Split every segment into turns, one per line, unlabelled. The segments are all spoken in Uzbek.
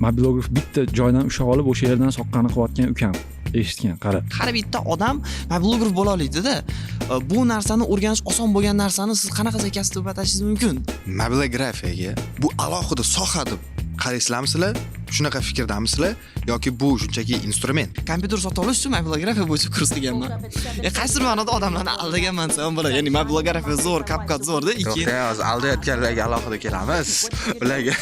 Mobilograf bitta joydan ushlab olib, o'sha yerdan soqqani qilayotgan ukam eshitgan, qara.
Har bitta odam mobilograf bo'la oladida. Bu narsani o'rganish oson bo'lgan narsani siz qanaqa kasb deb atashingiz mumkin?
Mobilografiyaga bu alohida soha deb qaraysizlarmisizlar? Shunaqa fikrdamisizlar yoki bu shunchaki instrument?
Kompyuter sotib olish uchun mobilografiya bo'yicha kurs qilganman. Qaysidir ma'noda odamlarni aldaganman desam bo'ladi. Ya'ni mobilografiya zo'r, CapCut zo'rda, keyin
Yo'q, hozir aldayotganlarga alohida kelamiz. Ularga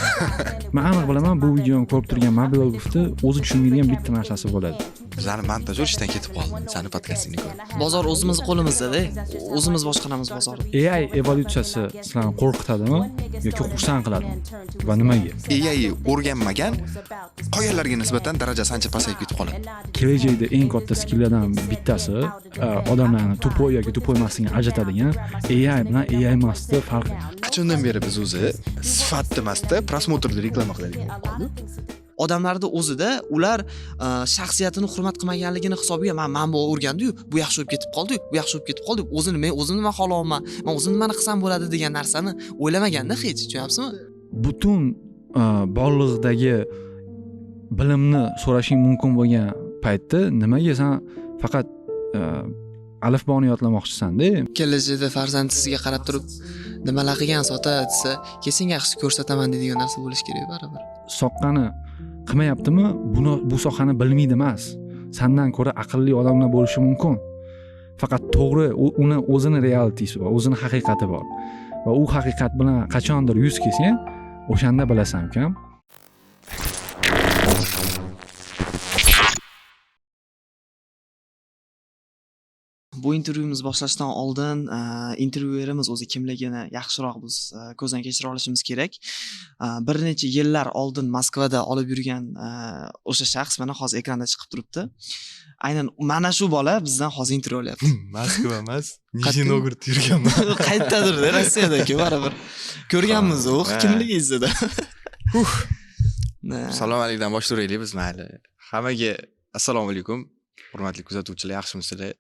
Man aniq bilaman, bu videoni ko'rib turgan mobilografni o'zi tushunmaydigan bitta narsasi bo'ladi.
Bizani montajyor ishdan ketib qoldi. Sani podkastingni ko'rib.
Bozor o'zimizni qo'limizda-da. O'zimiz boshqaramiz bozorni.
AI evolyutsiyasi sizlarni qo'rqitadimi yoki xursand qiladimi va nimaga?
AI o'rganmagan qolganlarga nisbatan darajasi ancha pasayib ketib qoladi.
Kelajakda eng katta skilllardan bittasi odamlarni тупой yoki тупой emasligini ajratadigan AI bilan AI emasni farqi.
Qachondan beri biz o'zi sifatni emasda просмотр ni reklama qiladigan bo'lib qoldi?
Odamlarda o'zida ular shaxsiyatini hurmat qilmaganligini hisobiga man bu o'rgandiyu, bu yaxshi bo'lib ketib qoldi-yu, bu yaxshi bo'lib ketib qoldi. O'zini men o'zim nima xohlayapman, man o'zim nimani qilsam bo'ladi degan narsani o'ylamaganda hech, tushunyapsizmi?
Butun borliqdagi bilimni so'rashing mumkin bo'lgan paytda nimaga san faqat alifboni yodlamoqchisan-da?
Kelajakda farzand sizga qarab turib nimalar qilgan sota desa, kelsang yaxshi ko'rsataman deydigan narsa bo'lishi kerak baribir.
Soqqani qilmayaptimi, buni bu sohani bilmaydi emas. Sandan ko'ra aqlli odamlar bo'lishi mumkin. Faqat to'g'ri uni o'zini realitisi bor, o'zini haqiqati bor. Va u haqiqat bilan qachondir yuz kelsang, o'shanda bilasan ukam.
Bu intervyumiz boshlashdan oldin intervyuerimiz o'zi kimligini yaxshiroq biz ko'zdan kechira olishimiz kerak. Bir necha yillar oldin Moskvada olib yurgan o'sha shaxs mana hozir ekranda chiqib turibdi. Aynan mana shu bola bizdan hozir intervyu olyapti.
Moskva emas, Nijniy Novgorod yurganman.
Qayerdadir, Rossiyada-ku baribir. Ko'rganmiz u kimligingizda.
Salom alaykum boshlaylik biz mayli. Hammaga assalomu alaykum. Hurmatli kuzatuvchilar, yaxshimisizlar?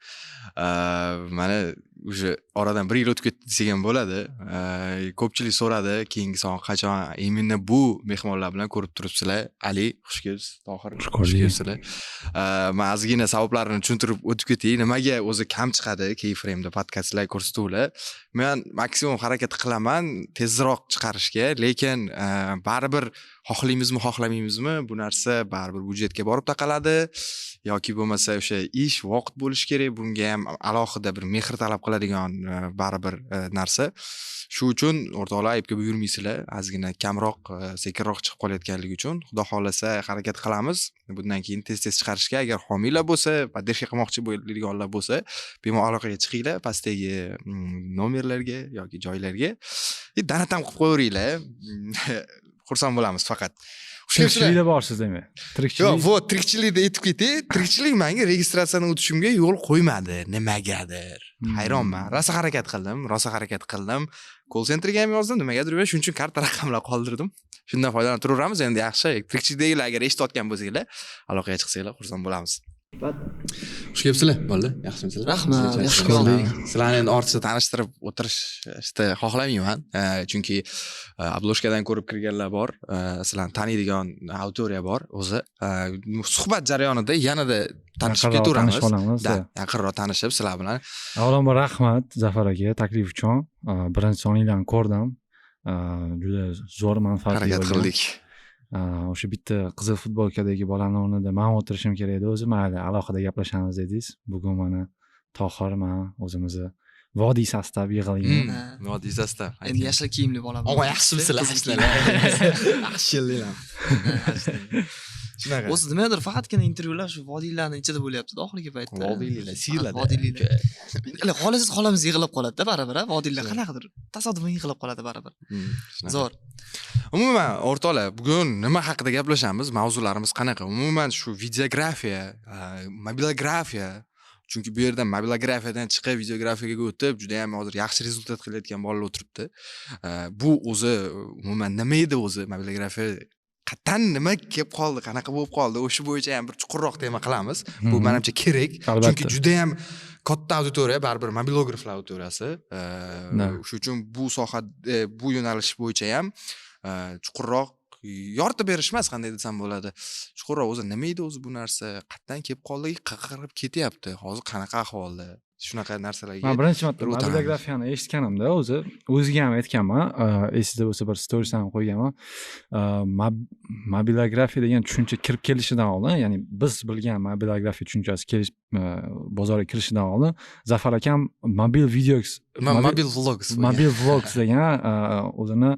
Mana уже oradan bir yil o'tib ketdi desak ham bo'ladi. Ko'pchilik so'radi, keyingi son qachon? Именно bu mehmonlar bilan ko'rib turibsizlar. Ali, xush kelibsiz. Tohir, xush kelibsizlar. Men ozgina sabablarini tushuntirib o'tib ketay. Nimaga o'zi kam chiqadi Keyframe'da podkastlar, ko'rsatuvlar? Men maksimum harakat qilaman tezroq chiqarishga, lekin baribir xohlaymizmi, xohlamaymizmi, bu narsa baribir byudjetga borib taqaladi yoki bo'lmasa o'sha ish, vaqt bo'lishi kerak, bunga ham alohida bir mehr talab qiladigan baribir narsa. Shu uchun o'rtoqlar aybga buyurmaysizlar, ozgina kamroq, sekinroq chiqib qolayotganligi uchun. Xudo xohlasa harakat qilamiz. Bundan keyin tez-tez chiqarishga agar homiylar bo'lsa, поддержка qilmoqchi bo'lganlar bo'lsa, bemalol aloqaga chiqinglar pastdagi nomerlarga yoki joylarga. Donat ham qilib qo'yaveringlar. Xursand bo'lamiz faqat.
Tirikchilikda borsiz demak. Tirikchilik.
Yo'q, вот tirikchilikda aytib ketay. Tirikchilik menga registratsiyadan o'tishimga yo'l qo'ymadi, nimagadir. Hayronman. Rosa harakat qildim, rosa harakat qildim. Call centerga ham yozdim, nimagadir shuning uchun karta raqamlar qoldirdim. Shundan foydalanib turaveramiz. Endi yaxshi, tirikchilikdagilar agar eshitayotgan bo'lsanglar, aloqaga chiqsanglar xursand bo'lamiz. Xush kelibsizlar, bolalar. Yaxshimisizlar?
Rahmat, yaxshi ko'rdik.
Sizlarni endi ortiqcha tanishtirib o'tirishni xohlamayman. Chunki обложка dan ko'rib kirganlar bor, sizlarni taniydigan auditoriya bor o'zi. Suhbat jarayonida yanada tanishib ketaveramiz. Yaqinroq tanishib sizlar bilan.
Avvalambor rahmat Zafar aka taklif uchun. Birinchi soninglarni ko'rdim. Juda zo'r manfaatli
harakat qildik.
O'sha bitta qizil futbolkadagi bolani o'rnida man o'tirishim kerak edi o'zi. Mayli, alohida gaplashamiz dedingiz. Bugun mana Tohir, man o'zimizni vodiy sostav yig'ilgan.
Vodiy sostav.
Endi yashil kiyimli bola.
Og'a, yaxshimisizlar? Yaxshi. Shunaqa.
O'zi nimadir faqatgina intervyular shu vodiylarning ichida bo'lyapti-da oxirgi paytda.
Vodiylar, siylarda.
Vodiylar. Xohlasangiz xolamiz yig'ilib qoladi-da baribir, vodiylar qanaqadir tasodifan yig'ilib qoladi baribir. Zo'r.
Umuman o'rtoqlar, bugun nima haqida gaplashamiz? Mavzularimiz qanaqa? Umuman shu videografiya, mobilografiya. Chunki bu yerdan mobilografiyadan chiqib videografiyaga o'tib, juda ham hozir yaxshi rezultat qilayotgan bolalar o'tiribdi. Bu o'zi umuman nima edi o'zi mobilografiya? Qattan nima kelib qoldi, qanaqa bo'lib qoldi? O'sha bo'yicha ham bir chuqurroq tema qilamiz. Bu menimcha kerak. Chunki juda ham katta auditoriya, baribir mobilograflar auditoriyasi. Shu uchun bu soha, bu yo'nalish bo'yicha ham chuqurroq Yoritib berish emas, qanday desam bo'ladi, chuqurroq o'zi nima edi o'zi bu narsa, qayerdan kelib qoldi, qayerga ketyapti, hozir qanaqa ahvolda, shunaqa narsalarga
Man birinchi marta
bir o'tamiz.
Mobilografiyani eshitganimda, o'zi o'ziga ham aytganman, esingizda bo'lsa, bir stories ham qo'yganman. Mobilografiya degan tushuncha kirib kelishidan oldin, ya'ni biz bilgan mobilografiya tushunchasi kelish, bozorga kirishidan oldin Zafar akam mobil video
Mobil vlogs bo'lgan.
Mobil vlogs degan o'zini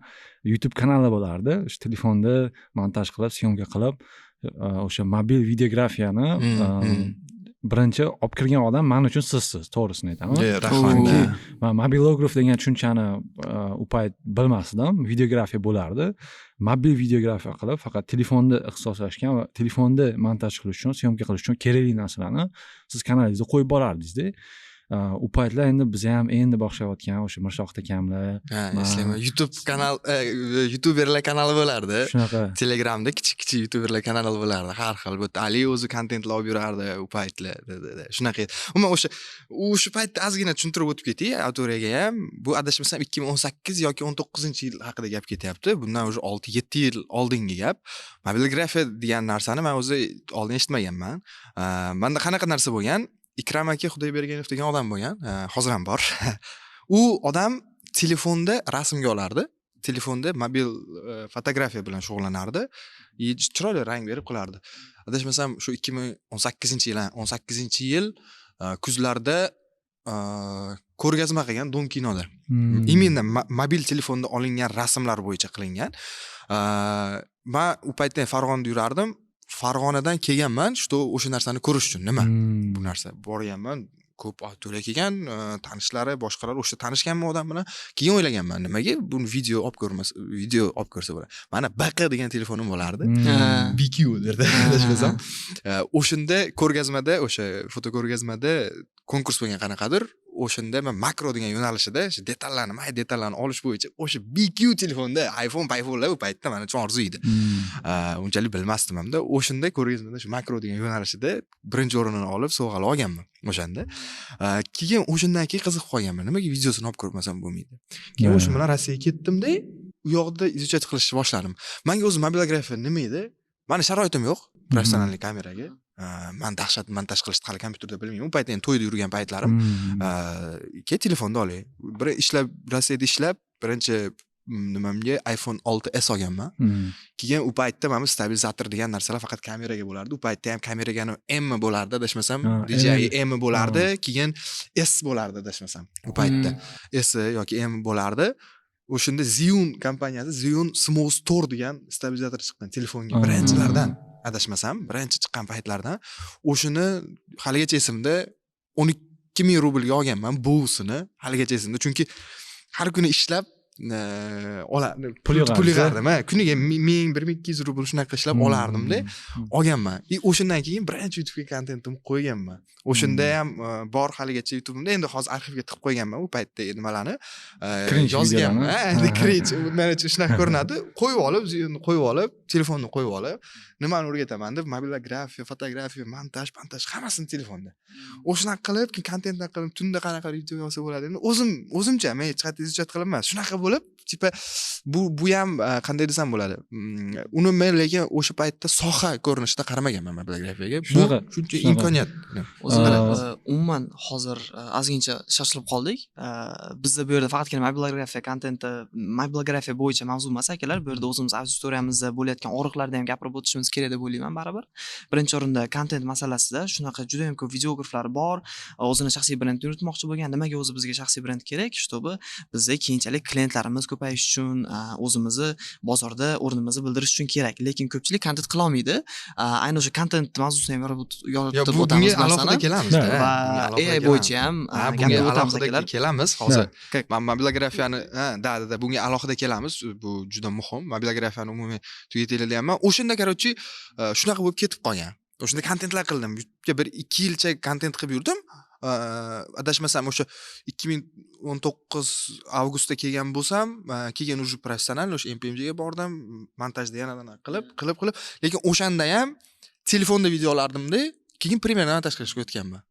YouTube kanali bo'lardi. O'sha telefonda montaj qilib, съёмка qilib, o'sha mobil videografiyani birinchi olib kirgan odam man uchun sizsiz, to'g'risini aytaman.
Rahmat.
Chunki man mobilograf degan tushunchani u payt bilmasdim. Videografiya bo'lardi, mobil videografiya qilib, faqat telefonda ixtisoslashgan va telefonda montaj qilish uchun, съёмка qilish uchun kerakli narsalarni siz kanalingizda qo'yib borardingizda. U paytlar endi biz ham endi boshlayotgan, o'sha Mirshohid akamlar.
Ha, eslayman, YouTube kanal, youtuberlar kanali bo'lardi.
Shunaqa.
Telegramda kichik kichik youtuberlar kanali bo'lardi har xil. Bu yerda Ali o'zi kontentlar olib yurardi u paytlar. Shunaqa edi umuman. O'sha paytda ozgina tushuntirib o'tib ketay auditoriyaga ham. Bu, adashmasam, 2018 yoki 19-yil haqida gap ketyapti, bundan уже 6-7 yil oldingi gap. Mobilografiya degan narsani man o'zi oldin eshitmaganman. Manda qanaqa narsa bo'lgan, Ikrom aka Xudoyberganov degan odam bo'lgan, hozir ham bor. U odam telefonda rasmga olardi, telefonda mobil fotografiya bilan shug'ullanardi и chiroyli rang berib qilardi. Adashmasam, shu 2018-yil, 18-yil kuzlarda ko'rgazma qilgan Dom kinoda. Именно mobil telefonda olingan rasmlar bo'yicha qilingan. Man u paytda Farg'onada yurardim, Farg'onadan kelganman, что o'sha narsani ko'rish uchun, nima bu narsa. Borganman, ko'p auditoriya kelgan, tanishlari, boshqalar, o'sha tanishganman odam bilan. Keyin o'ylaganman, nimaga buni video olib ko'rmas, video olib ko'rsa bo'ladi. Mana BQ degan telefonim bo'lardi. BQ derdi, adashmasam. O'shanda ko'rgazmada, o'sha foto ko'rgazmada konkurs bo'lgan qanaqadir. O'shanda man makro degan yo'nalishida, o'sha detallarni, mayda detallarni olish bo'yicha o'sha BQ telefonda, iPhone, iPhonelar u paytda mana uchun orzu edi. Unchalik bilmasdim hamda. O'shanda ko'rgazmada shu makro degan yo'nalishida birinchi o'rinini olib, sovg'alar olganman o'shanda. Keyin o'shandan keyin qiziqib qolganman. Nimaga videosini olib ko'rmasam bo'lmaydi. Keyin o'sha bilan Rossiyaga ketdimda, u yoqda изучать qilishni boshladim. Manga o'zi mobilografiya nima edi? Mani sharoitim yo'q professional kameraga. Man dahshat montaj qilishni hali kompyuterda bilmayman. U paytda endi to'yda yurgan paytlarim. Keyin telefonda olay. Bir ishlab, Rossiyada ishlab, birinchi nimamga iPhone 6s olganman. Keyin u paytda mana bu stabilizator degan narsalar faqat kameraga bo'lardi. U paytda ham kameraga M bo'lardi, adashmasam, DJI
M.
M bo'lardi, keyin S bo'lardi, adashmasam. U paytda S yoki M bo'lardi. O'shanda Zhiyun kompaniyasi Zhiyun Smooth 4 degan stabilizator chiqqan telefonga birinchilardan, adashmasam, birinchi chiqqan paytlardan. O'shani haligacha esimda, 12 ming rublga olganman buvisini, haligacha esimda. Chunki har kuni ishlab ola
Pul yig'ardingiz,
pul yig'ardim, ha. Kuniga 1000, 1200 rubl shunaqa ishlab olardimda, olganman. И o'shandan keyin birinchi YouTube'ga kontentimni qo'yganman. O'shanda ham bor haligacha YouTube'imda, endi hozir arxivga tiqib qo'yganman u paytda nimalarni
Cringe
yozganman.
videolarni.
Ha, endi cringe, mana shunaqa ko'rinadi. Qo'yib olib, Zhiyunni qo'yib olib, telefonni qo'yib olib, nimani o'rgataman deb mobilografiya, fotografiya, montaj, montaj hammasini telefonda. O'shanaqa qilib, keyin kontentlar qilib, tunda qanaqa video yozsa bo'ladi. Endi o'zim o'zimcha, men hech qayerda изучать qilibman. Shunaqa bo'lib, типа bu ham qanday desam bo'ladi. Uni men lekin o'sha paytda soha ko'rinishida qaramaganman mobilografiyaga. Bu shuncha
Shunaqa.
imkoniyat.
O'zi umuman hozir ozgincha shoshilib qoldik. Bizda bu yerda faqatgina mobilografiya kontenti, mobilografiya bo'yicha mavzu emas, akalar. Bu yerda o'zimiz auditoriyamizda bo'layotgan og'riqlarni ham gapirib o'tishimiz kerak deb o'ylayman baribir. Birinchi o'rinda kontent masalasida shunaqa juda ham ko'p videograflar bor, o'zini shaxsiy brendini yuritmoqchi bo'lgan. Nimaga o'zi bizga shaxsiy brend kerak? Чтобы bizda keyinchalik klientlarimiz ko'payishi uchun, o'zimizni bozorda o'rnimizni bildirish uchun kerak. Lekin ko'pchilik kontent qilolmaydi. Ayni o'sha kontent mavzusini ham
Yo,
yoritib
bu
o'tamiz
bunga alohida
narsani.
kelamiz.
Va
Bunga alohida
AI
kelamiz.
bo'yicha ham
Ha, bunga
gapirib o'tamiz,
alohida
akalar.
kelamiz hozir.
Как-
Man mobilografiyani, ha, да, bunga alohida kelamiz. Bu juda muhim. Mobilografiyani umumiy tugataylik deyapman. O'shanda, короче, shunaqa bo'lib ketib qolgan. O'shanda kontentlar qildim. YouTube'ga bir 2 yilcha kontent qilib yurdim. Adashmasam, o'sha 2019 avgustda kelgan bo'lsam, keyin уже professional o'sha MPMJga bordim, montajda yana qilib, qilib, qilib, lekin o'shanda ham telefonda video olardimda, keyin Premiere'ni montaj qilishga o'tganman.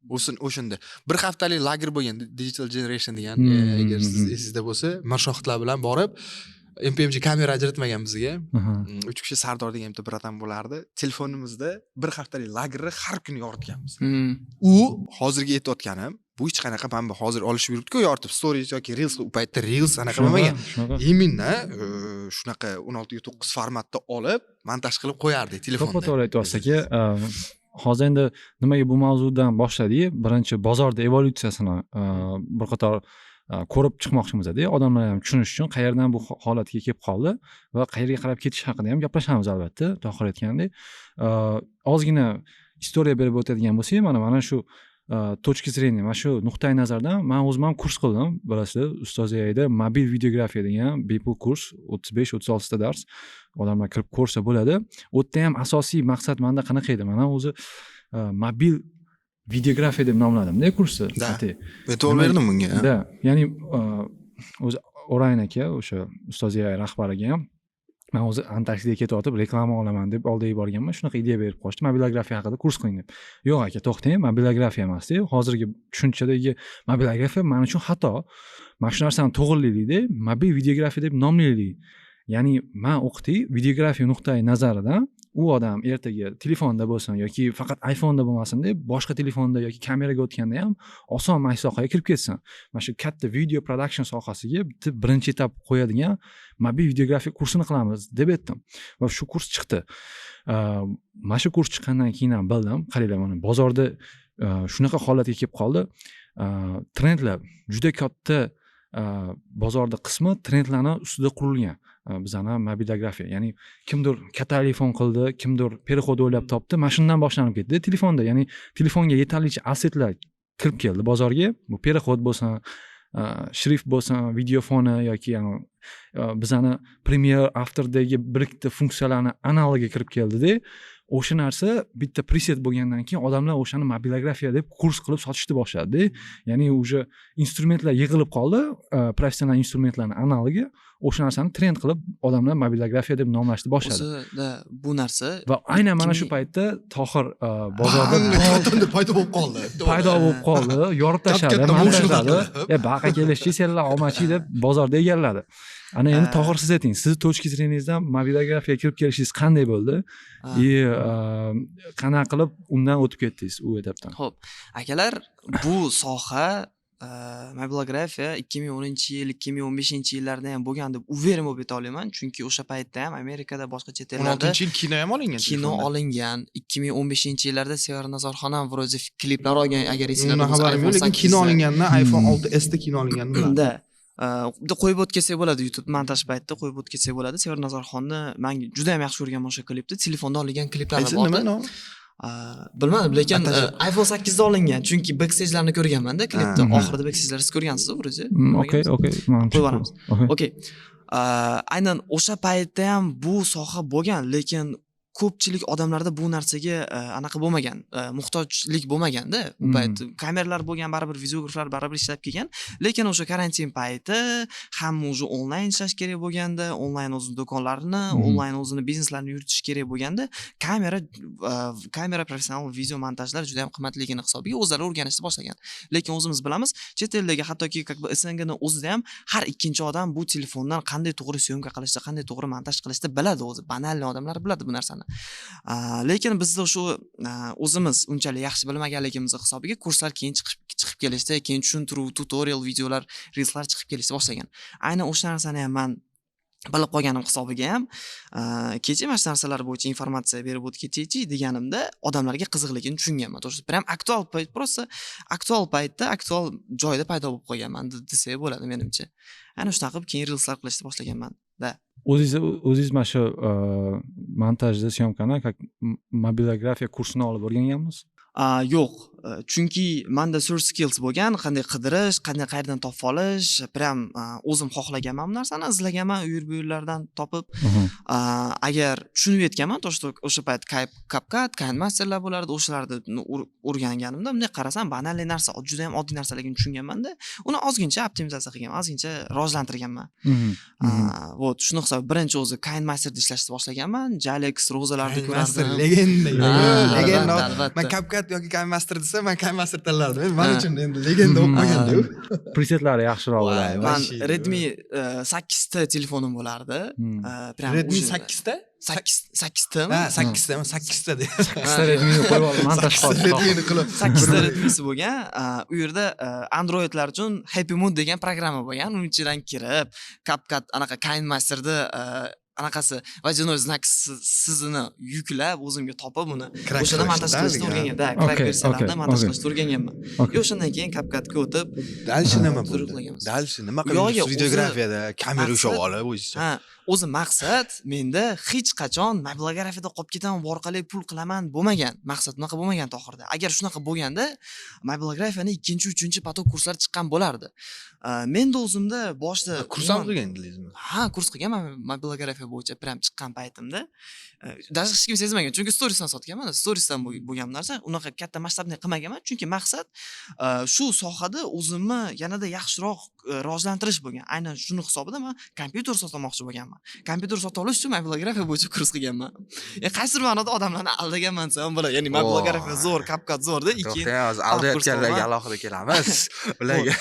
O'shanda bir haftalik lager bo'lgan, Digital Generation degan, agar siz esingizda bo'lsa, Mirshohidlar bilan borib, MPMG kamera ajratmagan bizga. Uch kishi, Sardor degan bitta братан bo'lardi. Telefonimizda bir haftalik lagerni har kuni yoritganmiz. U hozirgi aytayotganim, bu hech qanaqa, mana bu hozir olishib yuribdiku yoritib stories yoki reels, u paytda reels anaqa bo'lmagan.
Shunaqa.
Именно shunaqa 16:9 formatda olib, montaj qilib qo'yardik telefonda.
To'ppa to'g'ri aytyapsiz, aka. Hozir endi nimaga bu mavzudan boshladik? Birinchi bozorda evolyutsiyasini bir qator ko'rib chiqmoqchimizda, odamlar ham tushunish uchun qayerdan bu holatga kelib qoldi va qayerga qarab ketish haqida ham gaplashamiz albatta. Tohir aytgandek, ozgina история berib o'tadigan bo'lsak, mana shu точки зрения, mana shu nuqtai nazardan man o'zim ham kurs qildim, bilasizlar, Ustoz AIda mobil videografiya degan bepul kurs, 35-36 ta dars, odamlar kirib ko'rsa bo'ladi. U yerda ham asosiy maqsad manda qanaqa edi? Mana o'zi mobil videografiya deb nomladimda kursni.
Да.
Atay.
E'tibor berdim bunga.
Да, ya'ni o'zi Orayn aka, o'sha Ustoz AI rahbariga ham man o'zi Antarktidaga ketayotib reklama olaman deb oldiga borganman, shunaqa ideya berib qo'yishdi, mobilografiya haqida kurs qiling deb. Yo'q aka, to'xtang, mobilografiya emasda, hozirgi tushunchadagi mobilografiya man uchun xato, mana shu narsani to'g'irlaylikda, mobil videografiya deb nomlaylik. Ya'ni man o'qitay videografiya nuqtai nazaridan, u odam ertaga telefonda bo'lsin yoki faqat iPhoneda bo'lmasin deb, boshqa telefonda yoki kameraga o'tganda ham oson mana shu sohaga kirib ketsin. Mana shu katta video production sohasiga bitta birinchi etap qo'yadigan mobil videografiya kursini qilamiz deb aytdim va shu kurs chiqdi. Mana shu kurs chiqqandan keyin ham bildim, qaranglar, mana bozorda shunaqa holatga kelib qoldi. Trendlar juda katta, bozorda qismi trendlarni ustida qurilgan. Bizani mobilografiya, ya'ni kimdir katta telefon qildi, kimdir переход o'ylab topdi, mana shundan boshlanib ketdi telefonda. Ya'ni telefonga yetarlicha assetlar kirib keldi bozorga, bu переход bo'lsin, shrift bo'lsin, videofoni yoki bizani Premiere, Afterdagi bir ikkita funksiyalarni analogi kirib keldida. O'sha narsa bitta preset bo'lgandan keyin odamlar o'shani mobilografiya deb kurs qilib sotishni boshladida. Ya'ni уже instrumentlar yig'ilib qoldi, professional instrumentlarni analogi, o'sha narsani trend qilib odamlar mobilografiya deb nomlashni boshladi.
O'zida bu narsa
Va aynan mana shu paytda Tohir bozorda
Bang, paydo bo'lib qoldi.
Paydo bo'lib qoldi, yorib tashladi,
Katta
montajladi.
qilib.
E, baqa kelishchi, senlar olmachi deb bozorda egalladi. Ana endi Tohir, siz ayting, sizni точки зрения ngizdan mobilografiyaga kirib kelishingiz qanday bo'ldi и qanaqa qilib undan o'tib ketdingiz u etapdan?
Ho'p, akalar, bu soha, mobilografiya 2010-yil, 2015-yillarda ham bo'lgan deb уверен bo'lib ayta olaman, chunki o'sha paytda ham Amerikada, boshqa chet
o'n
ellarda
oltinchi yil kino ham olingan
kino
telefonda.
Olingan. 2015-yillarda Sevara Nazarxon ham вроде kliplar olgan, agar esinglarda
Undan
bo'lsa,
xabarim yo'q,
iPhone
lekin kino
8 da.
olingandan, iPhone 6s da kino olinganini bilaman.
Да. Bitta qo'yib o'tkazsak bo'ladi, YouTube montaj paytida qo'yib o'tkazsak bo'ladi. Sevara Nazarxonni man juda ham yaxshi ko'rgan o'sha klipni, telefonda olingan kliplari
Qaysi,
bor.
nima nomi?
Bilmadim, lekin
Montaj-
iPhone 8 da olingan, chunki backstage'larni ko'rganman-da klipda. Oxirida backstage'larni siz ko'rgansiz, вроде.
Okey.
Qo'yib yuboramiz.
Okey.
Okey. Aynan o'sha paytda ham bu soha bo'lgan, lekin ko'pchilik odamlarda bu narsaga anaqa bo'lmagan, muhtojlik bo'lmaganda u payt. Kameralar bo'lgan, baribir videograflar baribir ishlab kelgan, lekin o'sha karantin payti hamma уже onlayn ishlash kerak bo'lganda, onlayn o'zini do'konlarini, onlayn o'zini bizneslarini yuritish kerak bo'lganda, kamera, professional video montajlar juda ham qimmatligini hisobiga o'zlari o'rganishni boshlagan. Lekin o'zimiz bilamiz, chet eldagi, hattoki как бы СНГ ni o'zida ham har ikkinchi odam bu telefondan qanday to'g'ri съёмка qilishni, qanday to'g'ri montaj qilishni biladi o'zi. Банальный odamlar biladi bu narsani. Lekin bizda shu o'zimiz unchalik yaxshi bilmaganligimiz hisobiga kurslar keyin chiqib kelishdi, keyin tushuntiruv, tutorial videolar, reelslar chiqib kelishni boshlagan. Aynan o'sha narsani ham man bilib qolganim hisobiga ham, kecha mana shu narsalar bo'yicha informatsiya berib o'tib ketaychi deganimda odamlarga qiziqligini tushunganman. То что прям aktual payt, просто aktual paytda, aktual joyda paydo bo'lib qolganman desak bo'ladi menimcha. Ana shunaqa qilib keyin reelslar qilishni boshlaganman. Да.
O'zingiz mana shu montajda съёмка ni как mobilografiya kursini olib o'rganganmisiz?
Yo'q, chunki manda search skills bo'lgan, qanday qidirish, qanday qayerdan topib olish, прям o'zim xohlaganman bu narsani, izlaganman u yer bu yerlardan topib. Agar tushunib yetganman, то что o'sha payt CapCut, KineMasterlar bo'lardi, o'shalarni o'rganganimda bunday qarasam банальный narsa, juda ham oddiy narsaligini tushunganman-da, uni ozgincha optimizatsiya qilganman, ozgincha rivojlantirganman. Вот, shuni hisob birinchi o'zi KineMasterda ishlashni boshlaganman, Jalex, Rozalarni
Master
ko'rardim.
Legenda.
Ha,
Legenda.
albatta, albatta.
Man CapCut yoki KineMaster desam Desa, man KineMaster tanlardim. Endi man uchun endi легенда bo'lib qolganda u.
Presetlari yaxshiroq
Voy,
bo'ladi.
Man
Вообще,
Redmi 8T telefonim bo'lardi. Прям
Redmi
o'sha-
8ta?
8, 8Tmi?
Ha, 8ta, 8ta de.
Sakkizta Redmini qo'yib olib montaj
Sakkizta Redmini qilib.
8ta Redmisi bo'lgan. U yerda Androidlar uchun Happy Mood degan programma bo'lgan. Uning ichidan kirib, CapCut, anaqa KineMasterda anaqasi, водяной знак sizini yuklab, o'zimga topib, uni
Crack
o'shanda montaj
qilishda,
qilishni o'rgangan. Да, crack versiyalarida montaj qilishni o'rganganman. И o'shandan keyin CapCutga o'tib,
Дальше nima
tuzuk
bo'ldi?
qilganmiz.
Дальше nima
U yog'iga
qildingiz videografiyada? Kamera ushlab olib o'zingiz.
Ha, o'zi maqsad menda hech qachon mobilografiyada qolib ketaman, bu orqali pul qilaman bo'lmagan. Maqsad unaqa bo'lmagan Tohirda. Agar shunaqa bo'lganda, mobilografiyani ikkinchi, uchinchi поток kurslar chiqqan bo'lardi. Menda o'zimda boshida
Kurs ham
umuman-
qilgan edingizmi?
Ha, kurs qilganman mobilografiya bo'yicha, прям chiqqan paytimda. Даже hech kim sezmagan, chunki storiesdan sotganman, storiesdan bo'lgan narsa. Unaqa katta masshtabni qilmaganman, chunki maqsad shu sohada o'zimni yanada yaxshiroq rivojlantirish bo'lgan. Aynan shuni hisobida man kompyuter sotmoqchi bo'lganman. Kompyuter sota olish uchun mobilografiya bo'yicha kurs qilganman. Qaysidir ma'noda odamlarni aldaganman desam ham bo'ladi. Ya'ni mobilografiya zo'r, CapCut zo'rda, keyin
To'xtang, hozir aldayotganlarga alohida kelamiz. Ularga.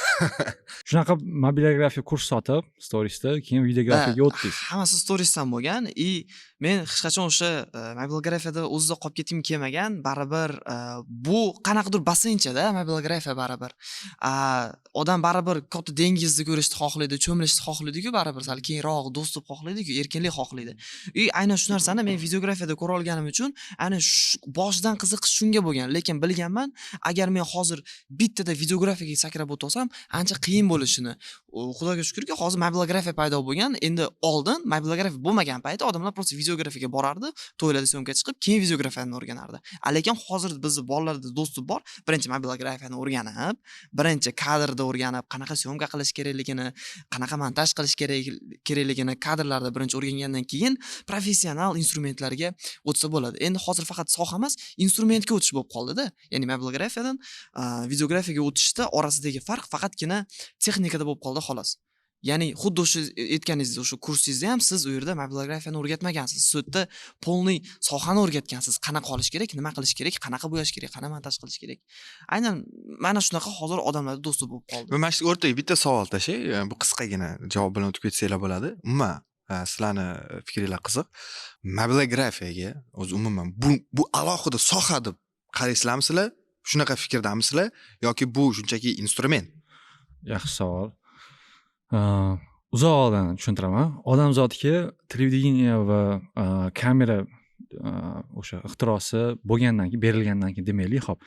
Shunaqa mobilografiya kurs sotib storiesda, keyin videografiyaga o'tdingiz.
Hammasi storiesdan bo'lgan и men hech qachon o'sha mobilografiyada o'zida qolib ketgim kelmagan. Baribir bu qanaqadir basseynchada mobilografiya baribir. Odam baribir katta dengizni ko'rishni xohlaydi, cho'milishni xohlaydi-ku, baribir sal kengroq доступ xohlaydi-ku, erkinlik xohlaydi. И aynan shu narsani men videografiyada ko'ra olganim uchun aynan boshidan qiziqish shunga bo'lgan. Lekin bilganman, agar men hozir bittada videografiyaga sakrab o'tolsam, ancha qiyin bo'lishini. Xudoga shukurki, hozir mobilografiya paydo bo'lgan. Endi oldin mobilografiya bo'lmagan paytda odamlar просто videografiyaga borardi, to'ylarda съёмка chiqib, keyin videografiyani o'rganardi. Lekin hozir bizni bolalarda доступ bor. Birinchi mobilografiyani o'rganib, birinchi kadrda o'rganib, qanaqa съёмка qilish kerakligini, qanaqa montaj qilish kerakligini kadrlarda birinchi o'rgangandan keyin professional instrumentlarga o'tsa bo'ladi. Endi hozir faqat soha emas, instrumentga o'tish bo'lib qoldida. Ya'ni mobilografiyadan videografiyaga o'tishda orasidagi farq faqatgina texnikada bo'lib qoldi, xolos. Ya'ni xuddi o'sha aytganingizdek, o'sha kursingizda ham siz u yerda mobilografiyani o'rgatmagansiz. Siz u yerda полный sohani o'rgatgansiz. Qanaqa olish kerak, nima qilish kerak, qanaqa bo'yash kerak, qanaqa montaj qilish kerak. Aynan mana shunaqa hozir odamlarda доступ bo'lib qoldi.
Mana shu o'rtaga bitta savol tashlay, bu qisqagina javob bilan o'tib ketsanglar bo'ladi. Umuman, sizlarni fikringlar qiziq. Mobilografiyaga o'zi umuman bu alohida soha deb qaraysizlarmi sizlar? Shunaqa fikrdamisizlar yoki bu shunchaki instrument?
Yaxshi savol. Uzoqdan tushuntiraman. Odamzodga televideniye va kamera o'sha ixtirosi bo'lgandan keyin, berilgandan keyin demaylik, ho'p,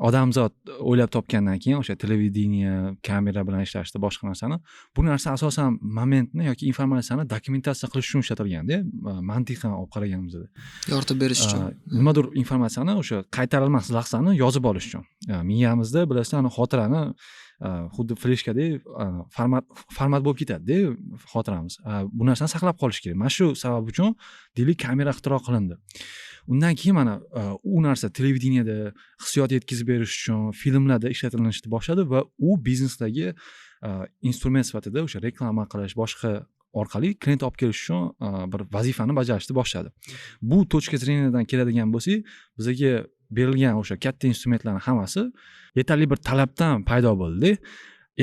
odamzod o'ylab topgandan keyin o'sha televideniye, kamera bilan ishlashni, boshqa narsani, bu narsa asosan momentni yoki informatsiyani dokumentatsiya qilish uchun ishlatilganda, mantiqan olib qaraganimizda.
Yoritib berish uchun.
Nimadir informatsiyani, o'sha qaytarilmas lahzani yozib olish uchun. Miyamizda, bilasizlar, xotirani xuddi fleshkadek format bo'lib ketadida xotiramiz. Bu narsani saqlab qolish kerak. Mana shu sabab uchun, deylik, kamera ixtiro qilindi. Undan keyin mana u narsa televideniyada hissiyot yetkazib berish uchun filmlarda ishlatilishni boshladi va u biznesdagi instrument sifatida o'sha reklama qilish, boshqa orqali klient olib kelish uchun bir vazifani bajarishni boshladi. Bu точка зрения dan keladigan bo'lsak, bizaga berilgan o'sha katta instrumentlarni hammasi yetarli bir talabdan paydo bo'ldi.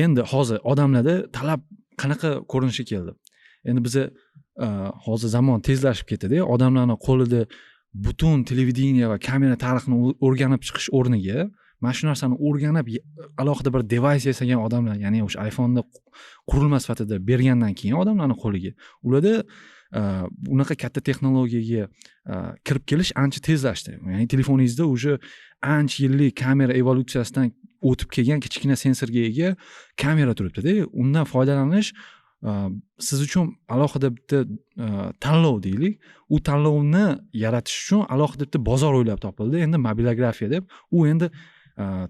Endi hozir odamlarda talab qanaqa ko'rinishga keldi? Endi biza hozir zamon tezlashib ketdida, odamlarni qo'lida butun televideniye va kamera tarixini o'rganib chiqish o'rniga mana shu narsani o'rganib, alohida bir device yasagan odamlar, ya'ni o'sha iPhoneni qurilma sifatida bergandan keyin odamlarni qo'liga, ularda unaqa katta texnologiyaga kirib kelish ancha tezlashdi. Ya'ni telefoningizda уже ancha yillik kamera evolyutsiyasidan o'tib kelgan kichkina sensorga ega kamera turibdida, undan foydalanish siz uchun alohida bitta tanlov, deylik. U tanlovni yaratish uchun alohida bitta bozor o'ylab topildi endi, mobilografiya deb. U endi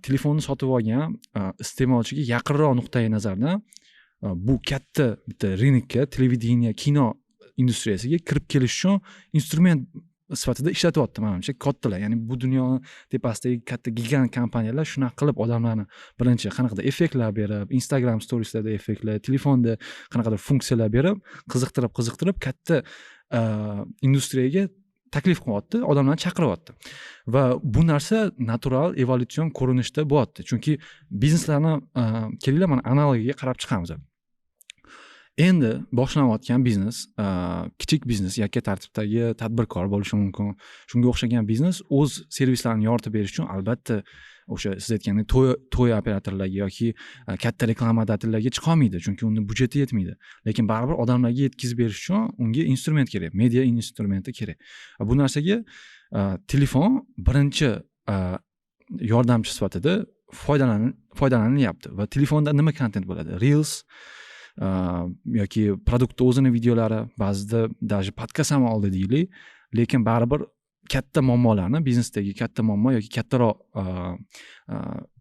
telefonni sotib olgan iste'molchiga yaqinroq nuqtai nazardan bu katta bitta рынок ka, televideniye, kino industriyasiga kirib kelish uchun instrument sifatida ishlatyapti, manimcha, kattalar. Ya'ni bu dunyoni tepasidagi katta gigant kompaniyalar shunaqa qilib odamlarni birinchi qanaqadir effektlar berib, Instagram storieslarda effektlar, telefonda qanaqadir funksiyalar berib, qiziqtirib, qiziqtirib, katta industriyaga Taklif qilyapti, odamlarni chaqiryapti va bu narsa natural evolyutsion ko'rinishda bo'lyapti, chunki bizneslarni, kelinglar, mana analogiga qarab chiqamiz. Endi boshlanayotgan biznes, kichik biznes, yakka tartibdagi tadbirkor bo'lishi mumkin. Shunga o'xshagan biznes o'z servislarini yoritib berish uchun, albatta, o'sha siz aytgandek to'y operatorlarga yoki katta рекламодатель larga chiqolmaydi, chunki uni byudjeti yetmaydi. Lekin baribir odamlarga yetkazib berish uchun unga instrument kerak, media instrumenti kerak. Bu narsaga telefon birinchi yordamchi sifatida foydalanilyapti. Va telefonda nima kontent bo'ladi? Reels yoki продукт ni o'zini videolari, ba'zida даже podkast ham oldi deylik. Lekin baribir katta muammolarni, biznesdagi katta muammo yoki kattaroq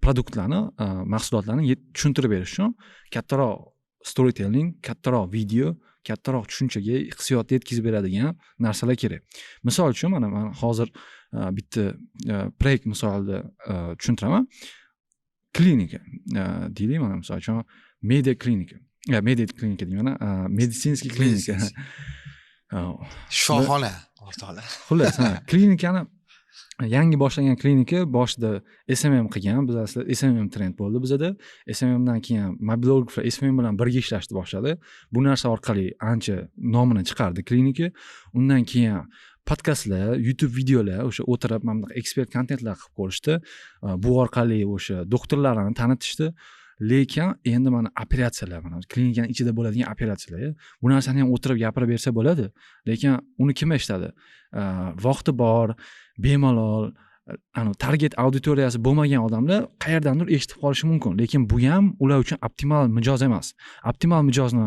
продукт larni, mahsulotlarni tushuntirib berish uchun kattaroq storytelling, kattaroq video, kattaroq tushunchaga, hissiyotni yetkazib beradigan narsalar kerak. Misol uchun, mana man hozir bitta proyekt misolida tushuntiraman. Klinika deylik, mana misol uchun media klinika, media klinika deyman, медицинский klinika.
Shifoxona, o'rtoqlar.
Xullas, ha, klinikani, yangi boshlangan klinika boshida SMM qilgan. Biz aslida SMM trend bo'ldi bizada. SMMdan keyin mobilograflar SMM bilan birga ishlashni boshladi. Bu narsa orqali ancha nomini chiqardi klinika. Undan keyin podkastlar, YouTube videolar, o'sha o'tirib mana bunaqa ekspert kontentlar qilib ko'rishdi. Bu orqali o'sha doktorlarni tanitishdi. Lekin endi mana operatsiyalar, mana klinikani ichida bo'ladigan operatsiyalar, bu narsani ham o'tirib gapirib bersa bo'ladi, lekin uni kim eshitadi? Vaqti bor, bemalol anavi target auditoriyasi bo'lmagan odamlar qayerdandir eshitib qolishi mumkin, lekin bu ham ular uchun optimal mijoz emas. Optimal mijozni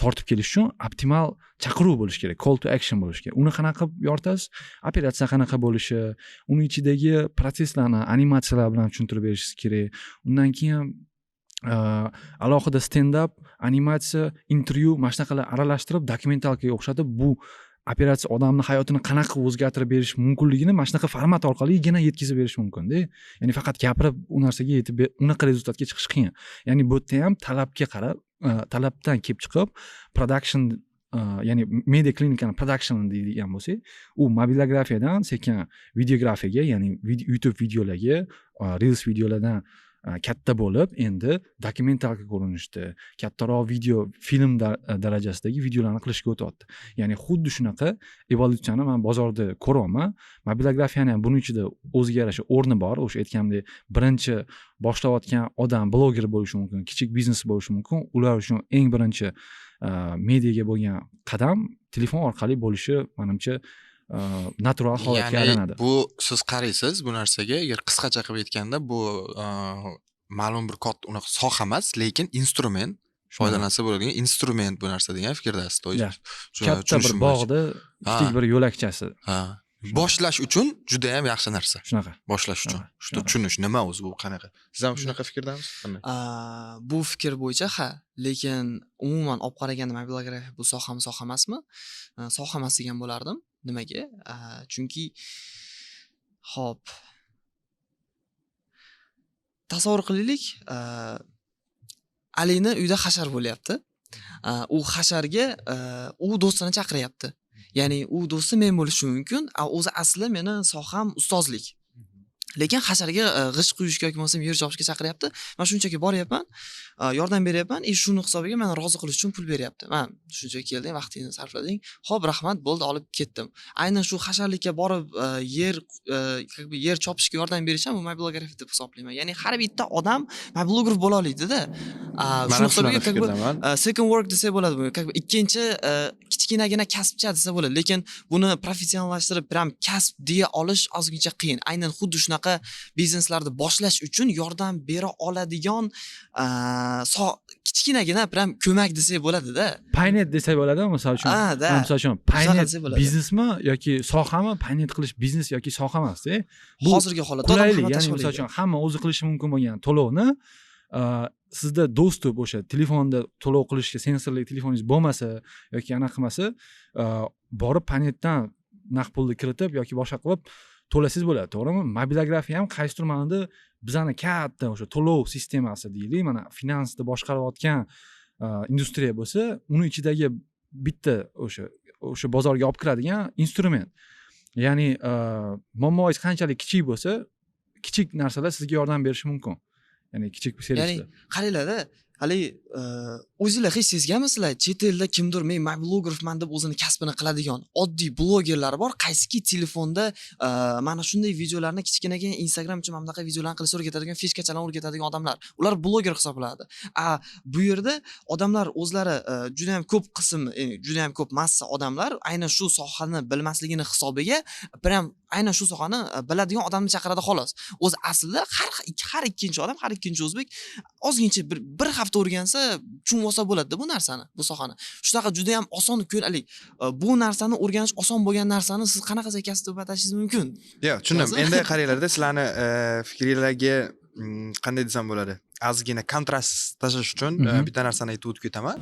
tortib kelish uchun optimal chaqiruv bo'lishi kerak, call to action bo'lishi kerak. Uni qanaqa qilib yoritasiz? Operatsiya qanaqa bo'lishi, uni ichidagi protsesslarni animatsiyalar bilan tushuntirib berishingiz kerak. Undan keyin alohida stendap, animatsiya, intervyu, mana shunaqalar aralashtirib, документалка ga o'xshatib, bu operatsiya odamni hayotini qanaqa qilib o'zgartirib berish mumkinligini mana shunaqa format orqaligina yetkazib berish mumkinda. Ya'ni faqat gapirib u narsaga yetib, unaqa результат ga chiqish qiyin. Ya'ni bu yerda ham talabga qarab, talabdan kelib chiqib production, ya'ni media klinikani production deydigan bo'lsak, u mobilografiyadan sekin videografiyaga, ya'ni YouTube videolarga, reels videolardan katta bo'lib, endi документалка ko'rinishda kattaroq video film darajasidagi videolarni qilishga o'tyapti. Ya'ni xuddi shunaqa evolyutsiyani man bozorda ko'ryapman. Mobilografiyani ham buni ichida o'ziga yarasha o'rni bor. O'sha aytganimdek, birinchi boshlayotgan odam bloger bo'lishi mumkin, kichik biznes bo'lishi mumkin. Ular uchun eng birinchi mediaga bo'lgan qadam telefon orqali bo'lishi, manimcha, natural holatga
Ya'ni
aylanadi.
bu siz qaraysiz bu narsaga, agar qisqacha qilib aytganda, bu ma'lum bir katta unaqa soha emas, lekin instrument, foydalansa bo'ladigan instrument bu narsa degan fikrdasiz. То есть
Katta bir
tushunishim bo'yicha.
bog'da kichik bir yo'lakchasi.
Ha. Boshlash uchun juda ham yaxshi narsa.
Shunaqa.
Boshlash uchun.
Shunaqa,
Shu
shunaqa.
tushunish nima o'zi bu, qanaqa. Siz ham shunaqa fikrdamisiz? Qanday?
Bu fikr bo'yicha ha, lekin umuman olib qaraganda mobilografiya bu sohami, soha emasmi? Soha emas degan bo'lardim. Nimaga? Chunki hop, tasavvur qilaylik, Alini uyda hashar bo'lyapti. U hasharga u do'stini chaqiryapti. Ya'ni u do'sti men bo'lishim mumkin, a o'zi asli meni soham ustozlik. Lekin hasharga g'isht quyishga yoki bo'lmasam yer chopishga chaqiryapti. Man shunchaki boryapman, yordam beryapman и shuni hisobiga meni rozi qilish uchun pul beryapti. Man shunchaki kelding, vaqtingni sarflading, ho'p, rahmat, bo'ldi, olib ketdim. Aynan shu hasharlikka borib, yer как бы yer chopishga yordam berish ham bu mobilografiya deb hisoblayman. Ya'ni har bitta odam mobilograf bo'la oladida.
Man
Shuni
ham
hisobiga
shunaqa
как бы
fikrdaman.
Second work desak bo'ladi bu, как бы ikkinchi kichkinagina kasbcha desa bo'ladi. Lekin buni professionallashtirib prям kasb deya olish ozgincha qiyin. Aynan xuddi shunaqa bizneslarni boshlash uchun yordam bera oladigan kichkinagina prям ko'mak desak bo'ladida.
Paynet desak bo'ladimi, misol uchun?
Ha, да.
Misol uchun,
Shunaqa
Paynet
desak bo'ladi.
biznesmi yoki sohami? Paynet qilish biznes yoki soha emasda. Bu
Hozirgi holatda odam
qulaylik,
hamma
ya'ni
tashlab
misol
oladi.
uchun, hamma o'zi qilishi mumkin bo'lgan to'lovni, sizda доступ o'sha telefonda to'lov qilishga sensorli telefoningiz bo'lmasa yoki anaqa qilmasa, borib Paynetdan naqd pulni kiritib yoki boshqa qilib to'lasangiz bo'ladi, to'g'rimi? Mobilografiya ham qaysidir ma'noda bizani katta o'sha to'lov sistemasi deylik, mana finansni boshqarayotgan industriya bo'lsa, uni ichidagi bitta o'sha bozorga olib kiradigan instrument. Ya'ni muammoingiz qanchalik kichik bo'lsa, kichik narsalar sizga yordam berishi mumkin, ya'ni kichik
Ya'ni
servislar.
Qaranglarda, haligi o'zinglar hech sezganmisizlar, chet elda kimdir men mobilografman deb o'zini kasbini qiladigan oddiy blogerlar bor, qaysiki telefonda mana shunday videolarni, kichkinagina Instagram uchun mana bunaqa videolarni qilishni o'rgatadigan, фишка chalarni o'rgatadigan odamlar, ular bloger hisoblanadi. A bu yerda odamlar o'zlari juda ham ko'p qism, juda ham ko'p massa odamlar aynan shu sohani bilmasligini hisobiga prям aynan shu sohani biladigan odamni chaqiradi, xolos. O'zi aslida har ikkinchi odam, har ikkinchi o'zbek ozgincha bir hafta o'rgansa, tushunib olsa bo'ladida bu narsani, bu sohani. Shunaqa juda ham oson haligi, bu narsani o'rganish oson bo'lgan narsani siz qanaqa kasb deb atashingiz mumkin?
Yo'q, tushundim.
To'g'risi?
Endi qaranglarda, sizlarni fikringlarga qanday desam bo'ladi, ozgina kontrast tashlash uchun bitta narsani aytib o'tib ketaman.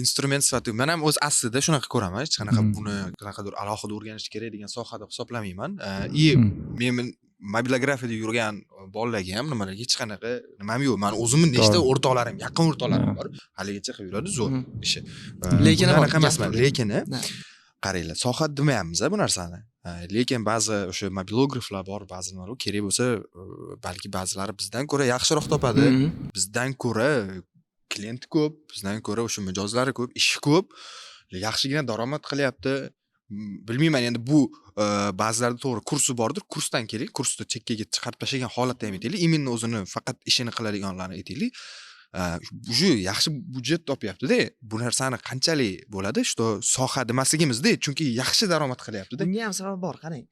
Instrument sifatida men ham o'z aslida shunaqa ko'raman, hech qanaqa buni qanaqadir alohida o'rganish kerak degan soha deb hisoblamayman. И men mobilografiyada yurgan bolalarga ham, nimalarga hech qanaqa nimam yo'q. Mani o'zimni nechta o'rtoqlarim, yaqin o'rtoqlarim bor, haligacha qilib yuradi, zo'r ishi.
Lekin
Bundan
bor,
anaqa emasman,
gap bor.
Lekin qaranglar, soha demayapmiz bu narsani. Lekin ba'zi o'sha mobilograflar bor, ba'zi nimalar kerak bo'lsa, balki ba'zilari bizdan ko'ra yaxshiroq topadi, bizdan ko'ra klient ko'p, bizdan ko'ra o'sha mijozlari ko'p, ishi ko'p, yaxshigina daromad qilyapti. Bilmayman endi bu ba'zilarda to'g'ri kursi bordir, kursdan keling, kursni chekkaga chiqarib tashlagan holatda ham aytaylik, именно o'zini faqat ishini qiladiganlarni aytaylik. Уже yaxshi byudjet topyaptida. Bu narsani qanchalik bo'ladi, что soha demasligimizda, chunki yaxshi daromad qilyaptida.
Bunga ham sabab bor, qarang.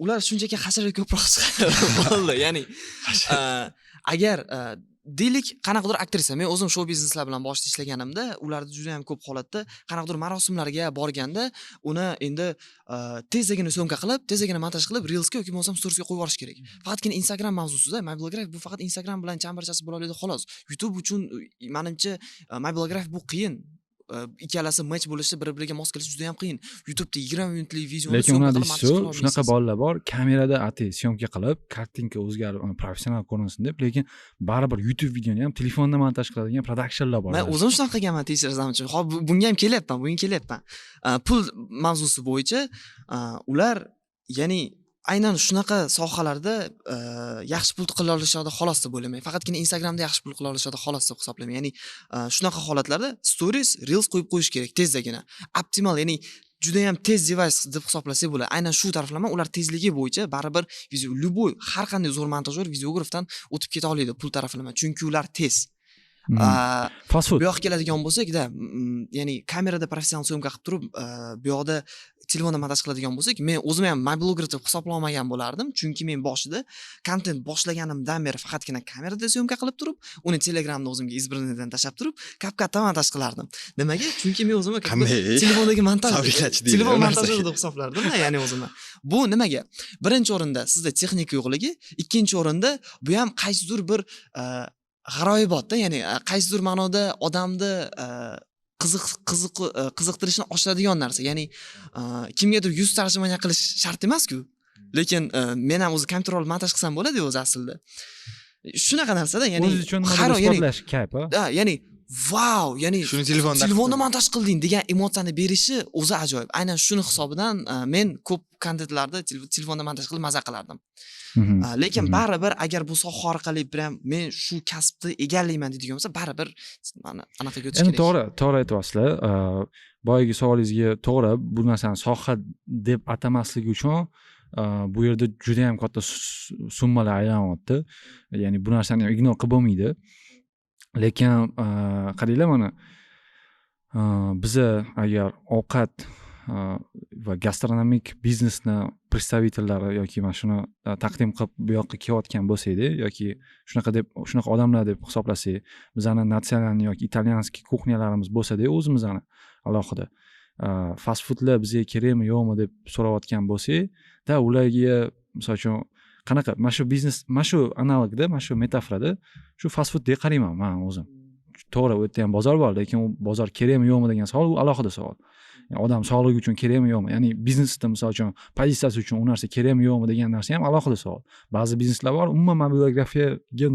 Ular shunchaki hasharga ko'proq chiqadi, bo'ldi. Ya'ni agar deylik, qanaqadir aktrisa, men o'zim shou bizneslar bilan boshida ishlaganimda, ularda juda ham ko'p holatda qanaqadir marosimlarga borganda uni endi tezagina съёмка qilib, tezagina montaj qilib, reelsga yoki bo'lmasam storiesga qo'yib yuborish kerak. Faqatgina Instagram mavzusida mobilografiya bu faqat Instagram bilan chambarchasi bo'la oladi, xolos. YouTube uchun manimcha mobilografiya bu qiyin. Ikkalasi match bo'lishi, bir biriga mos kelishi juda ham qiyin. YouTube'da 20 minutlik videoni
Lekin
съёмка
unaqa
qilib montaj
deysizu,
qila
shunaqa
olmaysiz.
bolalar bor, kamerada atay съёмка qilib, картинка o'zgarib, professional ko'rinsin deb, lekin baribir YouTube videoni ham telefonda montaj qiladigan productionlar bor.
Man o'zim shunaqa qilganman tekshirsam uchun. Hop, bunga ham kelyapman, bunga kelyapman. Pul mavzusi bo'yicha ular, ya'ni aynan shunaqa sohalarda yaxshi pul qila olishadi xolos deb o'ylayman. Faqatgina Instagramda yaxshi pul qila olishadi xolos deb hisoblayman. Ya'ni shunaqa holatlarda stories, reels qo'yib qo'yish kerak tezdagina. Optimal, ya'ni juda ham tez device deb hisoblasak bo'ladi. Aynan shu taraflama ular tezligi bo'yicha baribir video, любой, har qanday zo'r montajyor, videografdan o'tib keta oladi pul taraflama, chunki ular tez.
Fast food.
Bu yoqqa keladigan bo'lsak-da, ya'ni kamerada professional съёмка qilib turib, bu yoqda telefonda montaj qiladigan bo'lsak, men o'zim ham mobilograf deb hisoblamagan bo'lardim, chunki men boshida kontent boshlaganimdan beri faqatgina kamerada съёмка qilib turib, uni Telegramda o'zimga избранный dan tashlab turib, CapCutda montaj qilardim. Nimaga? Chunki men o'zimni
Qanday?
telefondagi montaj,
Saviyachi deydi
telefon
u narsaga.
montajyori deb hisoblardim, ya'ni o'zimni. Bu nimaga? Birinchi o'rinda sizda texnika yo'qligi, ikkinchi o'rinda bu ham qaysidir bir g'aroyibotda, ya'ni qaysidir ma'noda odamni qiziq qiziq qiziqtirishni oshiradigan narsa. Ya'ni kimgadir yuz tarjimani qilish shart emas-ku. Lekin men ham o'zi kompyuter olib montaj qilsam bo'ladi o'zi aslida. Shunaqa narsada, ya'ni
O'ziz uchun nimadir
har, ya'ni
isbotlash kayf, a?
Da, ya'ni vau, ya'ni
Shuni telefonda
telefonda montaj qilding degan emotsiyani berishi o'zi ajoyib. Aynan shuni hisobidan men ko'p kontentlarda telefonda montaj qilib maza qilardim. Lekin baribir agar bu soha orqali prям men shu kasbni egallayman deydigan bo'lsa, baribir mana anaqaga o'tish
Endi
kerak.
To'g'ri, to'g'ri aytyapsizlar. Boyagi savolingizga to'g'ri, bu narsani soha deb atamasligi uchun bu yerda juda ham katta summalar aylanyapti. Ya'ni bu narsani ham ignor qilib bo'lmaydi. Lekin qaranglar, mana biza agar ovqat va gastronomik biznesni представитель lari yoki mana shuni taqdim qilib bu yoqqa kelayotgan bo'lsakda yoki shunaqa deb, shunaqa odamlar deb hisoblasak, bizani национальный yoki итальянский кухня larimiz bo'lsada, o'zimizni alohida fast foodlar bizga kerakmi yo'qmi deb so'rayotgan bo'lsak da, ularga misol uchun qanaqa mana shu biznes, mana shu analogda, mana shu metaforada shu fast fooddek qarayman man o'zim. To'g'ri, u yerda ham bozor bor, lekin u bozor kerakmi yo'qmi degan savol u alohida savol. Ya'ni odam sog'ligi uchun kerakmi yo'qmi, ya'ni biznesda misol uchun pozitsiyasi uchun u narsa kerakmi yo'qmi degan narsa ham alohida savol. Ba'zi bizneslar bor, umuman mobilografiyaga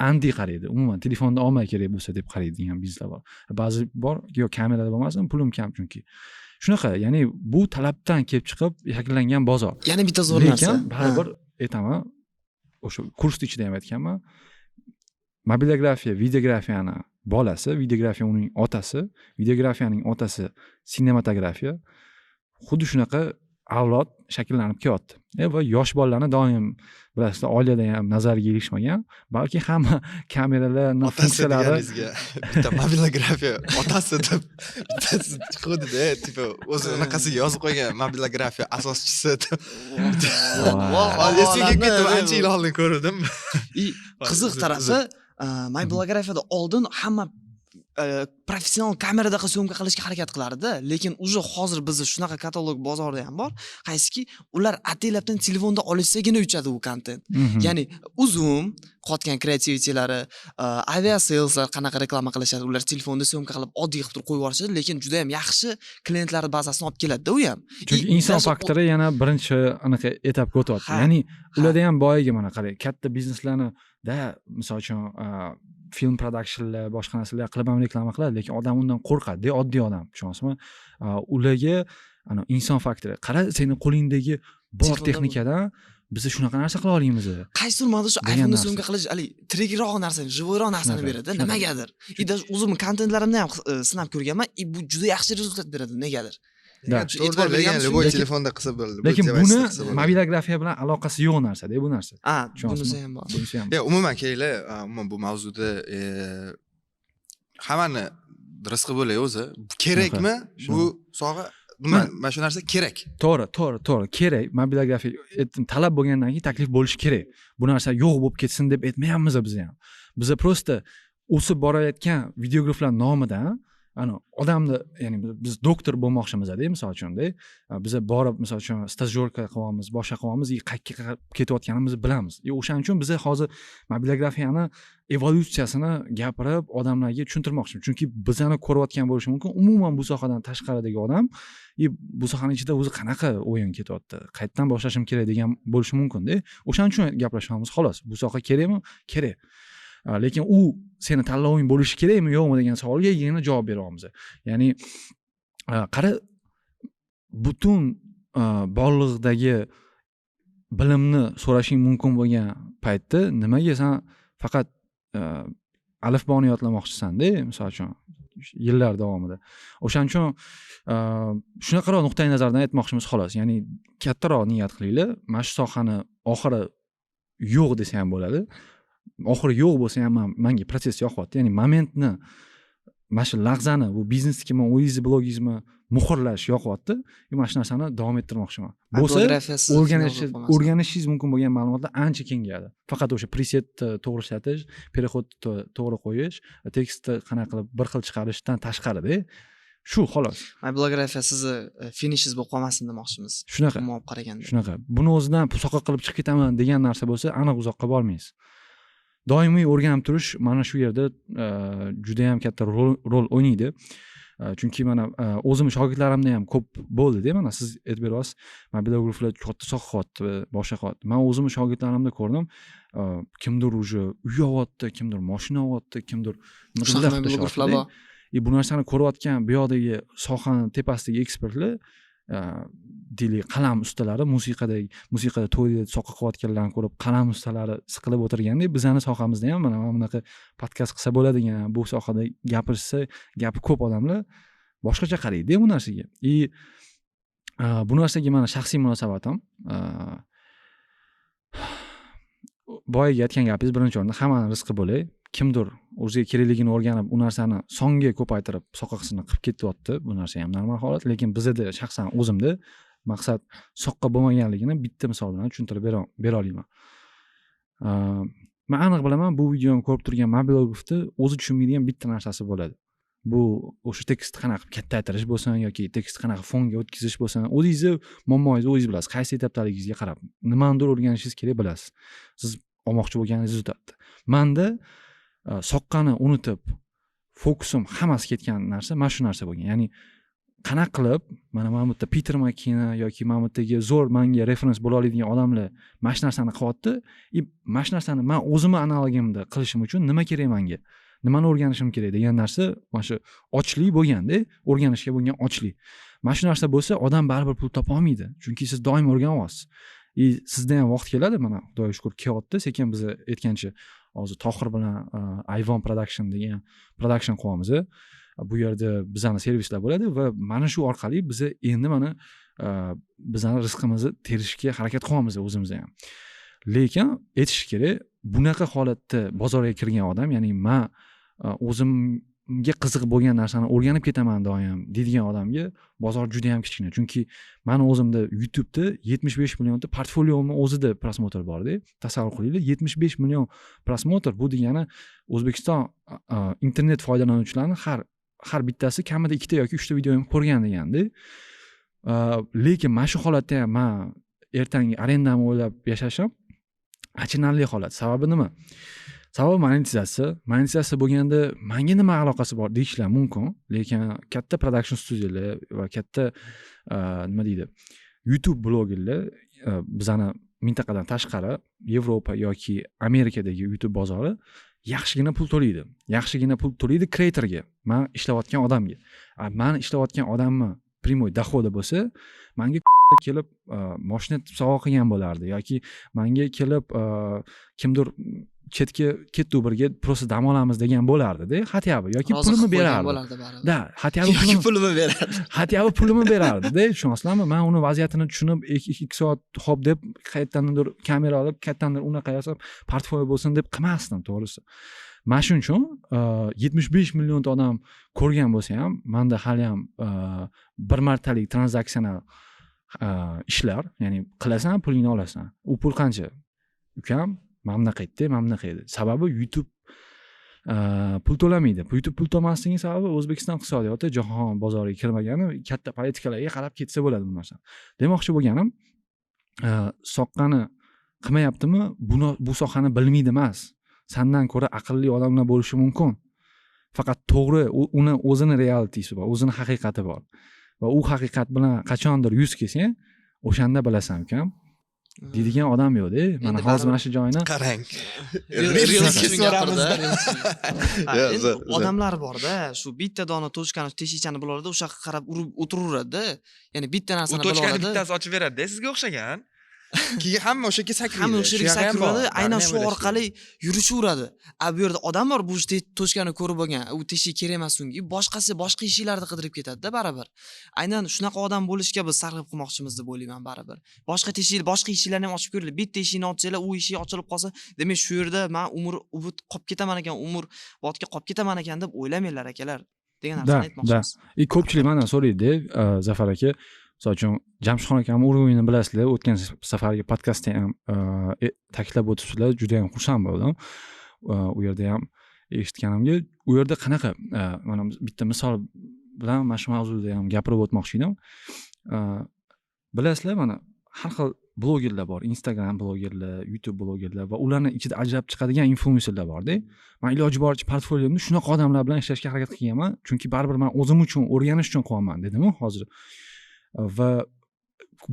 anti qaraydi, umuman telefonda olmay kerak bo'lsa deb qaraydigan bizneslar bor. Ba'zi bor, yo'q, kamerada bo'lmasin, pulim kam chunki. Shunaqa, ya'ni bu talabdan kelib chiqib shakllangan bozor.
Yana bitta zo'r narsa.
Lekin baribir aytaman, o'sha kursni ichida ham aytganman. Mobilografiya videografiyani bolasi, videografiya uning otasi, videografiyaning otasi sinematografiya. Xuddi shunaqa avlod shakllanib kelyapti. Va yosh bolalarni doim bilasizlar, oilada ham nazarga ilishmagan, balki hamma kameralar,
funksiyalari bitta mobilografiya otasi deb bittasi chiquvdi-da, типа o'zi anaqasiga yozib qo'ygan mobilografiya asoschisi deb. Esimga ketdi, ancha yil oldin ko'rdim.
Qiziq tarafi, mobilografiyada oldin hamma professional kamerada съёмка qilishga harakat qilardi, lekin уже hozir bizda shunaqa katalog bozorda ham bor, qaysiki ular ataylabdan telefonda olishsagina uchadi u kontent. Ya'ni Uzum qotgan kreativityalari, Aviasaleslar qanaqa reklama qilishadi, ular telefonda съёмка qilib oddiy qilib turib qo'yib yuborishadi, lekin juda ham yaxshi klientlar bazasini olib keladida u ham.
Chunki inson faktori yana birinchi anaqa etapga o'tyapti. Ya'ni ularda ham boyagi mana qarang, katta bizneslarni da misol uchun film productionlar, boshqa narsalar qilib ham reklama qiladi, lekin odam undan qo'rqadi, oddiy odam, tushunyapsizmi? Ularga ana inson faktori. Qara, seni qo'lingdagi bor texnikadan biz shunaqa narsa qila olamiz.
Qaysidir ma'noda shu iPhone'da съёмка qilish haligi tirikroq narsani, живой roq narsani beradi, nimagadir. И даже o'zim kontentlarimda ham sinab ko'rganman, и bu juda yaxshi результат beradi, negadir.
Любой telefonda qilsa bo'ladi.
Lekin buni mobilografiya bilan aloqasi yo'q narsada bu narsa.
Ha, bunisi ham bor.
Bunisi ham.
Yo'q, umuman kelinglar, umuman bu mavzuda hammani rizqi bo'lak o'zi. Kerakmi bu soha? Mana shu narsa kerak.
To'g'ri, to'g'ri, to'g'ri. Kerak. Mobilografiya talab bo'lgandan keyin taklif bo'lishi kerak. Bu narsa yo'q bo'lib ketsin deb aytmayapmiz biz ham. Biz просто o'sib borayotgan videograflar nomidan ana odamni, ya'ni biz doktor bo'lmoqchimiz-da, misol uchun-da. Biza borib, misol uchun, стажёрка qilyapmiz, boshqa qilyapmiz, и qayerga ketayotganimizni bilamiz. И o'shaning uchun biza hozir mobilografiyani evolyutsiyasini gapirib, odamlarga tushuntirmoqchimiz. Chunki bizani ko'rayotgan bo'lishi mumkin, umuman bu sohadan tashqaridagi odam, и bu sohani ichida o'zi qanaqa o'yin ketyapti, qayerdan boshlashim kerak degan bo'lishi mumkin-da. O'shaning uchun gaplashyapmiz xolos. Bu soha kerakmi? Kerak. Lekin u seni tanloving bo'lishi kerakmi yo'qmi degan savolga yana javob beryapmiz. Ya'ni qara, butun borliqdagi bilimni so'rashing mumkin bo'lgan paytda nimaga san faqat alifboni yodlamoqchisan-da, misol uchun yillar davomida. O'shaning uchun shunaqaroq nuqtai nazardan aytmoqchimiz xolos. Ya'ni kattaroq niyat qilinglar, mana shu sohani oxiri yo'q desa ham bo'ladi. Oxiri yo'q bo'lsa ham menga protsess yoqyapti. Ya'ni momentni, mana shu lahzani, bu biznesnikimi, o'zingizni blogingizmi muhrlash yoqyapti. Mana shu narsani davom ettirmoqchiman. Bo'lsa o'rganishingiz mumkin bo'lgan ma'lumotlar ancha kengayadi. Faqat o'sha presetni to'g'ri ishlatish, переход ni to'g'ri qo'yish, tekstni qanaqa qilib bir xil chiqarishdan tashqarida shu xolos.
Mobilografiya sizni finishingiz bo'lib qolmasin demoqchimiz.
Shunaqa.
Umuman olib qaraganda.
Shunaqa. Buni o'zidan soqqa qilib chiqib ketaman degan narsa bo'lsa, aniq uzoqqa bormaysiz. Doimiy o'rganib turish mana shu yerda juda ham katta rol o'ynaydi. Chunki mana o'zim shogirdlarimda ham ko'p bo'ldi-da, mana siz aytib beryapsiz, mobilograflar katta soha qilyapti, boshqa qilyapti. Men o'zimni shogirdlarimda ko'rdim, kimdir уже uy olyapti, kimdir mashina olyapti, kimdir
mobilograflar bor.
Bu narsani ko'rayotgan bu yoqdagi sohani tepasidagi ekspertlar, deylik, qalam ustalari, musiqada to'yda soqqa qilayotganlarni ko'rib, qalam ustalari siqilib o'tirgandek, bizani sohamizda ham mana bunaqa podkast qilsa bo'ladigan, bu sohada gapirsa, gapi ko'p odamlar boshqacha qaraydi bu narsaga. И bu narsaga mana shaxsiy munosabatim, boyagi aytgan gapingiz birinchi o'rinda hammani rizqi bo'lay. Kimdir o'ziga kerakligini o'rganib, u narsani songa ko'paytirib, soqqasini qilib ketyapti. Bu narsa ham normal holat, lekin bizda shaxsan o'zimda maqsad soqqa bo'lmaganligini bitta misol bilan tushuntirib bera olaman. Men aniq bilaman, bu videoni ko'rib turgan mobilografda o'zi tushunmaydigan bitta narsasi bo'ladi. Bu o'sha tekstni qanaqa qilib kattaytirish bo'lsin yoki tekstni qanaqa fonga o'tkazish bo'lsin, o'zingizni muammoingizni o'zingiz bilasiz, qaysi etapdaligingizga qarab nimanidir o'rganishingiz kerak bilasiz. Siz olmoqchi bo'lgan rezultatni. Menda soqqani unutib, fokusim hammasi ketgan narsa mana shu narsa bo'lgan. Ya'ni qanaqa qilib mana bu yerda Peter McKinnon yoki mana bu yerdagi zo'r menga referens bo'la oladigan odamlar mana shu narsani qilyapti, и mana shu narsani men o'zimni analogimda qilishim uchun nima kerak menga? Nimani o'rganishim kerak degan narsa mana shu ochlik bo'lganda, o'rganishga bo'lgan ochlik. Mana shu narsa bo'lsa, odam baribir pul topolmaydi, chunki siz doim o'rganyapsiz и sizda ham vaqt keladi. Mana, xudoga shukur, kelyapti sekin. Biz aytgancha, hozir Tohir bilan Ayvon Production degan production qilyapmiz. Bu yerda bizani servislar bo'ladi va mana shu orqali biza endi mana bizani rizqimizni terishga harakat qilyapmiz o'zimiz ham. Lekin aytish kerak, bunaqa holatda bozorga kirgan odam, ya'ni man o'zimga qiziq bo'lgan narsani o'rganib ketaman doim deydigan odamga bozor juda yam kichkina. Chunki mani o'zimda YouTubeda 75 millionta portfoliomni o'zida просмотр borda. Tasavvur qilinglar, 75 million просмотр, bu degani O'zbekiston internet foydalanuvchilarini har bittasi kamida ikkita yoki uchta videomni ko'rgan deganda. Lekin mana shu holatda ham man ertangi arendamni o'ylab yashashim achinarli holat. Sababi nima? Sababi monetizatsiya. Monetizatsiya bo'lganda manga nima aloqasi bor deyishlar mumkin, lekin katta production studiyalar va katta, nima deydi, YouTube blogerlar, bizani mintaqadan tashqari Yevropa yoki Amerikadagi YouTube bozori yaxshigina pul to'laydi, yaxshigina pul to'laydi creatorga, man ishlayotgan odamga. Man ishlayotgan odamni прямой доходи bo'lsa, manga kelib moshina sovg'a qilgan bo'lardi yoki manga kelib kimdir chetga ketdik, birga просто dam olamiz degan bo'lardida, хотя бы, yoki
Rozi
pulimni
qilib qo'ygan
berardi.
Bo'lardi baribir.
Да, хотя бы
yoki
pulimni
pulimni berardi.
Хотя бы pulimni berardida, tushunasizlarmi? Man uni vaziyatini tushunib, 2 soat hop deb, qayerdandir kamera olib, qayerdandir unaqa yasab, portfolio bo'lsin deb qilmasdim, to'g'risi. Mana shuning uchun 75 millionta odam ko'rgan bo'lsa ham, manda haliyam bir martalik tranzaksional ishlar, ya'ni qilasan, pulingni olasan. U pul qancha, ukam, mana bunaqa edida, mana bunaqa edi. Sababi YouTube pul to'lamaydi. YouTube pul to'lamasligini sababi O'zbekiston iqtisodiyoti jahon bozoriga kirmagani. Katta politikalarga qarab ketsa bo'ladi bu narsa. Demoqchi bo'lganim, soqqani qilmayaptimi, buni, bu sohani bilmaydi emas, sandan ko'ra aqlli odamlar bo'lishi mumkin. Faqat to'g'ri, uni o'zini realitysi bor, o'zini haqiqati bor va u haqiqat bilan qachondir yuz kelsang, o'shanda bilasan, ukam, deydigan odam yo'qda. Mana
Endi
hozir
baribir
mana shu joyini
Qarang.
Reels
Reels
uchun
so'ramizda.
gapirdi, Reels uchun. Ha,
Yo'q,
endi
zo'r, zo'r.
Odamlar borda, shu bitta dona точка ni, teshikchani biloladi, o'sha yoqqa qarab urib o'tiraveradida. Ya'ni bitta
U
narsani
точка ni
biloladi.
Bittasi ochib beradida, sizga o'xshagan.
Keyin hamma o'sha yerga sakraydi.
Hamma o'sha yerga
Shu yog'i ham bor.
sakraydi, aynan
Baribir
shu
ham o'ylash
orqali yurishaveradi. A bu yerda odam bor, bu точка ni ko'rib bo'lgan, u teshik kerak emas unga, boshqasi boshqa eshiklarni qidirib ketadida baribir. Aynan shunaqa odam bo'lishga biz targ'ib qilmoqchimiz deb o'ylayman baribir. Boshqa teshik, boshqa eshiklarni ham ochib ko'ringlar. Bitta eshikni ochsanglar, u eshik ochilib qolsa, demak shu yerda man umr ubud qolib ketaman ekan, umr botga qolib ketaman ekan deb o'ylamanglar, akalar, degan narsani aytmoqchimiz.
И ko'pchilik mandan so'raydi, Zafar aka, misol uchun, Jamshidxon akamni уровень ini bilasizlar, o'tgan safargi podkastda ham ta'kidlab o'tibsizlar, juda yam xursand bo'ldim u yerda ham eshitganimga. U yerda qanaqa, mana bitta misol bilan mana shu mavzuda ham gapirib o'tmoqchi edim. Bilasizlar, mana har xil blogerlar bor, Instagram blogerlar, YouTube blogerlar va ularni ichida ajralib chiqadigan influenserlar borda. Man iloji boricha portfoliomda shunaqa odamlar bilan ishlashga harakat qilganman, chunki baribir man o'zim uchun o'rganish uchun qilyapman dedimu hozir. Va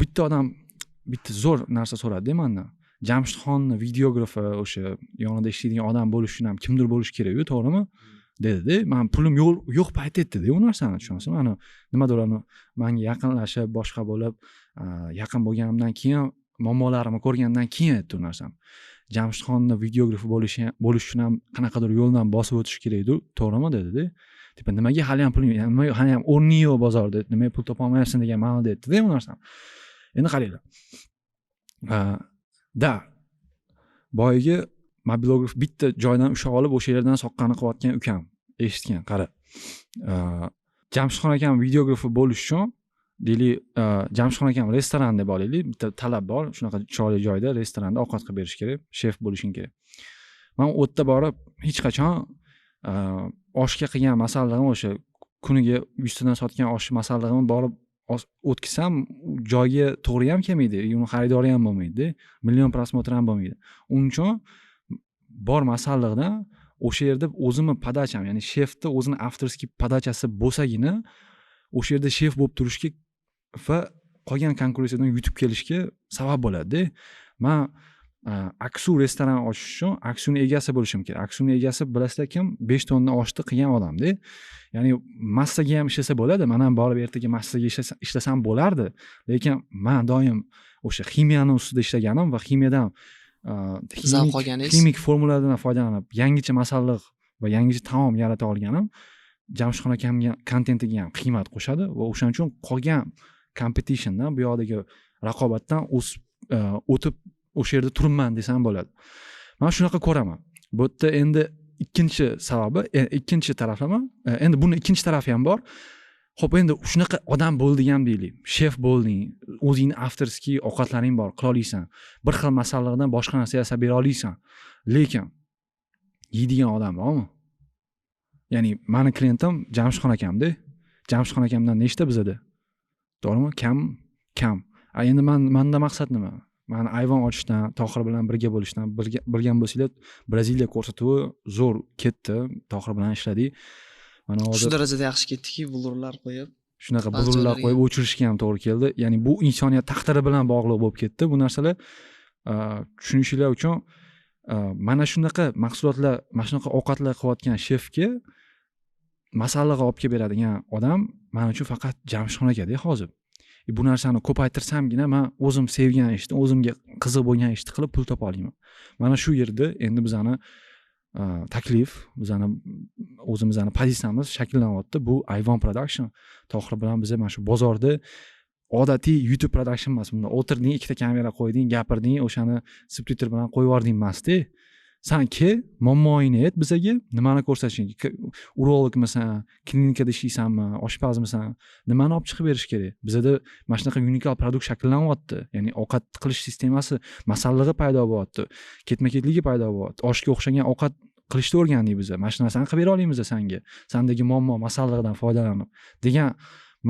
bitta odam bitta zo'r narsa so'radida mandan: Jamshidxonni videografi, o'sha yonida ishlaydigan odam bo'lish uchun ham kimdir bo'lishi kerakku, to'g'rimi, dedida. Man pulim yo'q, yo'q payt aytdida u narsani, tushunasizmi? Ani nimadir ani manga yaqinlashib, boshqa bo'lib, yaqin bo'lganimdan keyin, muammolarimni ko'rgandan keyin aytdi u narsani. Jamshidxonni videografi bo'lish uchun ham qanaqadir yo'ldan bosib o'tish kerakdu, to'g'rimi, dedida. Типа nimaga haliyam puling, nimaga haliyam o'rning yo'q bozorda, nimaga pul topolmayapsan degan ma'noda aytdida u narsani. Endi qaranglar, да, boyagi mobilograf bitta joydan ushlab olib, o'sha yerdan soqqani qilayotgan ukam eshitgan, qara, Jamshidxon akam videografi bo'lish uchun, deylik, Jamshidxon akam restoran deb olaylik, bitta talab bor, shunaqa chiroyli joyda, restoranda ovqat qilib berish kerak, shef bo'lishing kerak. Man u yerda borib hech qachon oshga qilgan masallig'im, o'sha kuniga 100 tadan sotgan osh masallig'imni borib o'tkazsam, joyga to'g'ri ham kelmaydi, uni xaridori ham bo'lmaydida, million просмотр ham bo'lmaydi. Uning uchun bor masalliqdan o'sha yerda o'zimni подача m, ya'ni shefni o'zini авторский подача si bo'lsagina, o'sha yerda shef bo'lib turishga va qolgan konkurensiyadan yutib kelishga sabab bo'ladida. Man Aksu restoran ochish uchun Aksuni egasi bo'lishim kerak. Aksuni egasi, bilasizlar kim? 5 tonna oshni qilgan odamda. Ya'ni massaga ham ishlasa bo'ladi. Man ham borib ertaga massaga ishlasam bo'lardi, lekin man doim o'sha ximiyani ustida ishlaganim va ximiyadan
Zavq olganingiz.
Ximik formulalardan foydalanib yangicha masalliq va yangicha taom yarata olganim Jamshidxon akamga kontentiga ham qiymat qo'shadi va o'shaning uchun qolgan competitiondan, bu yoqdagi raqobatdan o'sib, o'tib, o'sha yerda turibman desam bo'ladi. Man shunaqa ko'raman. Bu yerda endi ikkinchi sababi, ikkinchi taraflama, endi buni ikkinchi tarafi ham bor. Ho'p, endi shunaqa odam bo'lding ham deylik, shef bo'lding, o'zingni авторский ovqatlaring bor, qila olasan, bir xil masalliqdan boshqa narsa yasab bera olasan, lekin yeydigan odam bormi? Ya'ni mani klientim Jamshidxon akamda. Jamshidxon akamdan nechta bizada, to'g'rimi? Kam, kam. A endi manda maqsad nima? Mani ayvon ochishdan, Tohir bilan birga bo'lishdan, birga bilgan bo'lsanglar, Braziliya ko'rsatuvi zo'r ketdi, Tohir bilan ishladik mana
Shu
hozir.
darajada yaxshi ketdiki, blurlar qo'yib
Shunaqa
ba'zi
blurlar
joylarga.
qo'yib o'chirishga ham to'g'ri keldi. Ya'ni bu insoniyat taqdiri bilan bog'liq bo'lib ketdi bu narsalar. Tushunishinglar uchun, mana shunaqa mahsulotlar, mana shunaqa ovqatlar qilayotgan shefga masalliq olib kelib beradigan odam man uchun faqat Jamshidxon akada hozir. Bu narsani ko'paytirsamgina man o'zim sevgan ishni, o'zimga qiziq bo'lgan ishni qilib pul topa olaman. Mana shu yerda endi bizani taklif, bizani o'zimizni pozitsiyamiz shakllanyapti. Bu Ayvon Production. Tohir bilan biza mana shu bozorda odatiy YouTube production emas. Bunda o'tirding, ikkita kamera qo'yding, gapirding, o'shani subtitr bilan qo'yib yubording emasda. San kel, muammoingni ayt bizaga, nimani ko'rsatishing, urologmisan, klinikada ishlaysanmi, oshpazmisan, nimani olib chiqib berish kerak. Bizada mana shunaqa unikal продукт shakllanyapti. Ya'ni ovqat qilish sistemasi, masallig'i paydo bo'lyapti, ketma ketligi paydo bo'lyapti. Oshga o'xshagan ovqat qilishni o'rgandik biza, mana shu narsani qilib bera olamiz sanga, sandagi muammo masallig'idan foydalanib degan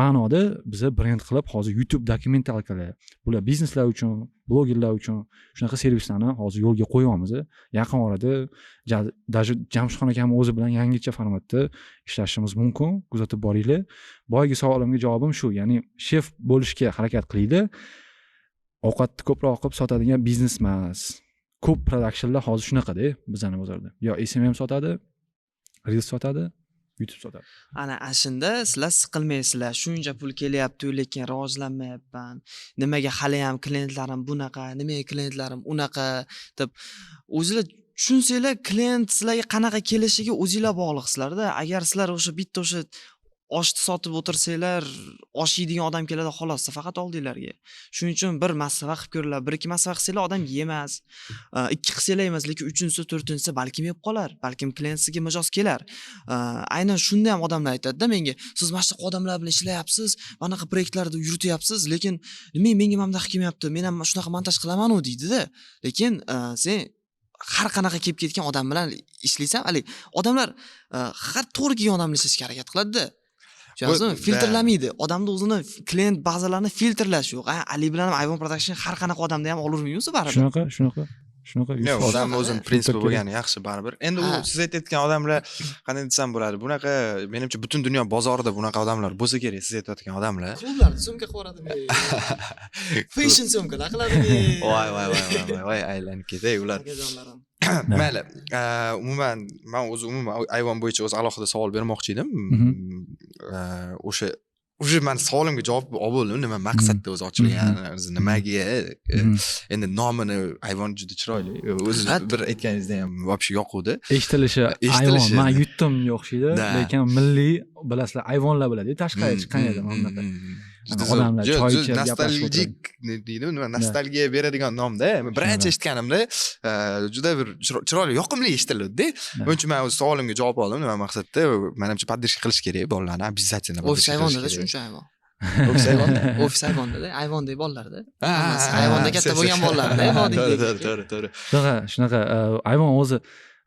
ma'noda biza brend qilib hozir YouTube документалка lar, bular bizneslar uchun, blogerlar uchun shunaqa servislarni hozir yo'lga qo'yyapmiz. Yaqin orada даже Jamshidxon akamni o'zi bilan yangicha formatda ishlashimiz mumkin, kuzatib boringlar. Boyagi savolimga javobim shu, ya'ni shef bo'lishga harakat qilinglar. Ovqatni ko'proq qilib sotadigan biznes emas. Ko'p productionlar hozir shunaqada bizani bozorda, yo SMM sotadi, reels sotadi, YouTube sotadi.
Ana shunda sizlar siqilmaysizlar. Shuncha pul kelyapti, lekin rivojlanmayapman, nimaga haliyam klientlarim bunaqa, nimaga klientlarim unaqa deb. O'zinglar tushunsanglar, klient sizlarga qanaqa kelishiga o'zinglar bog'liqsizlarda. Agar sizlar o'sha bitta o'sha oshni sotib o'tirsanglar, osh yeydigan odam keladi xolos, faqat oldinglarga. Shuning uchun bir masava qilib ko'ringlar. Bir ikki masava qilsanglar, odam yemas, ikki qilsanglar emas, lekin uchinchisi, to'rtinchisi balkim yeb qolar, balkim klient sizga mijoz kelar. Aynan shunda ham odamlar aytadida menga: "Siz mana shunaqa odamlar bilan ishlayapsiz, manaqa proyektlarni yurityapsiz, lekin nimaga menga mana bunaqa kelmayapti, men ham shunaqa montaj qilamanu", deydida. Lekin sen har qanaqa kelib ketgan odam bilan ishlaysan, haligi odamlar har to'g'ri kelgan odam bilan ishlashga harakat qiladida. Tushunasizmi? Filtrlamaydi. Odamni o'zini klient bazalarini filtrlash yo'q. A, Ali bilan ham Ayvon Production har qanaqa odamni ham olavermaymiz baribir.
Shunaqa, shunaqa, shunaqa, yuz
Yo'q,
foiz.
odamni o'zini
Shunaqa.
prinsipi
Kerak.
bo'lgani yaxshi baribir. Endi u siz aytayotgan odamlar, qanday desam bo'ladi, bunaqa menimcha butun dunyo bozorida bunaqa odamlar bo'lsa kerak, siz aytayotgan odamlar.
Klublarda syomka qilib yuboradimi? Fashion syomkalar qiladimi?
Voy, voy, voy, voy, voy, voy, aylanib ketay ular.
Akajonlarim.
Mayli, umuman man o'zi umuman ayvon bo'yicha o'zi alohida savol bermoqchi edim. O'sha уже man savolimga javob olib bo'ldim. Nima maqsadda o'zi ochilgan, o'zi nimaga? Endi nomini ayvon juda chiroyli. O'zi bir aytganingizda ham вообще yoquvdi.
Eshitilishi ayvon,
Eshitilishi.
Man yutdim o'xshaydi, lekin milliy bilasizlar, ayvonlar bo'ladi, tashqariga chiqqan edi mana bunaqa.
Juda zo'r.
Odamlar
Juda
choy
juda
ichib gaplashib
nostalgik deydimi, nima, nostalgiya beradigan nomda. Birinchi eshitganimda juda bir chiroyli, yoqimli eshitiladi. Buning uchun man o'z savolimga javob oldim. Nima maqsadda? Manimcha, поддержка qilish kerak bolalarni, обязательно
Ofis
поддержка qilish
ayvonda
kerak.
shuncha ayvon.
Ofis ayvonda.
Ofis ayvonda, ayvondagi bolalarda.
Ha,
Hammasi
ha,
ayvonda
ha,
katta
se-
bo'lgan
se-
bolalarda,
To'g'ri, to'g'ri, to'g'ri, to'g'ri.
Shunaqa, shunaqa, ayvon o'zi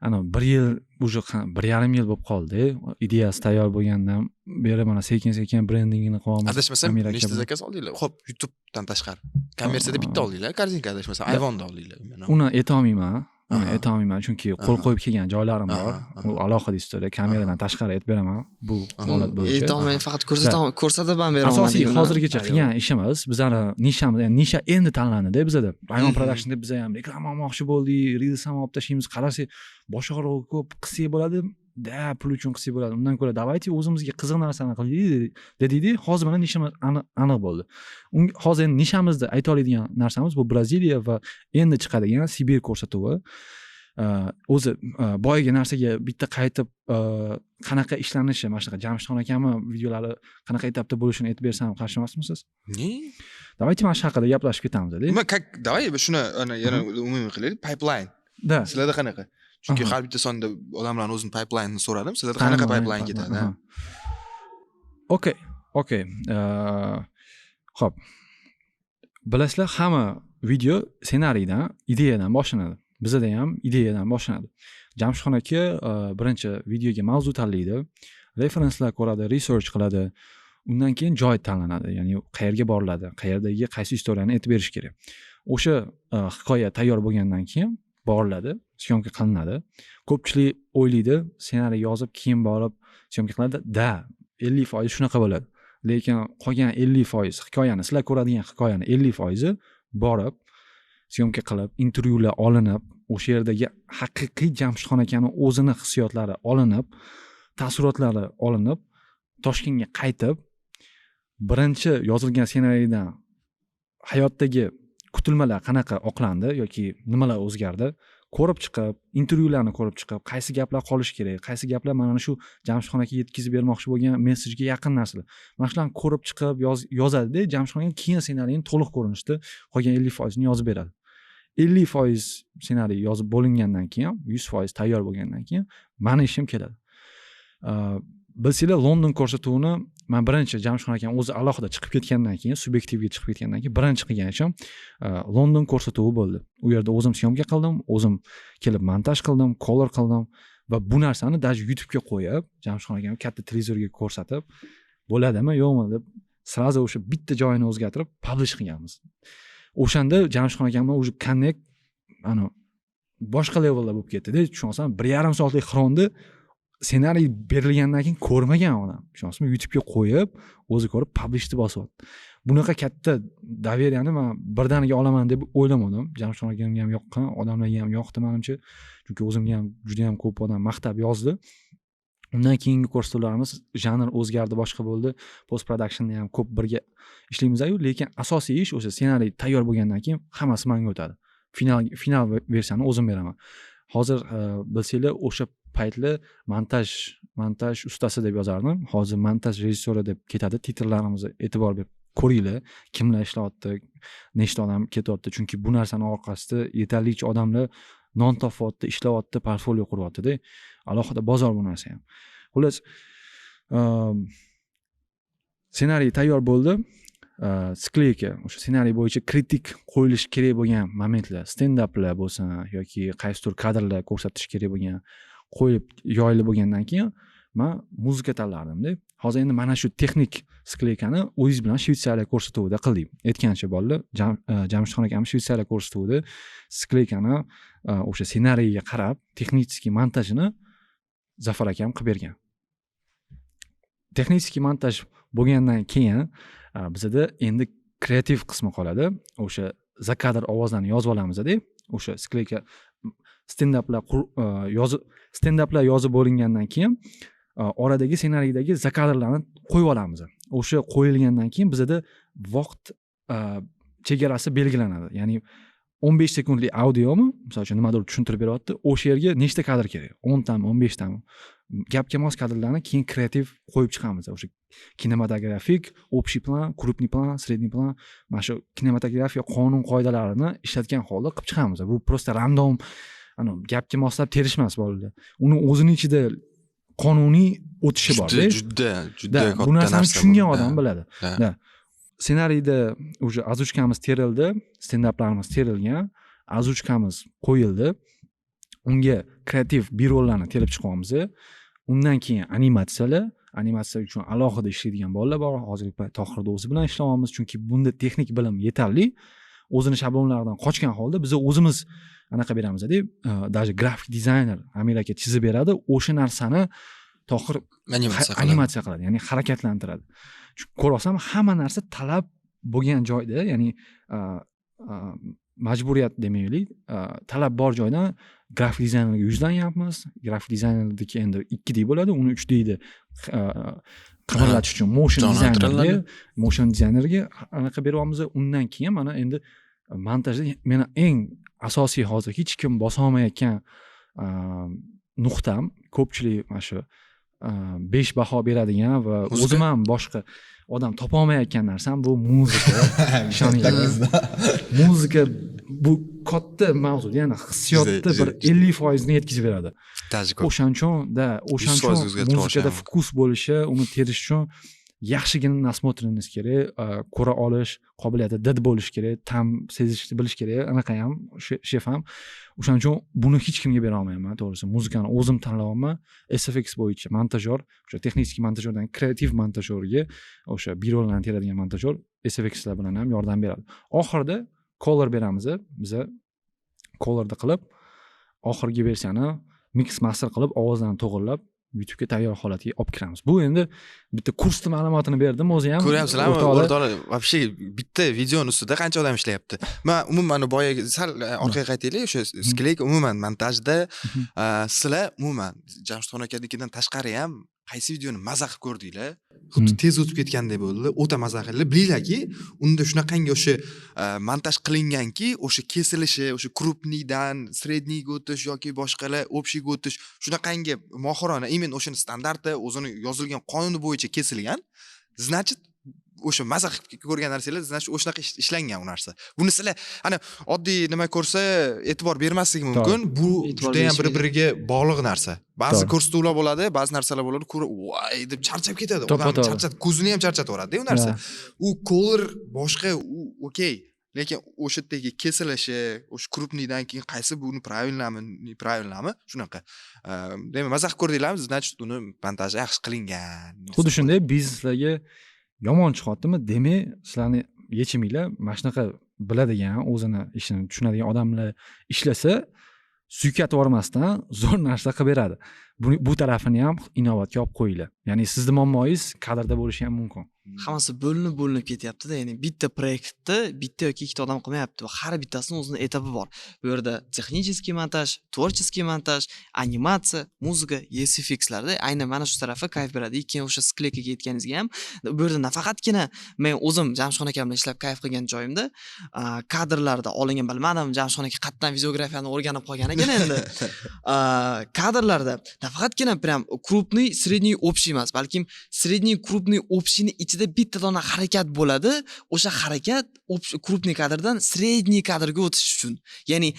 ana bir yil уже, 1,5 yil bo'lib qoldi ideyasi tayyor bo'lgandan beri. Mana sekin sekin brendingini qilyapmiz
Adashmasam,
Amir aka
nechta
bilan.
заказ oldinglar? Xo'p, YouTubedan tashqari. Kommersiyada bitta oldinglar, korzinka adashmasam, ayvonda oldinglar.
Uni aytolmayman. Uni aytolmayman, chunki qo'l qo'yib kelgan joylarim bor.
Aha,
U alohida история, kameradan tashqari aytib beraman bu holat bo'yicha.
Aytolmay, faqat ko'rsatib ham bera
Asosiy
olmadik uni.
hozirgacha qilgan ishimiz, bizani nishamiz, ya'ni nisha endi tanlandida bizada. Rayon Productionda biza ham reklama olmoqchi bo'ldik, reels ham olib tashlaymiz, qarasak, bosh og'rig'i ko'p, qilsak bo'ladi da, pul uchun qilsak bo'ladi. Undan ko'ra давайте o'zimizga qiziq narsani qilaylik dedikda, hozir mana nishamiz aniq bo'ldi. Hozir endi nishamizda ayta oladigan narsamiz bu Braziliya va endi chiqadigan Sibir ko'rsatuvi. O'zi boyagi narsaga bitta qaytib, qanaqa ishlanishi, mana shunaqa Jamshidxon akamni videolari qanaqa etapda bo'lishini aytib bersam, qarshi emasmisiz?
Не.
Давайте mana shu haqida gaplashib ketamiz.
Nima, как, давай shuni ana yana umumiy qilaylik, pipeline.
Да.
Sizlarda qanaqa? Chunki har bitta sonda odamlarni o'zini pipeline so'radim. Sizlarda qanaqa pipeline ketadi?
Aha. Okey. Xo'p. Bilasizlar, hamma video ssenariydan, ideyadan boshlanadi. Bizada ham ideyadan boshlanadi. Jamshidxon aka birinchi videoga mavzu tanlaydi, referenslar ko'radi, research qiladi. Undan keyin joy tanlanadi, ya'ni qayerga boriladi, qayerdagi qaysi istoriyani aytib berish kerak. O'sha hikoya tayyor bo'lgandan keyin boriladi, съёмка qilinadi. Ko'pchilik o'ylaydi, ssenariy yozib, keyin borib съёмка qiladi. Да, 50% shunaqa bo'ladi. Lekin qolgan 50% hikoyani, sizlar ko'radigan hikoyani 50% borib, съёмка qilib, intervyular olinib, o'sha yerdagi haqiqiy Jamshidxon akani o'zini hissiyotlari olinib, taassurotlari olinib, Toshkentga qaytib, birinchi yozilgan ssenariydan hayotdagi kutilmalar qanaqa oqlandi yoki nimalar o'zgardi, ko'rib chiqib, intervyularni ko'rib chiqib, qaysi gaplar qolishi kerak, qaysi gaplar mana shu Jamshidxon aka yetkazib bermoqchi bo'lgan messejga yaqin narsalar, mana shularni ko'rib chiqib yozadida Jamshidxon aka, keyin ssenariyni to'liq ko'rinishda qolgan 50%ni yozib beradi. 50% ssenariy yozib bo'lingandan keyin, 100% tayyor bo'lgandan keyin mani ishim keladi. Bilsanglar, London ko'rsatuvini man birinchi, Jamshidxon akam o'zi alohida chiqib ketgandan keyin, subyektivga chiqib ketgandan keyin birinchi qilgan ishim London ko'rsatuvi bo'ldi. U yerda o'zim съёмка qildim, o'zim kelib montaj qildim, color qildim va bu narsani даже YouTubega qo'yib, Jamshidxon akam katta televizorga ko'rsatib, bo'ladimi yo'qmi deb, сразу o'sha bitta joyini o'zgartirib publish qilganmiz. O'shanda Jamshidxon akam bilan уже connect ana boshqa levelda bo'lib ketdida, tushunyapsanmi? 1,5 soatlik xronni ssenariy berilgandan keyin ko'rmagan odam, tushunyapsizmi? YouTubega qo'yib, o'zi ko'rib, publishni bosyapti. Bunaqa katta доверияni man birdaniga olaman deb o'ylamadim. Jamshidxon akamga ham yoqqan, odamlarga ham yoqdi manimcha, chunki o'zimga ham juda yam ko'p odam maqtab yozdi. Undan keyingi ko'rsatuvlarimiz janr o'zgardi, boshqa bo'ldi, post productionni ham ko'p birga ishlaymiz, lekin asosiy ish o'sha ssenariy tayyor bo'lgandan keyin hammasi manga o'tadi. Final versiyani o'zim beraman. Hozir bilsanglar, o'sha paytlar montaj ustasi deb yozardim, hozir montaj rejissyori deb ketadi titrlarimizga. E'tibor berib ko'ringlar, kimlar ishlayapti, nechta odam ketyapti, chunki bu narsani orqasida yetarlicha odamlar non topyapti, ishlayapti, portfolio quryaptida. Alohida bozor bu narsa ham. Xullas, ssenariy tayyor bo'ldi, склейка, o'sha ssenariy bo'yicha kritik qo'yilishi kerak bo'lgan momentlar, stendaplar bo'lsin yoki qaysidir kadrlar ko'rsatish kerak bo'lgan, qo'yib yoyilib bo'lgandan keyin man muzika tanlardimda. Hozir endi mana shu texnik склейка ni o'zingiz bilan Shvetsariya ko'rsatuvida qildik. Aytgancha, bolalar, Jamshidxon akamiz Shvetsariya ko'rsatuvida склейка ni o'sha ssenariyga qarab texnический montajini Zafar akam qilib bergan. Texnический montaj bo'lgandan keyin bizada endi kreativ qismi qoladi. O'sha закадр ovozlarni yozib olamizda, o'sha склейка, stendaplar yozib, stendaplar yozib bo'lingandan keyin oradagi ssenariydagi закадр larni qo'yib olamiz. O'sha qo'yilgandan keyin bizada vaqt chegarasi belgilanadi, ya'ni 15 sekundlik audiomi, misol uchun, nimadir tushuntirib beryapti, o'sha yerga nechta kadr kerak, 10 tami, 15 tami, gapga mos kadrlarni keyin kreativ qo'yib chiqamiz. O'sha kinematografik общий plan, крупный plan, средний plan, mana shu kinematografiya qonun qoidalarini ishlatgan holda qilib chiqamiz. Bu просто random anavi gapga moslab terish emas, bolalar, uni o'zini ichida qonuniy o'tishi bor.
Juda, juda, juda
Да,
katta
bu narsani
narsa bu.
tushungan odam biladi.
Да.
Да. Ssenariyda уже озвучка miz terildi, stendaplarimiz terilgan, озвучка miz qo'yildi. Unga kreativ B-rolllarni terib chiqyapmiz. Undan keyin animatsiyalar, animatsiya uchun alohida ishlaydigan bolalar bor. Hozirgi payt Tohirni o'zi bilan ishlayapmiz, chunki bunda texnik bilim yetarli. O'zini shablonlaridan qochgan holda biz o'zimiz anaqa beramiz deb, даже grafik dizayner Amir aka chizib beradi, o'sha narsani Tohir
animatsiya qiladi.
Animatsiya qiladi, ya'ni harakatlantiradi. Chunki ko'ryapsan, hamma narsa talab bo'lgan joyda, ya'ni majburiyat demaylik, talab bor joydan grafik dizaynerga yuzlanyapmiz. Grafik dizayerniki endi 2D bo'ladi, uni 3Dda qimirlatish uchun motion dizaynerga,
Jonlantiriladi.
motion dizaynerga anaqa beryapmiz. Undan keyin mana endi montajda meni eng asosiy, hozir hech kim bosolmayotgan nuqtam, ko'pchilik mana shu 5 baho beradigan va
Muzika?
o'zim ham boshqa odam topolmayotgan narsam bu muzika. Ishoninglar, muzika bu katta mavzu, ya'ni hissiyotni bir
Juda- juda.
50%ni yetkazib beradi.
Даже ko'p.
O'shaning uchun da, o'shaning
100%
uchun
o'zgartira
muzikada
olishi.
Вкус bo'lishi, uni terish uchun yaxshigina насмотренность kerak, ko'ra olish qobiliyati, did bo'lishi kerak, ta'm sezishni bilish kerak, anaqa ham, shef ham. O'shaning uchun buni hech kimga bera olmayman, to'g'risi. Muzikani o'zim tanlayapman. SFX bo'yicha montajyor, o'sha texnik montajyordan kreativ montajyorga, o'sha B-rolllarni teradigan montajyor SFXlar bilan ham yordam beradi. Oxirida color beramiz, biza colorda qilib, oxirgi versiyani mix master qilib, ovozlarni to'g'irlab, YouTube'ga tayyor holatga olib kiramiz. Bu endi bitta kursni ma'lumotini berdim o'zi ham.
Ko'ryapsizlarmi,
o'rtoqlar.
o'rtoqlar, вообще bitta videoni ustida qancha odam ishlayapti. Man umuman boyagi sal orqaga qaytaylik, o'sha склейка, umuman montajda sizlar umuman Jamshidxon akanikidan tashqari ham qaysi videoni maza qilib ko'rdinglar? Xuddi tez o'tib ketgandek bo'ldi, o'ta maza qildi. Bilinglarki, unda shunaqangi o'sha montaj qilinganki, o'sha kesilishi, o'sha крупный dan средний ga o'tish yoki boshqalar общий ga o'tish shunaqangi mohirona, именно o'shani standarti, o'zini yozilgan qonuni bo'yicha kesilgan. Значит, o'sha maza qilib ko'rgan narsalar, значит, o'shanaqa ishlangan u narsa. Buni sizlar ana oddiy nima ko'rsa e'tibor bermasligi mumkin. Bu
E'tibor
juda ham
berishmaydi.
Bir-biriga bog'liq narsa. Ba'zi ko'rsatuvlar bo'ladi, ba'zi narsalar bo'ladi, ko'rib, voy deb charchab ketadi.
To'ppa
Odam
to'g'ri.
charchat, ko'zini ham charchatib yuboradi u narsa. U color boshqa, u okey. Lekin o'sha yerdagi kesilishi, o'sha крупный dan keyin qaysi buni правильно mi, неправильно mi, shunaqa. Demak, maza qilib ko'rdinglarmi, значит, uni montaji yaxshi qilingan.
Xuddi shunday bizneslarga yomon chiqyaptimi, demak, sizlarni yechiminglar mana shunaqa biladigan, o'zini ishini tushunadigan odamlar ishlasa, suykatib yubormasdan zo'r narsa qilib beradi. Bu tarafini ham inobatga olib qo'yinglar. Ya'ni sizni muammoyingiz kadrda bo'lishi ham mumkin.
Hammasi bo'linib bo'linib ketyaptida, ya'ni bitta proyektni bitta yoki ikkita odam qilmayapti, har bittasini o'zini etapi bor. Bu yerda технический montaj, творческий montaj, animatsiya, muzika, SFXlarda aynan mana shu tarafi kayf beradi. Keyin o'sha склейка ga yetganingizga ham bu yerda nafaqatgina men o'zim Jamshidxon akam bilan ishlab kayf qilgan joyimda kadrlarda olingan, bilmadim, Jamshidxon aka qayerdan videografiyani o'rganib qolgan ekan endi, kadrlarda nafaqatgina прям крупный, средний, общий emas, balkim средний, крупный, общий ni ichida bitta dona harakat bo'ladi. O'sha harakat крупный kadrdan средний kadrga o'tish uchun, ya'ni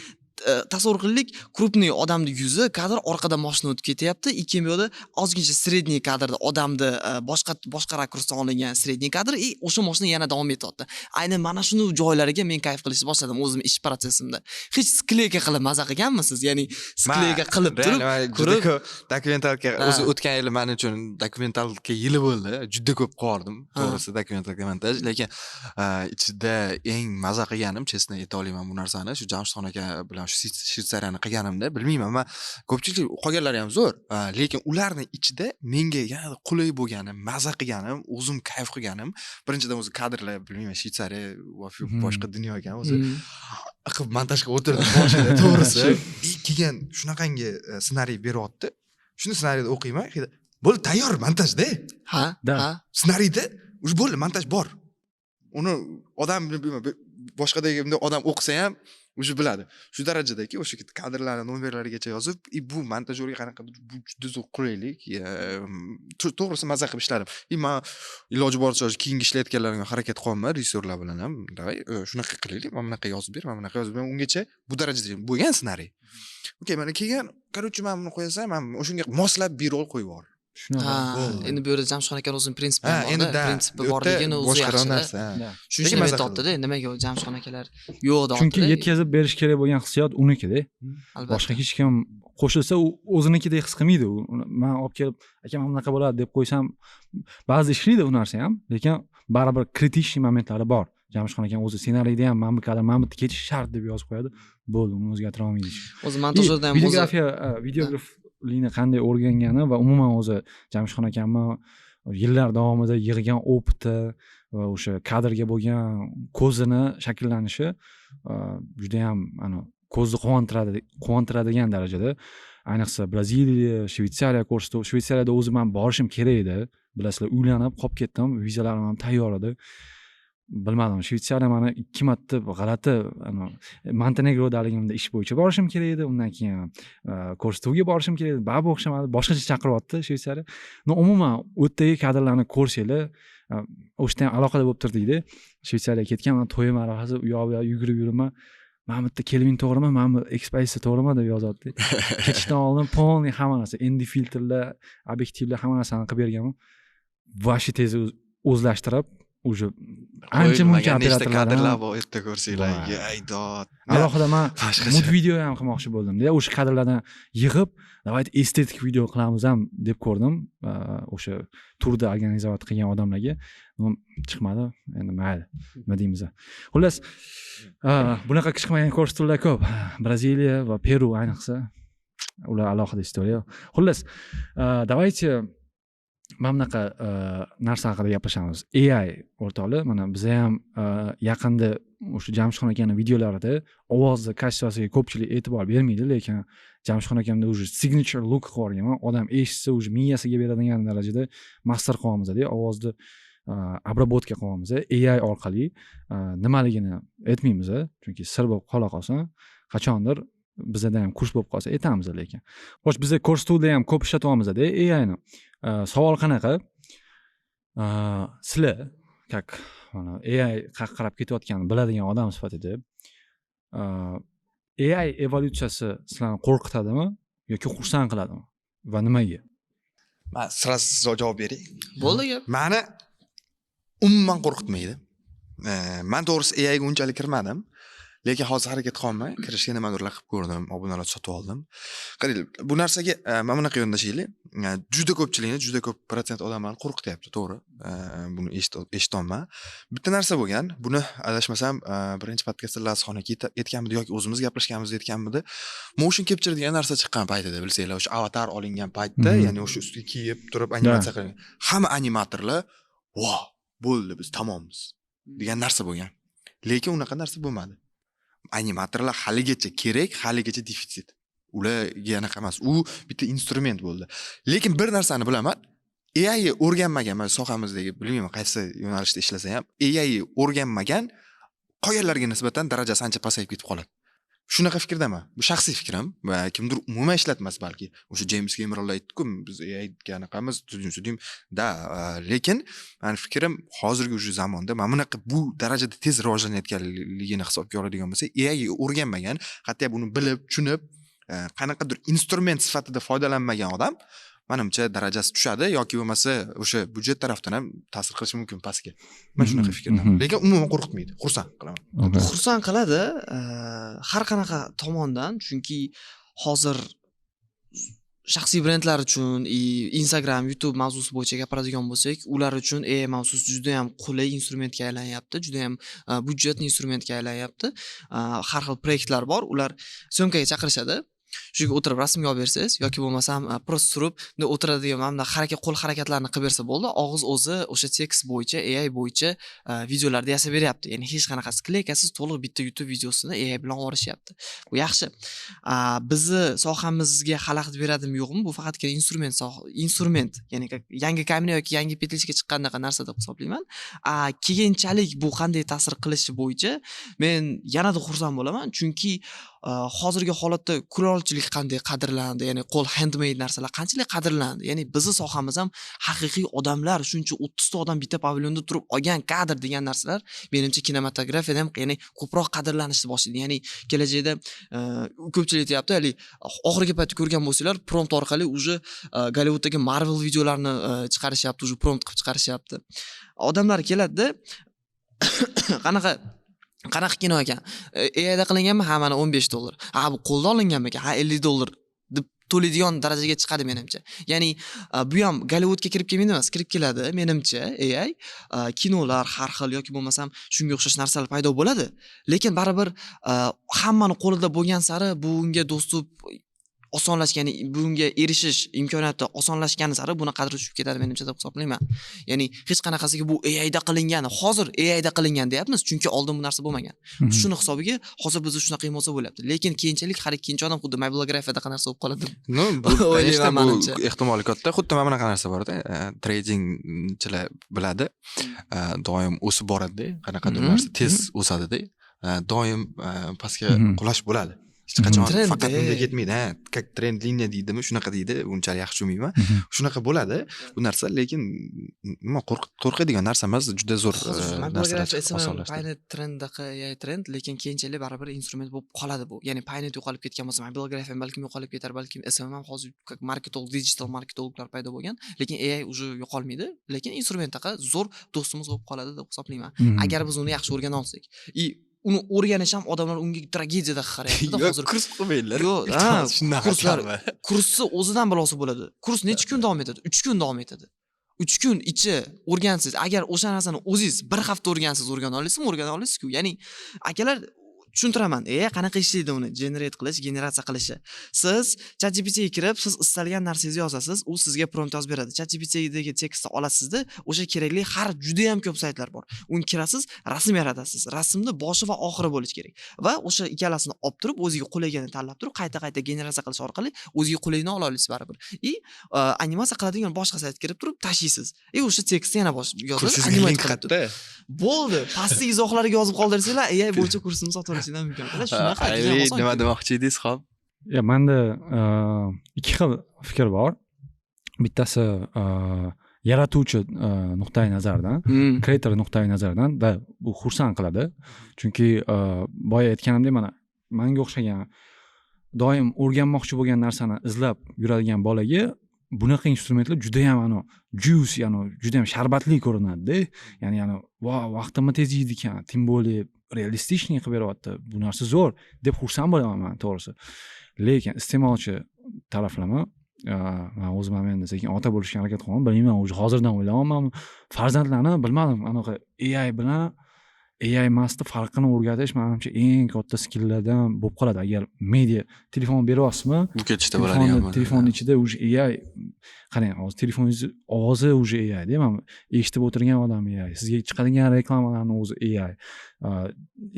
tasavvur qilaylik, крупный odamni yuzi kadr, orqada moshina o'tib ketyapti, и keyin bu yoqda ozgincha средний kadrda odamni boshqa boshqa rakursdan olingan средний kadr, и o'sha moshina yana davom etyapti. Aynan mana shuni joylariga men kayf qilishni boshladim o'zim ish protsessimda. Hech склейка qilib maza qilganmisiz, ya'ni склейка qilib turib
Реально, juda
ko'rib
ko'p документалка. O'zi o'tgan yili man uchun документалка yili bo'ldi, juda ko'p qilib, to'g'risi, документалка montaj. Lekin ichida eng maza qilganim, честно ayta olaman bu narsani, shu Jamshidxon aka bilan shu Shvetsariyani qilganimda, bilmayman, man ko'pchilik qolganlari ham zo'r, lekin ularni ichida menga yanada qulay bo'lgani, maza qilganim, o'zim kayf qilganim, birinchidan o'zi kadrlar, bilmayman, Shvetsariya вообще boshqa dunyo ekan o'zi. Qilib montaj qilib o'tirdim boshida, to'g'risi. И keyin shunaqangi ssenariy beryapti, shuni ssenariyda o'qiyman, bo'ldi, tayyor montajda. Ssenariyda уже bo'ldi, montaj bor. Uni odam, bilmayman, boshqadagi bunday odam o'qisa ham уже biladi shu darajadaki, o'sha kadrlarni nomerlarigacha yozib, и bu montajyorga qanaqadir bu juda zo'r qulaylik. To'g'risi, maza qilib ishladim. И man iloji boricha keyingi ishlayotganlarimga harakat qilyapman, rejissyorlar bilan ham, давай shunaqa qilaylik, mana bunaqa yozib ber, mana bunaqa yozib ber. Ungacha bu darajada bo'lgan ssenariy, okey, mana keyin, короче, mana buni qo'yasan, mana o'shunga moslab B-roll qo'yib yubor.
Shunaqa.
Bo'ldi.
Endi bu yerda Jamshidxon akani o'zini prinsipi
Ha,
ham
endi
borda,
da,
prinsipi
bu yerda
borligini o'zi
boshqaroq
yaxshida.
narsa, ha.
Shuning
Lekin
uchun
maza
aytyaptida, nimaga Jamshidxon akalar yo'q deyapti.
Chunki yetkazib berish kerak bo'lgan hissiyot unikida.
Albatta.
Boshqa hech kim qo'shilsa, u o'zinikidek his qilmaydi. U man olib kelib, aka, mana bunaqa bo'ladi deb qo'ysam, ba'zi ishlaydi u narsa ham, lekin baribir критичный momentlari bor. Jamshidxon akam o'zi ssenariyda ham mana bu kadr, mana bu yerda ketishi shart deb yozib qo'yadi. Bo'ldi, uni o'zgartira olmaydi hech kim.
O'zi montajyorda ham o'zi
Videografiya, videograflikni qanday o'rgangani va umuman o'zi Jamshidxon akamni yillar davomida yig'gan опыт i va o'sha kadrga bo'lgan ko'zini shakllanishi judayam ani ko'zni quvontiradi, quvontiradigan darajada. Ayniqsa Braziliya, Shvetsariya ko'rsatuv. Shvetsariyada o'zi man borishim kerak edi, bilasizlar, uylanib qolib ketdim, vizalarim ham tayyor edi. Bilmadim, Shvetsariya mani ikki marta g'alati, Montenegrodaligimda ish bo'yicha borishim kerak edi, undan keyin ko'rsatuvga borishim kerak edi, baribir o'xshamadi, boshqacha chaqiryapti Shvetsariya. Но umuman u yerdagi kadrlarni ko'rsanglar, o'sha yerda ham aloqada bo'lib turdikda. Shvetsariyaga ketganman, to'yim arafasida u yoq bu yoq yugurib yuribman. Mana bu yerda kelvin to'g'rimi, mana bu ekspozitsiya to'g'rimi deb yozyapti. Ketishdan oldin полный hamma narsa, ND filtrlar, obyektivlar, hamma narsani qilib berganman. Вообще tez o'zlashtirib, уже ancha muncha
Qo'yilmagan nechta
operatorlar
kadrlar bor, u yerda ko'rsanglar,
Voy.
aydod.
Alohida man
Boshqacha.
Муд video ham qilmoqchi bo'ldimda, o'sha kadrlardan yig'ib, давайте estetik video qilamiz ham deb ko'rdim o'sha turda организовать qilgan odamlarga. Но chiqmadi, endi mayli, nima deymiz. Xullas, bunaqa chiqmagan ko'rsatuvlar ko'p. Braziliya va Peru ayniqsa, ular alohida история. Xullas, давайте mana bunaqa narsa haqida gaplashamiz. AI, o'rtoqlar, mana biza ham yaqinda o'sha Jamshidxon akani videolarida ovozni качество siga ko'pchilik e'tibor bermaydi, lekin Jamshidxon akamda уже signature look qilib yuborganman. Odam eshitsa, уже miyasiga beradigan darajada master qilyapmizda, ovozni обработка qilyapmiz AI orqali. Nimaligini aytmaymiz, chunki sir bo'lib qola qolsin. Qachondir bizada ham kurs bo'lib qolsa aytamiz lekin. Xo'sh, biza ko'rsatuvda ham ko'p ishlatyapmizda AIni. Savol qanaqa? Sizlar как mana AI qayerqa qarab ketayotganini biladigan odam sifatida AI evolyutsiyasi sizlarni qo'rqitadimi yoki xursand qiladimi va nimaga?
Man сразу javob beray.
Bo'ldi gap.
Mani umuman qo'rqitmaydi. Man to'g'risi AIga unchalik kirmadim, lekin hozir harakat qilyapman kirishga. Nimadirlar qilib ko'rdim, obunalar sotib oldim. Qaranglar, bu narsaga mana bunaqa yondashaylik. Juda ko'pchilikni, juda ko'p protsent odamlarni qo'rqityapti, to'g'ri. Buni eshityapman. Bitta narsa bo'lgan, buni adashmasam birinchi podkastda Lazxon aka aytganmidi yoki o'zimiz gaplashganimizda aytganmidi, motion capture degan narsa chiqqan paytida, bilsanglar, o'sha avatar olingan paytda, ya'ni o'sha ustiga kiyib turib animatsiya qilingan, hamma animatorlar "Vo, bo'ldi, biz tamommiz" degan narsa bo'lgan. Lekin unaqa narsa bo'lmadi. Animatorlar haligacha kerak, haligacha defitsit, ularga anaqa emas, u bitta instrument bo'ldi. Lekin bir narsani bilaman, AI o'rganmagan, mana sohamizdagi, bilmayman, qaysi yo'nalishda ishlasa ham, AI o'rganmagan qolganlarga nisbatan darajasi ancha pasayib ketib qoladi. Shunaqa fikrdaman, bu shaxsiy fikrim va kimdir umuman ishlatmas balki. O'sha Jeyms Kemeronlar aytdiku, biz AIga anaqamiz, tudim да. Lekin mani fikrim, hozirgi уже zamonda mana bunaqa, bu darajada tez rivojlanayotganligini hisobga oladigan bo'lsak, AI o'rganmagan, hatto buni bilib tushunib, qanaqadir instrument sifatida foydalanmagan odam, manimcha, darajasi tushadi yoki bo'lmasa o'sha byudjet tarafdan ham ta'sir qilishi mumkin pastga. Man shunaqa fikrdaman, lekin umuman qo'rqitmaydi, xursand qilaman.
Xursand qiladi har qanaqa tomondan, chunki hozir shaxsiy brendlar uchun и Instagram, YouTube mavzusi bo'yicha gapiradigan bo'lsak, ular uchun AI mavzusi juda yam qulay instrumentga aylanyapti, juda yam byudjetli instrumentga aylanyapti. Har xil proyektlar bor, ular съёмка ga chaqirishadi, shu yerga o'tirib rasmga olib bersangiz yoki bo'lmasam просто turib bunday o'tiradigan, mana bunday harakat, qo'l harakatlarini qilib bersa bo'ldi, og'iz o'zi o'sha tekst bo'yicha, AI bo'yicha videolarni yasab beryapti. Ya'ni hech qanaqa склейка siz to'liq bitta YouTube videosini AI bilan olishyapti. Bu yaxshi. Bizni sohamizga xalaqit beradimi, yo'qmi, bu faqatgina instrument, instrument, ya'ni как yangi kamera yoki yangi петличка chiqqandaqa narsa deb hisoblayman. Keyinchalik bu qanday ta'sir qilishi bo'yicha men yanada xursand bo'laman, chunki hozirgi holatda kulolchilik qanday qadrlandi, ya'ni qo'l, handmade narsalar qanchalik qadrlandi. Ya'ni bizni sohamiz ham haqiqiy odamlar, shuncha 30 ta odam bitta pavilyonda turib olgan kadr degan narsalar, menimcha, kinematografiyada ham, ya'ni ko'proq qadrlanishni boshlaydi. Ya'ni kelajakda ko'pchilik aytyapti, haligi oxirgi paytda ko'rgan bo'lsanglar, prompt orqali уже Gollivuddagi Marvel videolarini chiqarishyapti, уже prompt qilib chiqarishyapti. Odamlar keladida, qanaqa kino ekan, AIda qilinganmi? Ha, mana 15 dollar. Ha, bu qo'lda olinganmikan? Ha, 50 dollar deb. To'laydigan darajaga chiqadi menimcha. Ya'ni bu ham Gollivudga kirib kelmaydi emas, kirib keladi menimcha AI. Kinolar har xil yoki bo'lmasam shunga o'xshash narsalar paydo bo'ladi. Lekin baribir hammani qo'lida bo'lgan sari bunga доступ osonlashgani, bunga erishish imkoniyati osonlashgani sari buni qadri tushib ketadi menimcha deb hisoblayman. Ya'ni hech qanaqasiga bu AIda qilingan, hozir AIda qilingan deyapmiz, chunki oldin bu narsa bo'lmagan. Shuni hisobiga hozir bizda shunaqa emotsiya bo'lyapti. Lekin keyinchalik har ikkinchi odam xuddi mobilografiyadaqa narsa bo'lib qoladi deb
Ну, bu
o'ylayman
конечно, bu
manimcha.
ehtimoli katta. Xuddi mana bunaqa narsa borda, tradingchilar biladi, doim o'sib boradida, qanaqadir narsa tez o'sadida, doim pastga qulash bo'ladi. Hech qachon
Trend,
faqat bunday
e.
ketmaydi, ha, как тренд линия deydimi, shunaqa deydi, unchalik yaxshi tushunmayman. Shunaqa bo'ladi bu narsa, lekin nima, qo'rqadigan narsa emas, juda zo'r
Hozir shu
narsalar
mobilografiya SMM
osonlashdi.
Paynet trendaqa AI trend, lekin keyinchalik baribir instrument bo'lib qoladi bu. Ya'ni Paynet yo'qolib ketgan bo'lsa, mobilografiya ham balkim yo'qolib ketar, balkim SMM ham. Hozir как marketolog, digital marketologlar paydo bo'lgan, lekin AI уже yo'qolmaydi, lekin instrumentaqa zo'r do'stimiz bo'lib qoladi deb hisoblayman. Agar biz uni yaxshi o'rgana olsak. И uni o'rganish ham, odamlar unga tragediyada qarayapti-da
Yo'q,
hozir.
Kurs qilmanglar.
Yo'q, ha,
Iltimos, shundan xabar.
Kursni o'zidan bilolsa bo'ladi. Kurs necha kun davom etadi? 3 kun davom etadi. 3 kun ichi o'rgansiz, agar o'sha narsani o'zingiz bir hafta o'rgansiz, o'rgana olasizmi? O'rgana olasizku. Ya'ni akalar, tushuntiraman. Qanaqa ishlaydi uni generate qilish, generatsiya qilishi. Siz ChatGPTga kirib, siz istalgan narsangizni yozasiz, u sizga prompt yozib beradi. ChatGPTdagi tekstni olasizda, o'sha kerakli har juda ham ko'p saytlar bor. Unga kirasiz, rasm yaratasiz. Rasmni boshi va oxiri bo'lishi kerak. Va o'sha ikkalasini olib turib, o'ziga qulayganini tanlab turib, qayta-qayta generatsiya qilish orqali o'ziga qulayini ola olasiz baribir. И animatsiya qiladigan boshqa saytga kirib turib tashlaysiz. И o'sha tekstni yana yozib,
Kursingizga
animate
link
qilib turib.
qayerda?
Bo'ldi. Pastda izohlarga yozib qoldirsanglar, AI bo'yicha kursini sotib olishinglar mumkin. Shunaqa juda
Ali,
oson.
nima demoqchi edingiz, xo'p?
Ya, manda ikki xil fikr bor. Bittasi yaratuvchi nuqtai nazardan, creator nuqtai nazaridan va bu xursand qiladi. Chunki boya aytganimdek, mana manga o'xshagan doim o'rganmoqchi bo'lgan narsani izlab yuradigan bolaga bunaqa instrumentlar judayam anavi juicy, anavi judayam sharbatli ko'rinadida. Ya'ni anavi "Vau, vaqtimni tez yeydi ekan, тем более реалистичный qilib beryapti, bu narsa zo'r", deb xursand bo'laman man to'g'risi. Lekin iste'molchi taraflama, man o'zim ham endi sekin ota bo'lishga harakat qilyapman, bilmayman, уже hozirdan o'ylayapman farzandlarni, bilmadim, anaqa AI bilan AI emasni farqini o'rgatish manimcha eng katta skilllardan bo'lib qoladi. Agar media telefon beryapsizmi,
Bu ketishda bo'ladigan
telefonni telefonni ichida уже AI. Qarang, hozir telefoningizni ovozi уже AIda, man eshitib o'tirgan odam AI, sizga chiqadigan reklamalarni o'zi AI,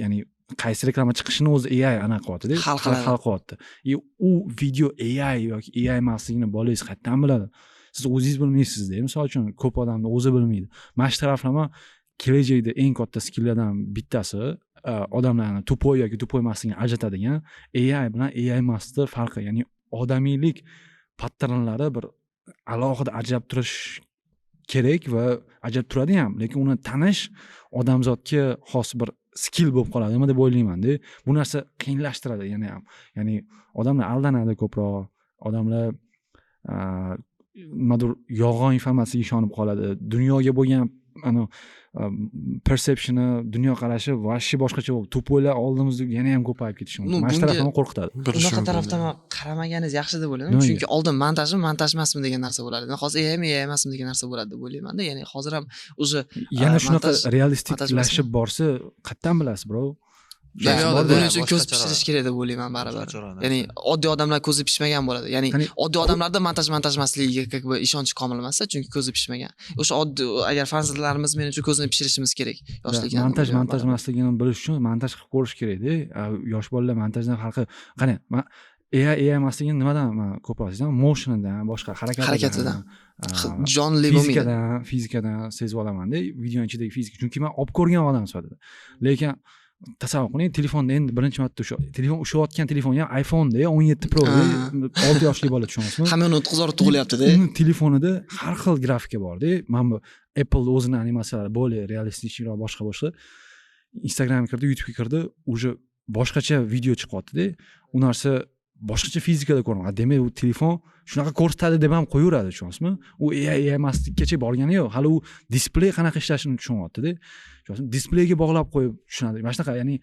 ya'ni qaysi reklama chiqishini o'zi AI anaqa qilyaptida,
Hal qiladi.
Hal qilyapti. И u video AI yoki AI emasligini bolangiz qayerdan biladi? Siz o'zingiz bilmaysizda. Misol uchun, ko'p odamni o'zi bilmaydi. Mana shu taraflama kelajakda eng katta skilllardan bittasi, odamlarni тупой yoki тупой emasligini ajratadigan AI bilan AI emasni farqi, ya'ni odamiylik patternlari bir alohida ajrab turish kerak va ajrab turadi ham, lekin uni tanish odamzodga xos bir skill bo'lib qoladi nima deb o'ylaymanda. Bu narsa qiyinlashtiradi yana ham, ya'ni odamlar aldanadi ko'proq, odamlar nimadir yolg'on informatsiyaga ishonib qoladi, dunyoga bo'lgan anavi perceptioni, dunyoqarashi вообще boshqacha bo'lib, тупой lar oldimizda yana ham ko'payib ketishi mumkin.
Ну,
Mana shu
bunga-
taraflama qo'rqitadi.
Unaqa tarafdan qaramaganingiz yaxshi deb o'ylayman.
Nimaga?
Chunki oldin montajmi, montaj emasmi degan narsa bo'lardi. Hozir AImi, AI emasmi degan narsa bo'ladi deb o'ylaymanda. Ya'ni hozir ham уже
Yana shunaqa
montaj
realistiklashib borsa, qayerdan bilasiz, bro?
Ya,
yo'q,
buning uchun ko'z
boshqacharoq.
pishirish kerak deb o'ylayman baribir.
Boshqacharoq narsa.
Ya'ni oddiy odamlar ko'zi pishmagan bo'ladi. Ya'ni
Qani,
oddiy odamlarda montaj montaj emasligiga как бы ishonchi komil emasda, chunki ko'zi pishmagan. O'sha oddiy agar farzandlarimiz menimcha ko'zini pishirishimiz kerak yoshligidan.
Montaj
o'ylayman
montaj
baribir.
emasligini bilish uchun montaj qilib ko'rish kerakda. Yosh bolalar montajdan farqi, qarang, man AI AI emasligini nimadan man ko'proq sezaman? Motionidan, boshqa harakatidan,
Harakatidan.
A,
Jonli bo'lmaydi.
fizikadan sezib olamanda, videoni ichidagi fizika, chunki man olib ko'rgan odam sifatida. Lekin tasavvur qiling, telefonda endi birinchi marta o'sha telefon ushlayotgan telefon ham iPhoneda 17 Pro, 6 yoshli bola, tushunyapsizmi?
Hamma qizarib tug'ilyapti-da.
Uni telefonida har xil grafika borda. Mana bu Apple o'zini animatsiyalari более реалистичный roq, boshqa boshqa. Instagramga kirdi, YouTubega kirdi, уже boshqacha video chiqyaptida. U narsa boshqacha fizikada ko'rinadi. Demak, u telefon shunaqa ko'rsatadi deb ham qo'yaveradi, tushunyapsizmi? U AI AI emaslikkacha borgani yo'q, hali u displey qanaqa ishlashini tushunyaptida, tushunyapsizmi? Displeyga bog'lab qo'yib tushunadi mana shunaqa, ya'ni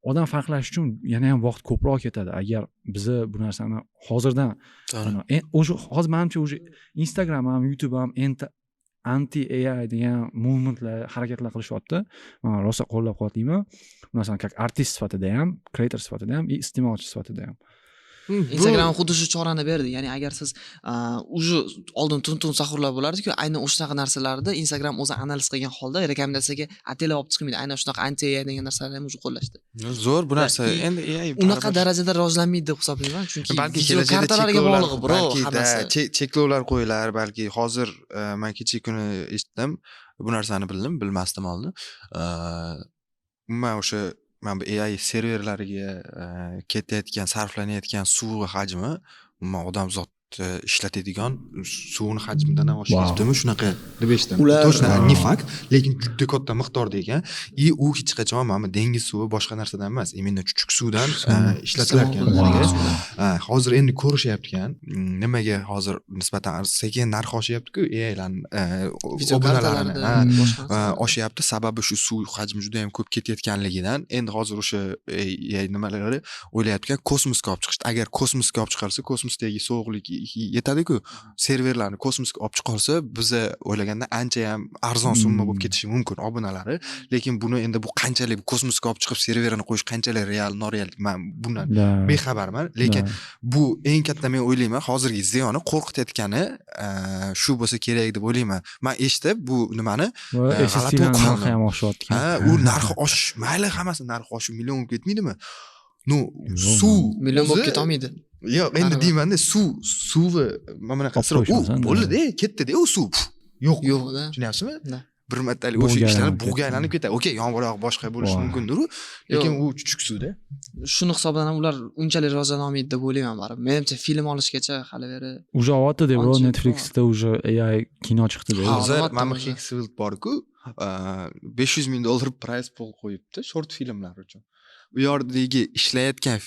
Odam farqlash uchun yana ham vaqt ko'proq ketadi agar biza bu narsani hozirdan уже hozir, manimcha, уже Instagram ham, YouTube ham anti AI degan movementlar, harakatlar qilishyapti. Man rosa qo'llab quvvatlayman bu narsani, как artist sifatida ham, creator sifatida ham и iste'molchi sifatida ham.
Instagram xuddi shu chorani berdi. Ya'ni agar siz уже oldin tun tun sahurlar bo'lardiku, aynan o'shanaqa narsalarni Instagram o'zi analiz qilgan holda rekomendatsiyaga ataylab olib chiqmaydi. Aynan shunaqa anti AI degan narsalarni ham уже qo'llashdi.
Zo'r bu narsa. Endi AI
unaqa darajada rivojlanmaydi deb hisoblayman, chunki
balki
video kartalarga bog'liq, bro, hammasi.
Cheklovlar qo'yilar balki. Hozir man kecha kuni eshitdim, bu narsani bildim, bilmasdim oldin. Umuman o'sha mana bu AI serverlariga ketayotgan, sarflanayotgan suv hajmi umuman odamzod ishlatadigan suvni hajmidan ham oshib ketibdimi, shunaqa deb eshitdim.
Ular
Точно не факт, lekin juda katta miqdorda ekan и u hech qachon mana bu dengiz suvi, boshqa narsadan emas, именно chuchuk suvdan ishlatilar ekan. Hozir endi ko'rishyapti ekan, nimaga hozir nisbatan sekin narxi oshyaptiku AIlarni obunalarini oshyapti, sababi shu suv hajmi juda yam ko'p ketayotganligidan. Endi hozir o'sha AI nimalari o'ylayapti ekan, kosmosga olib chiqishdi. Agar kosmosga olib chiqarsa, kosmosdagi sovuqlik yetadiku, serverlarni kosmosga olib chiqolsa, biza o'ylagandan ancha ham arzon summa bo'lib ketishi mumkin obunalari. Lekin buni endi bu qanchalik, kosmosga olib chiqib serverini qo'yish qanchalik real, noreal, man bundan bexabarman. Lekin bu eng katta, men o'ylayman, hozirgi ziyoni, qo'rqitayotgani shu bo'lsa kerak deb o'ylayman. Man eshitib bu nimani
g'alati
bo'lib
narxi
qoldim.
ham oshyapti.
Ha, u narxi oshish mayli, hammasi narxi oshib million bo'lib ketmaydimi? Ну,
Yo'q,
suv
million bo'lib
o'zi-
ketolmaydi.
Yo'q, endi
Baribir.
deymanda, suv, suvi mana bunaqa
Olib
u
qo'yishmasin,
bo'ldida, ketdida u suv. Puf, yo'q.
Yo'q-da.
Tushunyapsizmi?
Da.
Bir martalik
Bug'ga
o'sha ishlanib,
aylanib
bug'ga
ketdi.
aylanib ketadi. Okey, yomg'ir yog'ib boshqa bo'lishi
Voy.
mumkindir u, lekin u chuchuk suvda.
Shuni hisobidan ham ular unchalik rivojlana olmaydi deb o'ylayman baribir. Menimcha, film olishgacha hali beri
Уже olyapti, bro.
Ancha.
Netflixda уже AI kino chiqdi.
Ha,
Hozir
albatta
mana bu
o'zi.
Higgsfield borku, 500 ming dollar prize pul qo'yibdi short filmlar uchun. U yerdagi ishlayotgan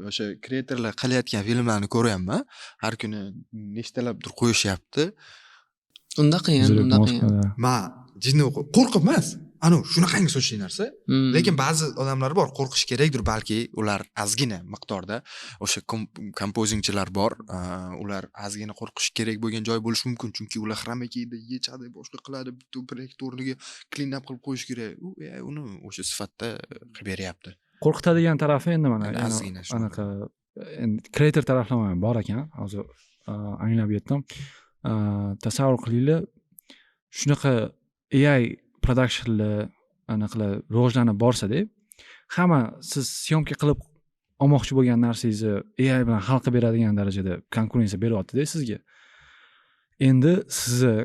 o'sha kreatorlar qilayotgan filmlarni ko'ryapman, har kuni nechtalabdir qo'yishyapti.
Unda qiyin, unda qiyin.
Man jinni, qo'rqib emas, anavi shunaqangi sochli narsa. Lekin ba'zi odamlar bor, qo'rqish kerakdir balki, ular ozgina miqdorda o'sha kompozingchilar bor, ular ozgina qo'rqish kerak bo'lgan joy bo'lishi mumkin, chunki ular xroma kiydi, yechadi, boshqa qiladi, butun proyekt o'rniga clean up qilib qo'yish kerak. U AI uni o'sha sifatda qilib beryapti.
Qo'rqitadigan tarafi endi mana
Endi
yana
ozgina shunaqa.
Anaqa endi creator taraflama ham bor ekan, hozir anglab yetdim. Tasavvur qilinglar, shunaqa AI productionlar, anaqalar rivojlanib borsada, hamma siz съёмка qilib olmoqchi bo'lgan narsangizni AI bilan hal qilib beradigan darajada konkurensiya beryaptida sizga. Endi sizni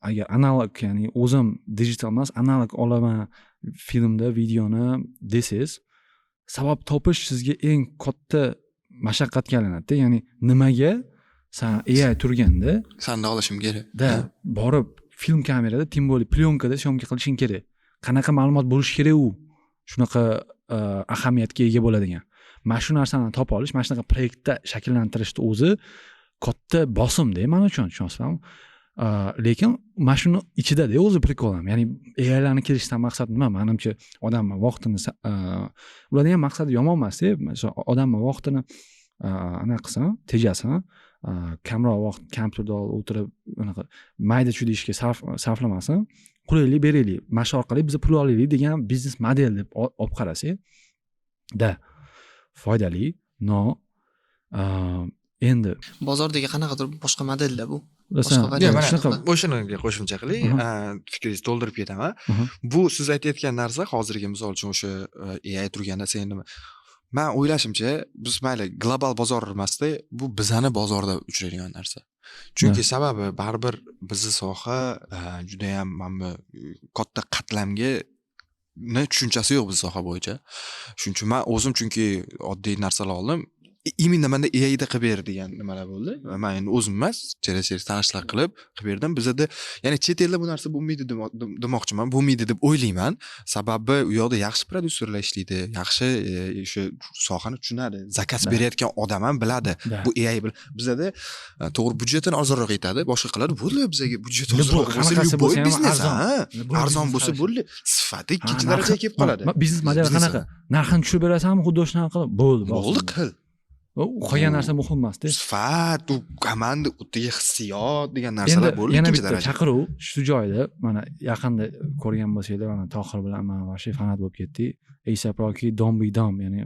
agar analog, ya'ni o'zim digital emas, analog olaman filmda videoni desangiz, sabab topish sizga eng katta mashaqqatga aylanadida. Ya'ni nimaga san AI turganda
sanda olishim kerak
da borib film kamerada, тем более plyonкада съёмка qilishing kerak? Qanaqa ma'lumot bo'lishi kerak u shunaqa ahamiyatga ega bo'ladigan? Mana shu narsani topa olish, mana shunaqa proyektda shakllantirishni o'zi katta bosimda man uchun, tushunyapsizlarmi? Lekin mana shuni ichidada o'zi прикол ham, ya'ni AIlarni kelishidan maqsad nima? Manimcha, odamni vaqtini ularni ham maqsadi yomon emasda. Masalan, odamni vaqtini anaqa qilsin, tejasin, kamroq vaqt kompyuterda o'tirib anaqa mayda chuyda ishga sarflamasin, qulaylik beraylik, mana shu orqali biz pul olaylik degan biznes model deb olib qarasak да, foydali. Но endi
Bozordagi qanaqadir boshqa modelda bu.
Masalan,
Boshqa variant.
Mana
shunaqa.
O'shanga qo'shimcha qilay, fikringizni to'ldirib ketaman. Bu siz aytayotgan narsa hozirgi, misol uchun, o'sha AI turganda sen nima, man o'ylashimcha, biz mayli global bozor emasda, bu bizani bozorda uchraydigan narsa, chunki sababi baribir bizni soha judayam mana bu katta qatlamga ni tushunchasi yo'q biz soha bo'yicha. Shuning uchun man o'zim, chunki oddiy narsalar oldim. Именно manda AIda qilib ber degan nimalar bo'ldi. Man endi o'zim emas, через tanishlar qilib berdim. Bizada, ya'ni chet elda bu narsa bo'lmaydi demoqchiman, bo'lmaydi deb o'ylayman. Sababi u yoqda yaxshi prodyuserlar ishlaydi, yaxshi o'sha sohani tushunadi. Заказ berayotgan odam ham biladi. Bu AI bilan bizada to'g'ri, byudjetini ozroq yetadi, boshqa qiladi. Bo'ldi, bizaga byudjet ozroq bo'lsa,
qanaqasi
любой
bo'lsa ham
biznes,
arzon.
ha,
Любой
arzon
biznes
bo'lsa
qilish.
bo'ldi, sifati ikkinchi darajaga kelib qoladi.
Biznes modeli
Biznes.
qanaqa? Narxini tushirib berasanmi, xuddi shunaqa qilib, bo'ldi.
Bo'ldi, qil.
U qolgan narsa muhim emasda.
Sifat, u komanda, u yerdagi hissiyot degan narsalar
Endi
bo'ldi,
yana
ikkinchi
bitta
daraja.
chaqiruv shu joyda, mana yaqinda ko'rgan bo'lsanglar, mana Tohir bilan man вообще fanat bo'lib ketdik. A$AP Rocky "Don't Be Dumb", ya'ni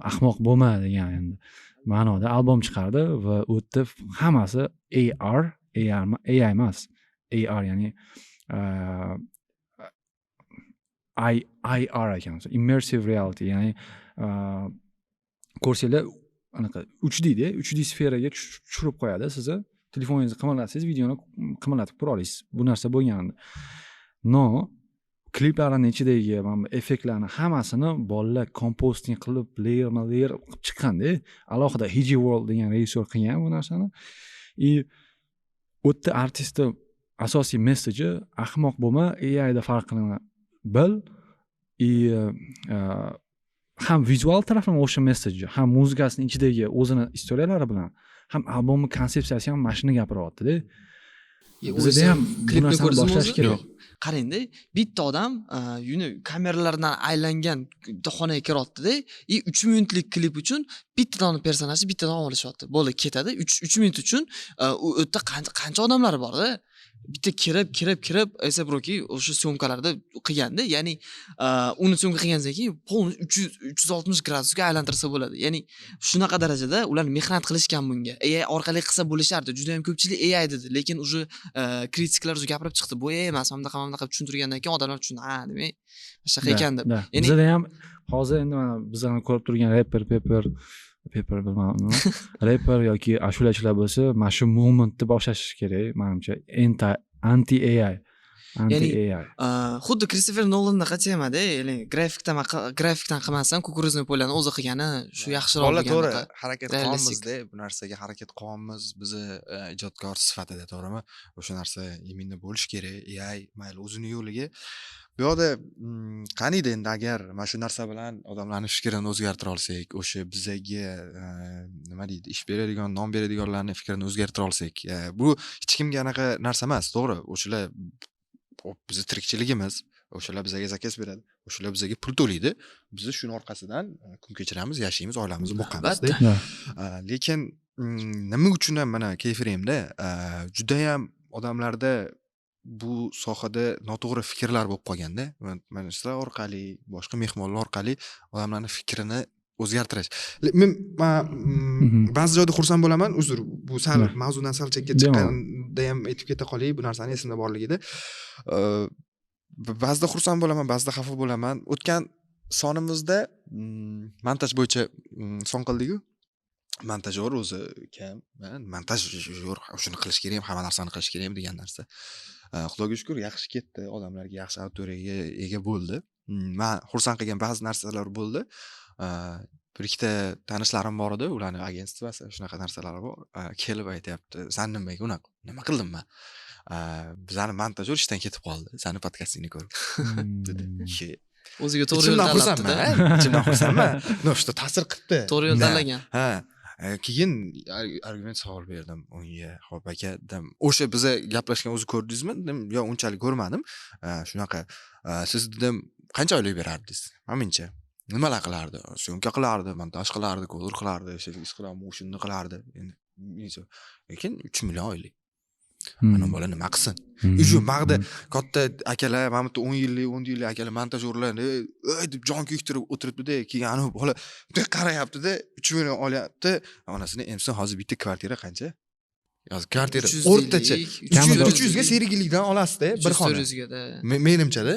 ahmoq bo'lma degan endi ma'noda albom chiqardi va u yerda hammasi AR, AR, AI emas, AR, ya'ni IR ekan, immersive reality, ya'ni ko'rsanglar anaqa 3Dda, 3D sferaga tushirib qo'yadi sizni. Telefoningizni qimirlatsangiz, videoni qimirlatib ko'ra olasiz. Bu narsa bo'lgandi, но kliplarni ichidagi mana bu effektlarni hammasini bolalar compositing qilib, layerma layer qilib chiqqanda, alohida Hiji World degan rejissyor qilgan bu narsani. И u yerda artistni asosiy message i: ahmoq bo'lma, AIda farqini bil. И ham vizual taraflama o'sha message, ham muzikasini ichidagi o'zini istoriyalari bilan, ham albomni konsepsiyasi ham mana shuni gapiryaptida. Bizada ham bu
Klipni
narsani
ko'rdingizmi
boshlash
o'zi?
kerak.
Yo'q.
Qarangda, bitta odam yuni kameralardan aylangan bitta xonaga kiryaptida и 3 minutlik klip uchun bitta dona personajni bittadan olishyapti, bo'ldi, ketadi. 3 minut uchun u yerda qancha qancha odamlar borda, bitta kirib kirib kirib A$AP Rocky o'sha съёмка larda qilganda, ya'ni uni съёмка qilgandan keyin полностью 360 gradusga aylantirsa bo'ladi. Ya'ni shunaqa darajada ular mehnat qilishgan bunga. AI orqali qilsa bo'lishardi, juda yam ko'pchilik AI dedi, lekin уже kritiklar уже gapirib chiqdi, bu AI emas, mana bunaqa, mana bunaqa tushuntirgandan keyin odamlar tushundi, ha, demak, shunaqa ekan deb. Ya'ni
Bizada ham hozir endi mana bizani ko'rib turgan reper peper peper, bilmadim nima, reper yoki ashulachilar bo'lsa, mana shu momentni boshlash kerak manimcha, anti AI, anti
Ya'ni
AI.
Xuddi Kristofer Nolandaqa temada, ya'ni grafikdan grafikdan qilmasdan кукурузный поле ni o'zi qilgani shu yaxshiroq
Bola,
bo'lgan
to'g'ri,
anaqa
harakat
realistik.
qilyapmizda, bu narsaga harakat qilyapmiz bizni ijodkor sifatida, to'g'rimi? O'sha narsa именно bo'lishi kerak. AI mayli, o'zini yo'liga. Bu yoqda qaniydi endi, agar mana shu narsa bilan odamlarni fikrini o'zgartira olsak, o'sha bizaga nima deydi, ish beradigan, non beradiganlarni fikrini o'zgartira olsak, bu hech kimga anaqa narsa emas, to'g'ri, o'shalar bizni tirikchiligimiz, o'shalar bizaga заказ beradi, o'shalar bizaga pul to'laydi, biz shuni orqasidan kun kechiramiz, yashaymiz, oilamizni boqamiz.
Albatta.
Lekin nima uchun ham mana Kfrmda judayam odamlarda bu sohada noto'g'ri fikrlar bo'lib qolganda, mana sizlar orqali, boshqa mehmonlar orqali odamlarni fikrini o'zgartirish. Men ba'zi joyda xursand bo'laman, uzr, bu sal mavzudan sal chetga
Bemalol.
chiqqanda ham aytib keta qolay, bu narsani esimda borligida. Ba'zida xursand bo'laman, ba'zida xafa bo'laman. O'tgan sonimizda montaj bo'yicha son qildik-ku. Montajyor o'zi kim? Montaj, shuni qilish kerak, hamma narsani qilish kerak degan narsa. Xudoga shukur, yaxshi ketdi, odamlarga yaxshi auditoriyaga ega bo'ldi. Man xursand qilgan ba'zi narsalar bo'ldi. Bir ikkita tanishlarim bor edi, ularni агентство si, shunaqa narsalari bor. Kelib aytyapti: "San nimaga unaqa, nima qildim man?" "Bizani montajyor ishdan ketib qoldi sani podkastingni ko'rib", dedi.
O'ziga to'g'ri yo'l
Ichimdan
tanlabdi-da.
xursandman, ichimdan xursandman, ну что ta'sir qilibdi.
To'g'ri yo'l tanlagan.
Ha, keyin argument savol berdim unga: "Ho'p aka", dedim, "o'sha biza gaplashgan o'zi ko'rdingizmi?" dedim. "Yo'q, unchalik ko'rmadim". "Shunaqa, siz", dedim, "qancha oylik berardingiz manimcha? Nimalar qilardi? Съёмка qilardi, montaj qilardi, колор qilardi, qilardi, motionni qilardi endi, lekin 3 million oylik. Ana bola nima qilsin?" Shu mag'da katta akalar, mana bu yerda 10 yillik, 10 yillik akalar, montajyorlar ey deb jon kuydirib o'tiribdida. Keyin anavi bola bunday qarayaptida, 3 million olyapti, onasini emsin. Hozir bitta kvartira qancha hozir, kvartira o'rtacha 300 ga Sergelidan olasizda bir xona.
400 gada.
Menimchada,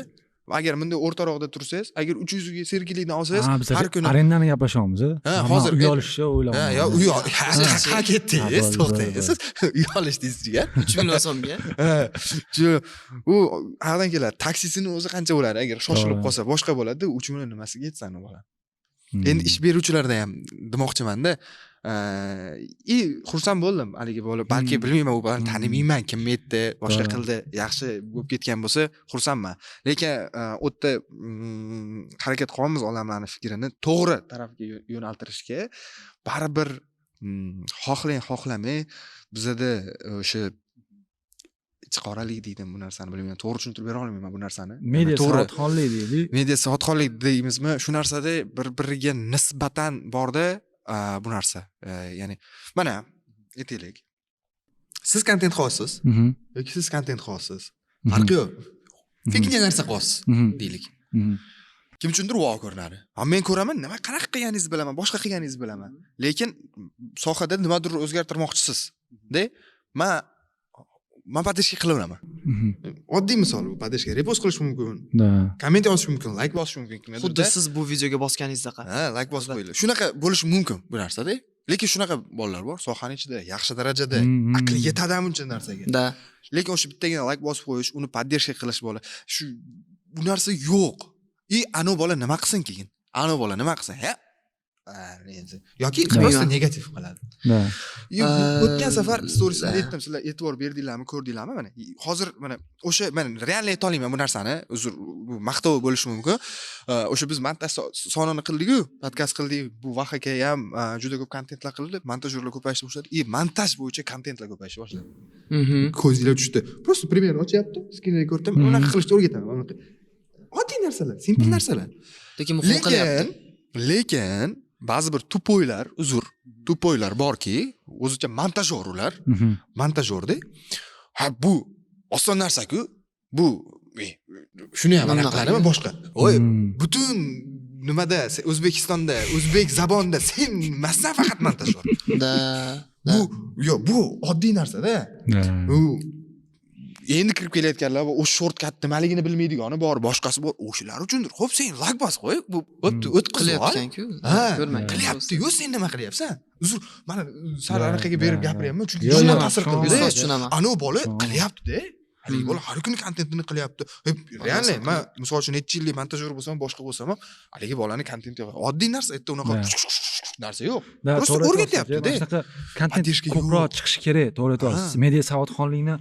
agar bunday o'rtaroqda tursangiz, agar 300 ga Sergelidan olsangiz,
har kuni arendani gaplashyapmiz.
Ha, hozir
uy olishni o'ylayapman.
Ha, yo, uy ha, ketdingiz, to'xtang, siz uy olish deysiz, jigar.
3 million so'mga.
Ha, u qayerdan keladi? Taksisini o'zi qancha bo'ladi? Agar shoshilib qolsa, boshqa bo'ladi. 3 million nimasiga yetsin u bola? Endi ish beruvchilarda ham demoqchimanda. И xursand bo'ldim haligi bola, balki bilmayman, u bolani tanimayman, kim aytdi, boshqa qildi, yaxshi bo'lib ketgan bo'lsa xursandman. Lekin u yerda harakat qilyapmiz odamlarni fikrini to'g'ri tarafga yo'naltirishga. Baribir xohlang xohlamang bizada o'sha ichiqoralik deydimi, bu narsani bilmayman, to'g'ri tushuntirib bera olmayman bu narsani.
Media
To'g'ri.
savodxonlik deylik.
Media savodxonlik deymizmi, shu narsada bir biriga nisbatan borda bu narsa. Ya'ni mana aytaylik, siz kontent qilyapsiz yoki siz kontent qilyapsiz, farqi yo'q, figня narsa qilyapsiz deylik. Kim uchundir vau ko'rinadi. Ha, men ko'raman, nima, qanaqa qilganingizni bilaman, boshqa qilganingizni bilaman, lekin sohada nimadir o'zgartirmoqchisiz de man поддержка qilaveraman. Oddiy misol, bu поддержка repost qilish mumkin, komment yozish mumkin, layk bosish mumkin kimgadir.
Xuddi siz bu videoga bosganingizdaka.
Ha, layk bosib qo'yinglar, shunaqa bo'lishi mumkin bu narsada. Lekin shunaqa bolalar bor sohani ichida, yaxshi darajada, aqli yetadi buncha narsaga, lekin o'sha bittagina layk bosib qo'yish, uni поддержка qilish, bola shu, bu narsa yo'q. И anavi bola nima qilsin keyin, anavi bola nima qilsin? Ha, endi yoki просто negativ qiladi. O'tgan safar storiesida aytdim, sizlar e'tibor berdinglarmi, ko'rdinglarmi? Mana hozir, mana o'sha, mana реально aytolmayman bu narsani, uzr, bu maqtov bo'lishi mumkin. O'sha biz montaj sonini qildik-ku, podkast qildik, bu Vah aka ham juda ko'p kontentlar qildi, montajyorlar ko'payishni boshladi и montaj bo'yicha kontentlar ko'payishni boshladi. Ko'zinglar tushdi, просто пример ochyapti, скрин ko'rdim, unaqa qilishni o'rgataman, unaqa oddiy narsalar, simple narsalar.
Lekin muhim qilyapti.
Lekin ba'zi bir тупой lar, uzr, тупой lar borki, o'zicha montajyor ular, montajyorda. Ha, bu oson narsa-ku, bu shuni ham anaqa
Bunaqa.
qiladimi boshqa, voy, butun nimada, O'zbekistonda, o'zbek zabonida sen emassan faqat montajyor.
Да.
Bu yo'q, bu oddiy narsada. U endi kirib kelayotganlar va o'sha shortcut nimaligini bilmaydigani bor, boshqasi bor, o'shalar uchundir. Xo'p, sen layk bosib qo'y, bu o'tdi, o'tkazib ol.
Qilayotgan-ku.
Ha,
Ko'rmagan.
qilyapti-yu, sen nima qilyapsan? Uzr, mana sal anaqaga berib gapiryapman, chunki
Yo'q,
juda
yo'q,
ta'sir
tushundim.
qildi.
Yuz tushunaman.
Anavi bola
Tushundim.
qilyapti-da. Haligi bola har kuni kontentini qilyapti. Реально, man misol uchun necha yillik montajyor bo'lsam, boshqa bo'lsam ham, haligi bolani kontenti oddiy narsa, erta unaqa narsa yo'q.
Да,
Просто
to'g'ri aytyapsiz,
o'rgatyapti-da.
mana shunaqa kontent
Поддержка
ko'proq
yo'q.
chiqishi kerak, to'g'ri aytyapsiz. Media savodxonlikni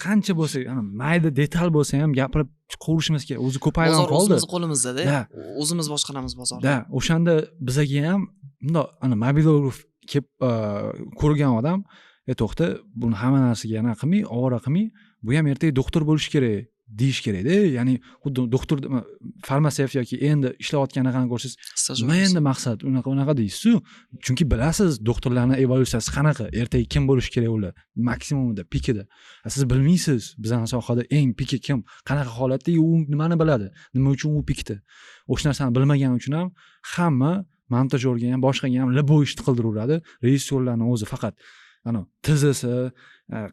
qancha bo'lsa, ana mayda detal bo'lsa ham gapirib qovurishimiz kerak. O'zi ko'payib ham
Bozor
qoldi.
o'zimizni qo'limizda-da.
Да.
O'zimiz boshqaramiz bozorni.
Да, o'shanda bizaga ham bundoq ana mobilograf kelib ko'rgan odam, e, to'xta, buni hamma narsaga anaqa qilmay, ovora qilmay, bu ham ertaga doktor bo'lishi kerak deyish kerakda. Ya'ni xuddi doktor, farmatsevt yoki endi ishlayotgan anaqani ko'rsangiz,
Stajyor.
nima endi maqsad, unaqa unaqa deysizu, chunki bilasiz doktorlarni evolyutsiyasi qanaqa, ertaga kim bo'lishi kerak ular maksimumida, pikida. A siz bilmaysiz bizani sohada eng piki kim, qanaqa holatda, u nimani biladi, nima uchun u pikda. O'sha narsani bilmagani uchun ham hamma montajyorga ham, boshqaga ham любой ishni qildiraveradi. Rejissyorlarni o'zi faqat ana tizisi,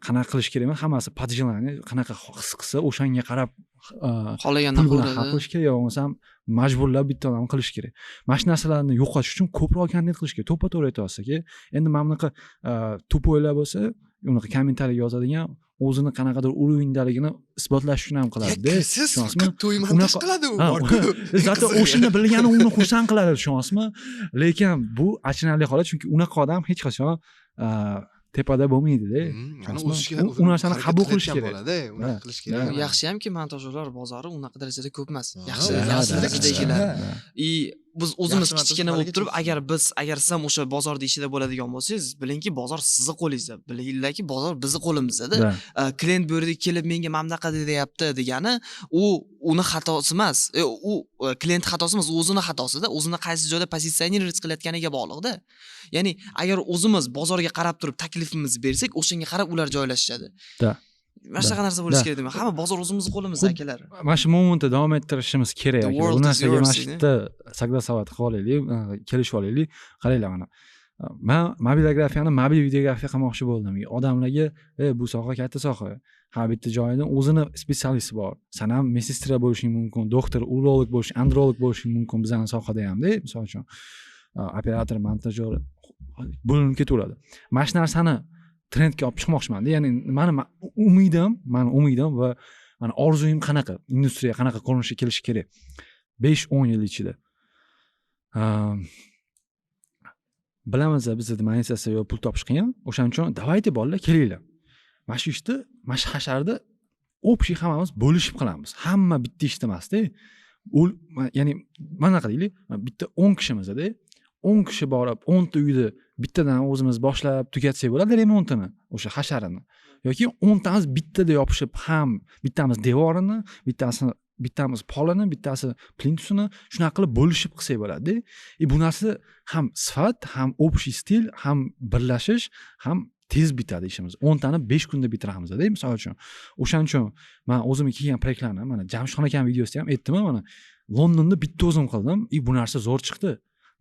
qanaqa qilish kerak emas, hammasi под желание, qanaqa his qilsa o'shanga qarab
Xohlagandan
pul bilan hal
qiladi.
qilish kerak yo bo'lmasam majburlab bitta odam qilish kerak. Mana shu narsalarni yo'qotish uchun ko'proq kontent qilish kerak. To'ppa to'g'ri aytyapsiz, aka. Endi mana bunaqa тупой lar bo'lsa, unaqa kommentariy yozadigan, o'zini qanaqadir уровень daligini isbotlash uchun ham qiladida.
Kirsiz
Tushunyapsizmi?
faqat to'y montaj qiladi u
Ha,
borku.
Зато o'shani bilgani uni xursand qiladi, tushunyapsizmi? Lekin bu achinarli holat, chunki unaqa odam hech qachon tepada bo'lmaydida.
Ana
Tushunyapsizmi?
o'sishga
U narsani
harakat
qabul qilish
qilayotgan
kerak.
bo'ladi, unaqa qilish kerak.
Yaxshiyamki, montajyorlar bozori unaqa darajada ko'p emas. Yaxshi,
Ha,
yaxshi darajadagilar. И biz o'zimiz
Yaxshi montaj
kichkina bo'lib
haligacha
turib,
o'ssin.
agar biz, agar siz ham o'sha bozorda ishida bo'ladigan bo'lsangiz, bilingki, bozor sizni qo'lingizda. Bilinglarki, bozor bizni qo'limizda. Klient bu yerga kelib menga mana bunaqa deyapti degani, u uni xatosi emas. U klient xatosi emas, u o'zini xatosida, o'zini qaysi joyda позиционировать qilayotganiga bog'liqda. Ya'ni agar o'zimiz bozorga qarab turib taklifimizni bersak, o'shanga qarab ular joylashishadi. Mana shunaqa narsa bo'lishi kerak deyman. Hamma bozor o'zimizni qo'limizda, akalar.
Mana shu momentda davom ettirishimiz kerak,
The
aka. Bu
world is
narsaga
yours,
mana shu yerda согласовать qilib olaylik, kelishib olaylik. Qaranglar mana. Man mobilografiyani mobil videografiya qilmoqchi bo'ldim. Odamlarga, bu soha katta soha. Har bitta joyida o'zini spetsialisti bor. San ham медсестра bo'lishing mumkin, doktor, urolog bo'lishing, androlog bo'lishing mumkin bizning sohada hamda, misol uchun, operator, montajyor bo'linib ketaveradi. Mana shu narsani trendga olib chiqmoqchiman. Ya'ni mani umidim, mani umidim va mani orzuyim qanaqa, industriya qanaqa ko'rinishga kelishi kerak 5-10 yil ichida. Bilamiz, bizda monetizatsiya yo'q, pul topish qiyin. O'shaning uchun давайте, bolalar, kelinglar, mana shu ishni, mana shu hasharni общий hammamiz bo'lishib qilamiz. Hamma bitta ishda emasda. Ya'ni mana deylik, bitta 10 kishimizda, 10 kishi borib 10 ta uyni bittadan o'zimiz boshlab tugatsak bo'ladi remontini, o'sha hasharini, yoki 10 tamiz bittada yopishib ham, bittamiz devorini, bittamiz polini, bittasi plintusini, shunaqa qilib bo'lishib qilsak bo'ladida. И bu narsa ham sifat, ham общий stil, ham birlashish, ham tez bitadi ishimiz. 10 tani 5 kunda bitiramizda, misol uchun. O'shaning uchun man o'zimga kelgan proyektlarni, mana Jamshidxon akani videosida ham aytdim, mana Londonda bitta o'zim qildim и bu narsa zo'r chiqdi.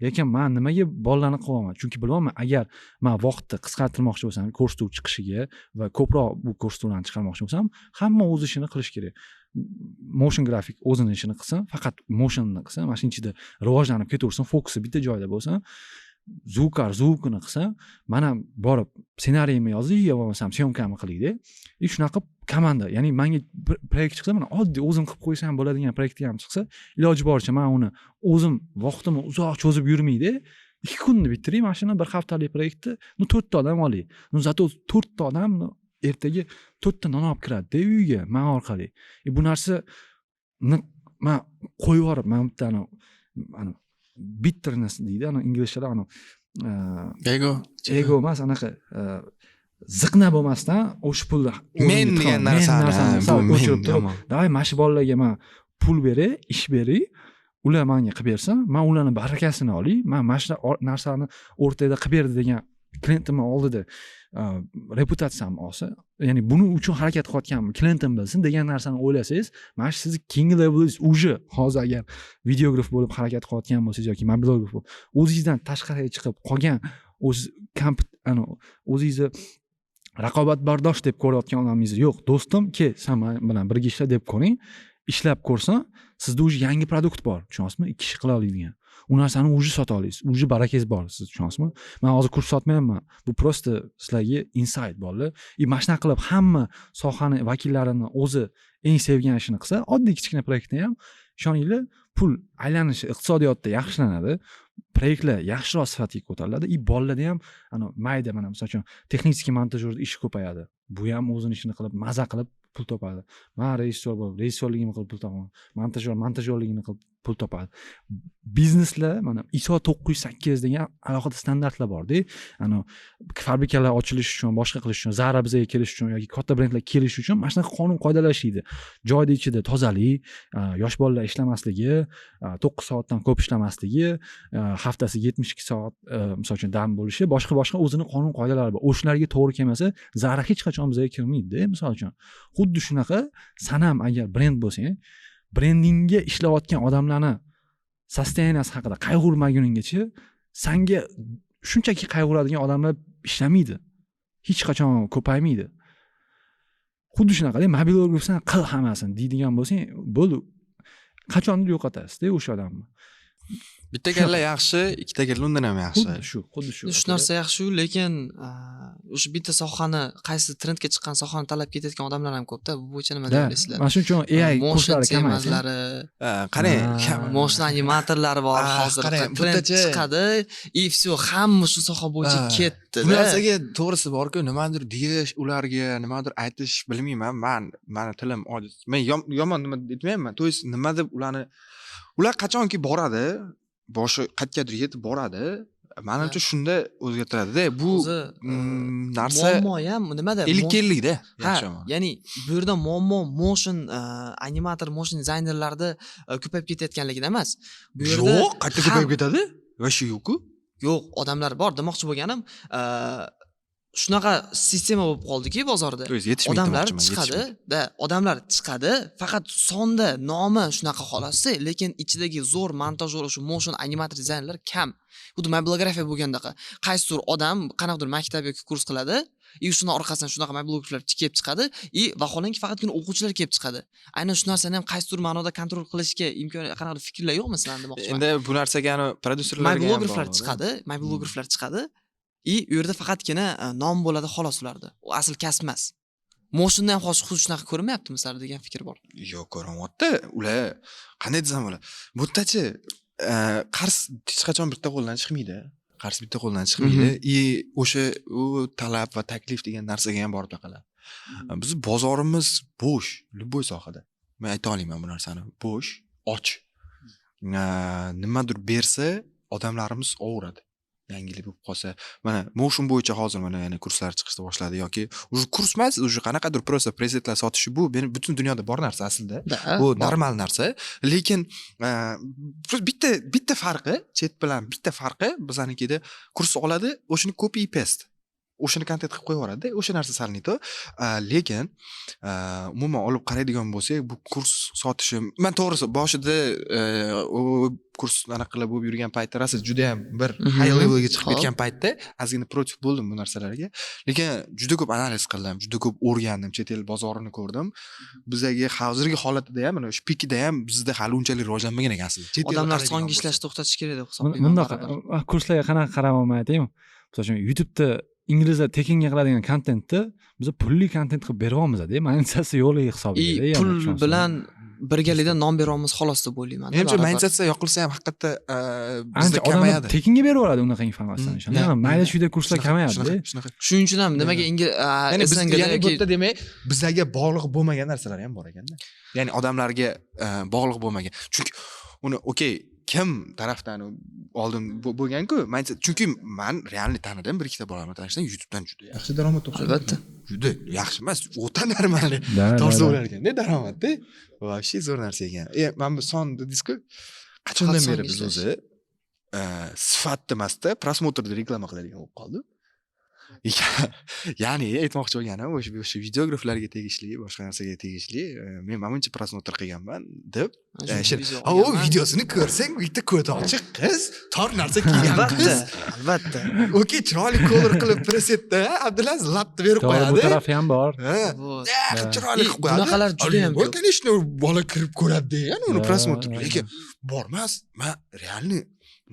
Lekin man nimaga bolalarni qilyapman? Chunki bilyapman, agar man vaqtni qisqartirmoqchi bo'lsam ko'rsatuv chiqishiga va ko'proq bu ko'rsatuvlarni chiqarmoqchi bo'lsam, hamma o'z ishini qilishi kerak. Motion grafik o'zini ishini qilsin, faqat motionni qilsin, mana shuni ichida rivojlanib ketaversin, fokusi bitta joyda bo'lsin. Звукарь звук ini qilsa, man ham borib ssenariyimni yozay yo bo'lmasam съёмка mni qilayda. И shunaqa qilib komanda, ya'ni manga bir proyekt chiqsa, mana oddiy o'zim qilib qo'ysam ham bo'ladigan proyektga ham chiqsa, iloji boricha man uni o'zim vaqtimni uzoq cho'zib yurmaydi, 2 kunda bitiray mana shuni, bir haftalik proyektni. Ну, to'rtta odam oling, ну, зато to'rtta odam ertaga to'rtta non olib kiradida uyga man orqali. И bu narsani man qo'yib yuborib, man bitta anavi bitterness deydi ana inglizchada, anavi
Ego.
Ego emas, anaqa ziqna bo'lmasdan o'sha pulni
Men
o'zimga
degan
tiqaman. Men
narsani,
narsani
bu
sal
men
o'chirib turib,
yomon.
Давай, mana shu bolalarga man pul beray, ish beray, ular manga qilib bersin, man ularni barakasini olay, man mana shu narsani o'rtada qilib berdi degan klientimni oldida reputatsiyam olsa, ya'ni buning uchun harakat qilayotganimni klientim bilsin degan narsani o'ylasangiz, mana shu sizni keyingi levelingiz уже. Hozir agar videograf bo'lib harakat qilayotgan bo'lsangiz yoki mobilograf bo'lib, o'zingizdan tashqariga chiqib qolgan, o'z o'zingizni raqobatbardosh deb ko'rayotgan odamingiz yo'q, do'stim, kel, san man bilan birga ishla deb ko'ring. Ishlab ko'rsin, sizda уже yangi продукт bor, tushunyapsizmi? Ikki kishi qila oladigan u narsani уже sota olasiz, уже barakangiz bor siz, tushunyapsizmi? Man hozir kurs sotmayapman, bu просто sizlarga insight, bolalar. И mana shunaqa qilib hamma sohani vakillarini o'zi eng sevgan ishini qilsa, oddiy kichkina proyektni ham, ishoninglar, pul aylanishi iqtisodiyotda yaxshilanadi, proyektlar yaxshiroq sifatga ko'tariladi. И bolalarda ham ana mayda, mana misol uchun, texnический montajyorda ishi ko'payadi, bu ham o'zini ishini qilib, maza qilib pul topadi. Man rejissyor bo'lib, rejissyorligimni qilib pul topaman, montajyor montajyorligini qilib pul topadi. Bizneslar, mana ISO 908 degan alohida standartlar borda, ana fabrikalar ochilishi uchun, boshqa qilish uchun, Zara bizga kelish uchun yoki katta brendlar kelishi uchun mana shunaqa qonun qoidalar ishlaydi. Joyni ichida tozalik, yosh bolalar ishlamasligi, 9 soatdan ko'p ishlamasligi, haftasiga 72 soat, misol uchun, dam bo'lishi, boshqa boshqa o'zini qonun qoidalari bor. O'shalarga to'g'ri kelmasa, Zara hech qachon bizga kirmaydida, misol uchun. Xuddi shunaqa san ham agar brend bo'lsang, brendingga ishlayotgan odamlarni состояния si haqida qayg'urmaguninggacha sanga shunchaki qayg'uradigan odamlar ishlamaydi, hech qachon ko'paymaydi. Xuddi shunaqada mobilografsan, qil hammasini deydigan bo'lsang, bo'ldi, qachondir yo'qotasizda o'sha odamni.
Bitta kalla yaxshi, ikkita kalla undan ham yaxshi.
Xuddi shu, xuddi shu.
Shu narsa yaxshiyu, lekin o'sha bitta sohani, qaysi trendga chiqqan sohani tanlab ketayotgan odamlar ham ko'pda. Bu bo'yicha nima deb o'ylaysizlar?
Mana shuning uchun AI
Motion
kurslari kamaysin.
temalari,
Ha, qarang.
Motion animatorlari bor.
Ah,
hozir
qarang,
trend
bittachi-
chiqadi и все, hamma shu soha bo'yicha
Ha,
ketdi.
Bu narsaga to'g'risi borku, nimadir deyish, ularga nimadir aytish, bilmayman, man, mani tilim ojiz, men yomon nima aytmayapman, то есть nima deb ularni, ular qachonki boradi, boshi qayergadir yetib boradi, manimcha, shunda o'zgartiradida bu
O'zi
narsa.
muammo ham nimada?
50 50da.
Ha,
yaxshi yomon.
Ya'ni bu yerda muammo motion animator, motion dizaynerlarda ko'payib ketayotganligida emas bu yerda.
Yo'q, qayerda ko'payib ketadi? Вообще yo'qku.
Yo'q, odamlar bor demoqchi bo'lganim, shunaqa sistema bo'lib qoldiki bozorda.
То есть yetishmaydi
Odamlar
demoqchiman,
chiqadi
yetishmaydi.
Da, odamlar chiqadi, faqat sonda nomi shunaqa xolosda, lekin ichidagi zo'r montajyor, o'sha motion animator dizaynerlar kam. Xuddi mobilografiya bo'lgandaqa, qaysidir odam qanaqadir maktab yoki kurs qiladi и shuni orqasidan shunaqa mobilograflar kelib chiqadi и vaholanki faqatgina o'quvchilar kelib chiqadi. Aynan shu narsani ham qaysidir ma'noda kontrol qilishga imkon, qanaqadir fikrlar yo'qmi sizlarni demoqchiman.
Endi bu narsaga ani prodyuserlarga ham
Mobilograflar
bog'liq.
chiqadi, mobilograflar chiqadi и u yerda faqatgina nom bo'ladi xolos ularda, u asl kasb emas. Motionda ham hozir xuddi shunaqa ko'rinmayaptimi sizlarda degan fikr bor.
Yo'q, ko'rinyapti. Ular, qanday desam bo'ladi, bu yerdachi, qarz hech qachon bitta qo'ldan chiqmaydi.
Qarz bitta qo'ldan chiqmaydi. И o'sha u talab va taklif degan narsaga ham borib taqaladi. Bizni bozorimiz bo'sh, любой sohada. Men ayta olaman bu narsani. Bo'sh, och. Nimadir bersa, odamlarimiz ovuradi. Yangilik bo'lib qolsa, mana motion bo'yicha hozir mana yana kurslar chiqishni boshladi yoki уже kurs emas, уже qanaqadir просто presetlar sotishi, bu meni butun dunyoda bor narsa aslida. Bu normal narsa, lekin bitta bitta farqi, chet bilan bitta farqi, bizanikida kurs oladi, o'shani copy paste, o'shani kontent qilib qo'yib yuboradida, o'sha narsa sal не то. Lekin umuman olib qaraydigan bo'lsak, bu kurs sotishi, man to'g'risi boshida u kurs anaqa qilib bo'lib yurgan paytda rosa judayam bir high levelga chiqib ketgan paytda ozgina против bo'ldim bu narsalarga, lekin juda ko'p analiz qildim, juda ko'p o'rgandim, chet el bozorini ko'rdim. Bizaga hozirgi holatida ham, mana shu pikida ham bizda hali unchalik rivojlanmagan ekan aslida. Chet elga
Odamlar
qaraydigan
songa
bo'lsak.
Ishlashni to'xtatish kerak deb hisoblayman
Bundoq
baribir.
Kurslarga qanaqa qarayapman aytaymi? Misol uchun, YouTubeda inglizlar tekinga qiladigan kontentni biz pulli kontent qilib beryapmiz-da, monetizatsiya yo'qligi hisobiga.
И pul bilan birgalikda non beryapmiz xolos deb o'ylayman.
Menimcha,
baribir.
monetizatsiya yoqilsa ham haqiqatda bizda
Ancha odamlar
kamayadi.
Tekinga berib yuboradi unaqa informatsiyani. Mayda chuyda kurslar kamayadi.
Shunaqa.
Shuning uchun ham nimaga
Ya'ni biz
СНГ da
ya'ni bu
yoki
yerda demak bizlarga bog'liq bo'lmagan narsalar ham bor ekanda. Ya'ni odamlarga bog'liq bo'lmagan. Chunki uni okey, kim tarafdan oldin bo'lgan-ku, mindset, chunki man реально tanidim, bir ikkita bolani tanishdim, YouTubedan juda yaxshi daromad topishadi.
Albatta.
Juda yaxshi emas, o'ta нормальный topsa bo'lar ekanda daromadda. Вообще zo'r narsa ekan. Mana bu son dedingiz-ku, qachondan
Faqat
beri
songa
biz
ishlash.
o'zi sifatni emasda, просмотр da reklama qiladigan bo'lib qoldi. Ya'ni aytmoqchi bo'lganim, o'sha videograflarga tegishli, boshqa narsaga tegishli, men mana buncha просмотр qilganman deb
Mana shu video
ha, u
olganman.
Videosini ko'rsang, bitta ko'ti ochiq qiz, tor narsa kiygan
Albatta,
qiz.
albatta.
Okey, chiroyli color qilib presetda Abdulaziz lapni berib
To'g'ri, bu
qo'yadi.
tarafi ham bor.
Ha.
Вот.
Qilib chiroyli
И
qilib qo'yadi.
bunaqalar judayam
Bu
ko'p.
конечно, bola kirib ko'radi, ya'ni uni просмотр, lekin bormas, man реально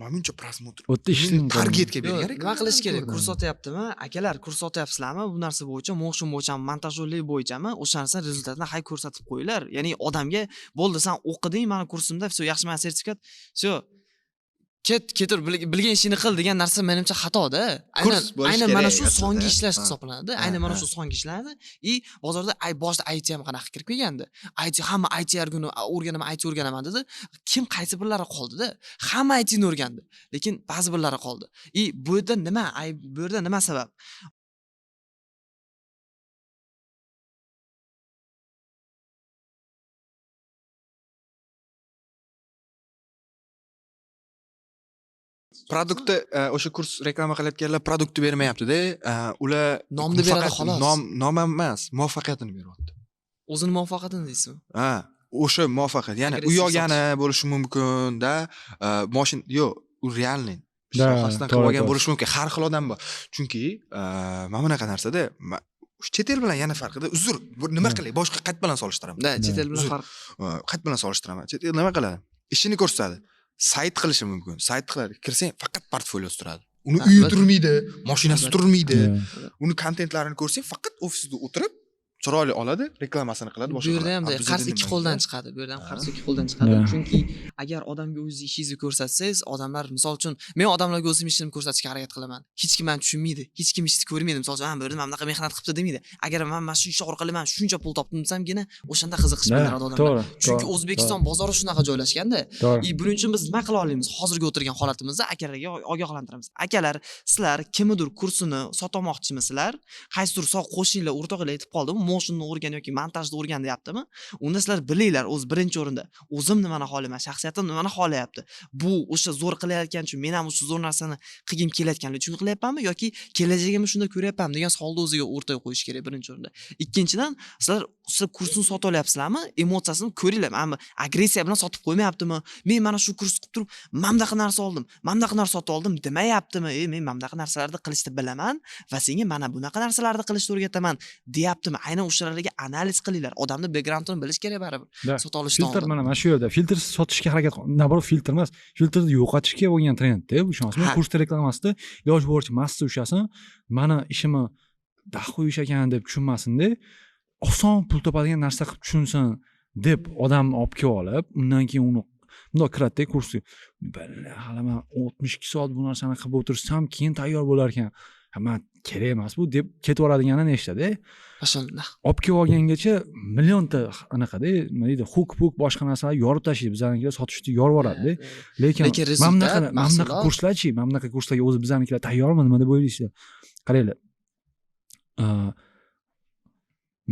mana buncha просмотр.
U yerda ishlaydi.
Targetga
Yo'q,
bergan
nima qilish kerak?
ko'rdim.
Kurs sotyaptimi? Akalar, kurs sotyapsizlarmi? Bu narsa bo'yicha, motion bo'yichami, montajyorlik bo'yichami? O'sha narsani rezultatini hay ko'rsatib qo'yinglar. Ya'ni odamga bo'ldi, san o'qiding mani kursimda, всё, yaxshi, mana sertifikat, всё. Ket, ketur, bilgan ishingni qil degan narsa menimcha xatoda. Aynan
Kurs bo'lishi
aynan mana
kerak
shu
aslida.
songa ishlash hisoblanadi. Aynan mana shu songa ishlanadi. И bozorda ay boshida IT ham qanaqa kirib kelgandi. IT, hamma IT har kuni o'rganaman, IT o'rganaman dedi. Kim qaysi birlari qoldida? Hamma ITni o'rgandi, lekin ba'zi birlari qoldi. И bu yerda nima ayb, bu yerda nima sabab?
Produktni o'sha kurs reklama qilayotganlar produktni bermayapti-da, ular
Nomni beradi xolos.
Nom ham emas, muvaffaqiyatini beryapti.
O'zini muvaffaqiyatini deysizmi?
Ha, o'sha muvaffaqiyat, ya'ni uy
Agressiv
olgani bo'lishi mumkin-da, moshin yo'q, u реальный sohasidan qilib olgan bo'lishi mumkin. Har xil odam bor. Chunki mana bunaqa narsada chet el bilan yana farqida, uzr, bir nima qilay, boshqa qayt bilan solishtiraman.
Да, chet el bilan
Uzr.
farq.
Qayt bilan solishtiraman. Chet el nima qiladi? Ishini ko'rsatadi. Sayt qilishi mumkin. Sayt qiladi. Kirsang, faqat portfoliosi turadi. Uni uyi turmaydi, mashinasi turmaydi. Uni kontentlarini ko'rsang, faqat ofisda o'tirib chiroyli oladi, reklamasini qiladi,
Bu
boshqa
yerda
qiladi.
ham
A bizda
qarz ikki
nima?
qo'ldan chiqadi. Bu yerda ham qarz ikki qo'ldan chiqadi. Chunki agar odamga o'zingiz ishingizni ko'rsatsangiz, odamlar, misol uchun, men odamlarga o'zim ishimni ko'rsatishga harakat qilaman. Hech kim meni tushunmaydi, hech kim ishni ko'rmaydi. Misol uchun, "Ha, bu yerda mana bunaqa mehnat qilibdi" demaydi. Agar man mana shu ish orqali man shuncha pul topdim desamgina, o'shanda qiziqish bildiradi odamlar. Chunki O'zbekiston bozori shunaqa joylashganda.
To'g'ri.
И buning uchun biz nima qila olamiz? Hozirgi o'tirgan holatimizda akalarga ogohlantiramiz. Akalar, sizlar kimnidir kursini sotamoqchimisizlar? Qaysidir sog' qo'shninglar, o'rtoqlar aytib qoldimi? Motionni o'rgan yoki montajni o'rgan deyaptimi? Unda sizlar bilinglar, o'zi birinchi o'rinda o'zim nimani xohlayman, shaxsiyatim nimani xohlayapti. Bu o'sha zo'r qilayotgan uchun men ham o'sha zo'r narsani qilgim kelayotganligi uchun qilyapmanmi yoki kelajagimni shunda ko'ryapmanmi degan savolni o'ziga o'rtaga qo'yish kerak birinchi o'rinda. Ikkinchidan, sizlar kursini sotib olyapsizlarmi? Emotsiyasini ko'ringlar. Mana agressiya bilan sotib qo'ymayaptimi? Men mana shu kurs qilib turib, mana bunaqa narsa oldim, mana bunaqa narsa sotib oldim demayaptimi? Men mana bunaqa narsalarni qilishni bilaman va senga mana bunaqa narsalarni qilishni o'rgataman deyaptimi? Aynan o'shalarga analiz qilinglar. Odamni backgroundini bilish kerak baribir. Sotib olishdan
Filtr
oldin.
mana shu yerda filtrsiz sotishga harakat, наоборот, filtr emas, filtrni yo'qotishga bo'lgan trendda bu ishonasizmi? Kurs reklamasida iloji boricha massa ushlasin, mani ishimni daho ish ekan deb tushunmasinda, oson pul topadigan narsa qilib tushunsin deb odamni olib kelib olib, undan keyin uni Bundoq kiradida kursga, hali man 62 soat bu narsani qilib o'tirsam, keyin tayyor bo'lar ekan, man kerak emas bu, deb ketib yuboradiganini nechtada. Olib kelib olgangacha millionta anaqada, nima deydi, hook puk, boshqa narsalar yorib tashlaydi. Bizanikilar sotishni yorib yuboradida. Lekin mana bunaqa, mana bunaqa kurslarchi, mana bunaqa kurslarga o'zi bizanikilar tayyormi, nima deb o'ylaysizlar? Qaranglar,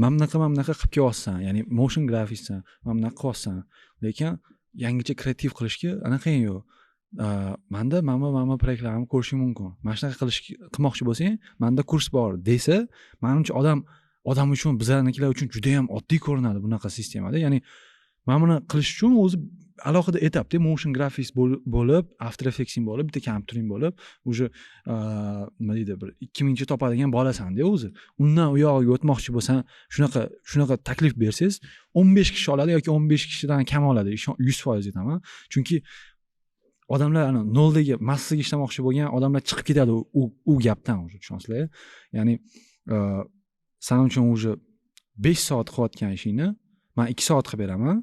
mana bunaqa, mana bunaqa qilib kelyapsan, ya'ni motion graficssan, mana bunaqa qilyapsan, lekin yangicha kreativ qilishga anaqang yo'q. Manda mana bu proyektlarimni ko'rishing mumkin, mana shunaqa qilish qilmoqchi bo'lsang, manda kurs bor, desa, manimcha, odam uchun, bizanikilar uchun judayam oddiy ko'rinadi bunaqa sistemada. Ya'ni mana buni qilish uchun o'zi alohida etapda motion graphics bo'lib, After Effectsing bo'lib, bitta kompyutering bo'lib, уже nima deydi, bir 2000cha topadigan bolasanda o'zi. Undan u yog'iga o'tmoqchi bo'lsang, shunaqa taklif bersangiz, 15 kishi oladi yoki 15 kishidan kam oladi, 100% aytaman. Chunki odamlar ana noldagi massaga ishlamoqchi bo'lgan odamlar chiqib ketadi u gapdan уже, tushunyapsizlar? Ya'ni san uchun уже 5 soat qilayotgan ishingni man 2 soat qilib beraman,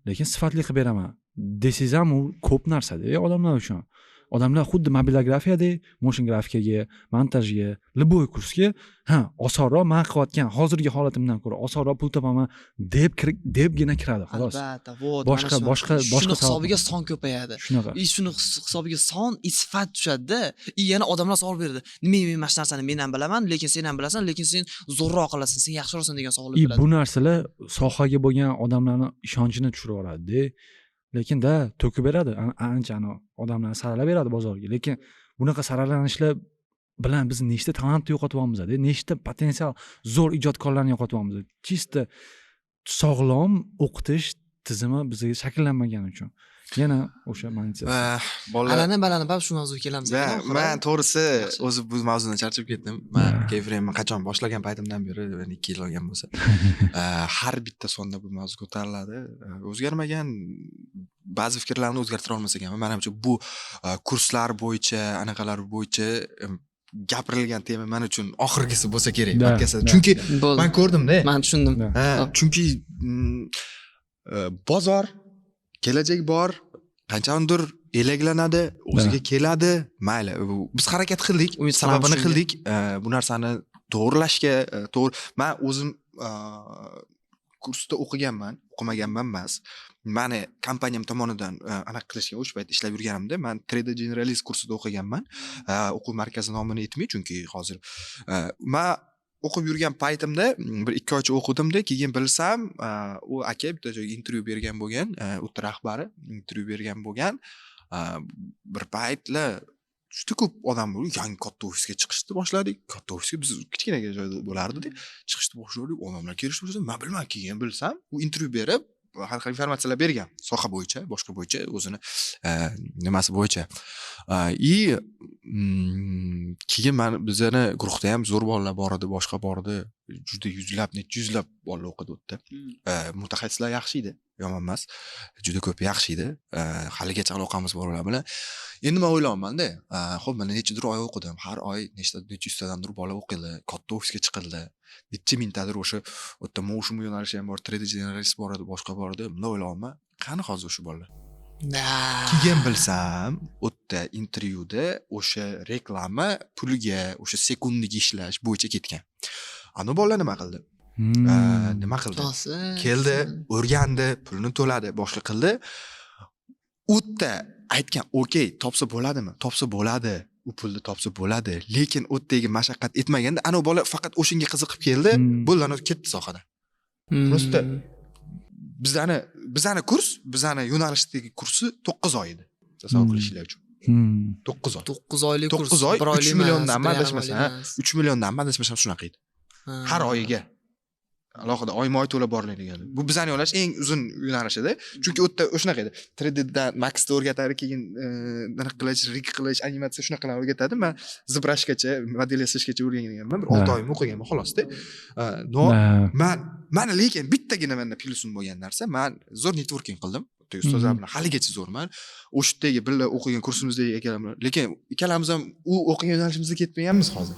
lekin sifatli qilib beraman, desangiz ham, u ko'p narsada odamlar uchun. Odamlar xuddi mobilografiyadek motion grafikaga, montajga, любой kursga, ha, osonroq, man qilayotgan hozirgi holatimdan ko'ra osonroq pul topaman, deb debgina kiradi, xolos.
Albatta, вот.
Boshqa
Shuni hisobiga son ko'payadi.
Shunaqa.
И shuni hisobiga son и sifat tushadida. И yana odamlar savol beradi: "Nima, men mana shu narsani men ham bilaman, lekin sen ham bilasan, lekin sen zo'rroq qilasan, sen yaxshiroqsan", degan savollar
И
keladi.
bu narsalar sohaga bo'lgan odamlarni ishonchini tushirib yuboradida. Lekin-da to'kib beradi, ancha odamlarni saralab beradi bozorga. Lekin bunaqa saralanishlar bilan biz nechta talantni yo'qotyapmiz, nechta potensial zo'r ijodkorlarni yo'qotyapmiz, чисто sog'lom o'qitish tizimi bizga shakllanmagani uchun. Yana o'sha monetizatsiya.
Bolalar.
Alani balani baribir shu mavzuga kelamiz
Va
ekan oxiri.
Man to'g'risi
Yaxshi.
o'zi bu mavzudan charchab ketdim. Man Kfrmni qachon boshlagan paytimdan beri, yani 2 yil olgan bo'lsa, har bitta sonda bu mavzu ko'tariladi. O'zgarmagan ba'zi fikrlarni o'zgartira olmas ekanman. Manimcha, bu kurslar bo'yicha, anaqalar bo'yicha gapirilgan tema man uchun oxirgisi bo'lsa kerak podkastda. Chunki
Bo'ldi.
man ko'rdimda.
Man tushundim.
Ha, chunki bozor kelajak bor, qachondir elaklanadi, o'ziga keladi. Mayli, biz harakat qildik,
Umid qilamiz
sababini
shunga.
qildik. Bu narsani to'g'irlashga, to'g'ri, man o'zim kursda o'qiganman, o'qimaganman emas. Mani kompaniyam tomonidan anaqa qilishgan, o'sha payt ishlab yurganimda man 3D Generalist kursida o'qiganman. O'quv markazi nomini aytmay, chunki hozir man o'qib yurgan paytimda bir 2 oycha o'qidimda, keyin bilsam, u aka bitta joyga intervyu bergan bo'lgan, u yerda rahbari intervyu bergan bo'lgan. Bir paytlar juda ko'p odam bo'ldi, yangi katta ofisga chiqishni boshladik. Katta ofisga, biz kichkinagina joyda bo'lardida, chiqishni boshladik, odamlar kelishni boshladi. Man bilmadim, keyin bilsam, u intervyu berib, har xil informatsiyalar bergan soha bo'yicha, boshqa bo'yicha, o'zini nimasi bo'yicha. И keyin man bizani guruhda ham zo'r bolalar bor edi, boshqa bor edi, juda yuzlab, necha yuzlab bolalar o'qidi u yerda. Mutaxassislar yaxshi edi, yomon emas, juda ko'p yaxshi edi. Haligacha aloqamiz bor ular bilan. Endi man o'ylayapmanda, ho'p, mana nechadir oy o'qidim, har oy nechta, necha yuztadandir bola o'qidi, katta ofisga chiqildi, necha mingtadir o'sha u yerda motion yo'nalishi ham bor, 3D Generalist bor edi, boshqa bor edi. Bunday o'ylayapman, qani hozir o'sha bolalar? Keyin bilsam, u yerda intervyuda o'sha reklama puliga, o'sha sekundiga ishlash bo'yicha ketgan. Anu bolalar nima qildi? Nima qildi?
To'g'risi.
Keldi, o'rgandi, pulini to'ladi, boshqa qildi. U yerda aytgan, okey, topsa bo'ladimi? Topsa bo'ladi. U pulni topsa bo'ladi. Lekin u yerdagi mashaqqat etmaganda, anavi bola faqat o'shanga qiziqib keldi, bo'ldi, anavi ketdi sohadan. Просто bizani kurs, bizani yo'nalishdagi kursi 9 oy edi. Tasavvur qilishinglar uchun. 9 oy.
9 oylik kurs.
9 oy,
bir
3
oylik
milliondan
emas, bir yarim
adashmasam,
oylik emas.
3 milliondan adashmasam shunaqa edi. Har oyiga. Alohida oyma-oy to'lab boriladigan. Bu bizani yo'nalish eng uzun yo'nalish edi. Chunki u yerda shunaqa edi. 3D'da Maxda o'rgatadi, keyin anaqa qilish, rig qilish, animatsiya shunaqalarni o'rgatadi. Man ZBrushgacha, model yasashgacha o'rganganman. Bir 6 oymi o'qiganman xolosda. Но man mani lekin bittagina menda plyusim bo'lgan narsa, man zo'r networking qildim.
Yerdagi ustozlar bilan haligacha zo'rman. O'sha yerdagi birga o'qigan kursimizdagi akalar bilan, lekin ikkalamiz ham u o'qigan yo'nalishimizda ketmaganmiz hozir.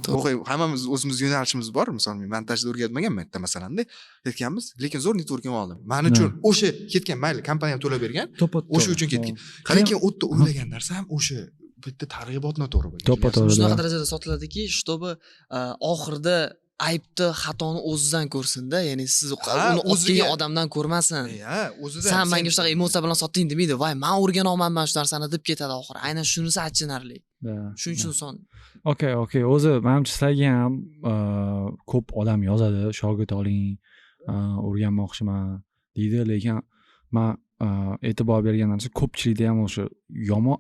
To'g'ri.
Hammamiz o'zimiz yo'nalishimiz bor. Misol, men montajda o'rgatmaganman bitta masalanda ketganmiz, lekin zo'r networking oldim. Man uchun o'sha ketgan, mayli, kompaniyam to'lab bergan,
To'ppa
o'sha uchun ketgan. Lekin u yerda o'ylagan narsam o'sha bitta targ'ibot noto'g'ri bo'lgan.
To'ppa to'g'ri.
Shunaqa darajada sotiladiki, чтобы oxirida aybni, xatoni o'zidan ko'rsinda, ya'ni siz
Ha,
uni olib kelgan odamdan ko'rmasin.
Ha, o'zidan.
San menga shunaqa emotsiya bilan sotding demaydi, voy, man o'rganolmanman shu narsani deb ketadi oxiri. Aynan shunisi achinarli. Shuning uchun son
Okey, o'zi manimcha sizlarga ham ko'p odam yozadi, shogird oling, o'rganmoqchiman deydi, lekin man e'tibor bergan narsa, ko'pchilikda ham o'sha yomon,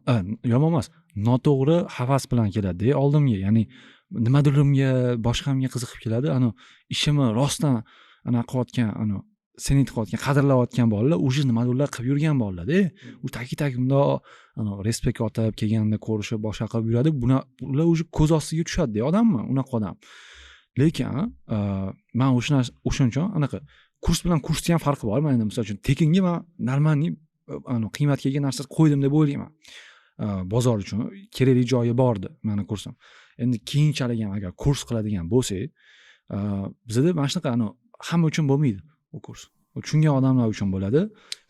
yomon emas, noto'g'ri havas bilan keladida oldimga, ya'ni nimadirga, boshqamga qiziqib keladi. Ani ishimni rostdan anaqa qilayotgan, ani senit qilayotgan, qadrlayotgan bolalar уже nimadirlar qilib yurgan bolalarda. U taki taki bundoq ani респект otib kelganda ko'rishib, boshqa qilib yuradi. Buni ular уже ko'z ostiga tushadida odammi, unaqa odam. Lekin man o'sha narsa, o'shaning uchun anaqa kurs bilan kursni ham farqi bor. Man endi misol uchun tekinga man нормальный ani qiymatga ega narsa qo'ydim deb o'ylayman. Bozor uchun kerakli joyi bordi mani kursim. Endi keyinchalik ham agar kurs qiladigan bo'lsak, bizada mana shunaqa ani hamma uchun bo'lmaydi u kurs. U tushungan odamlar uchun bo'ladi.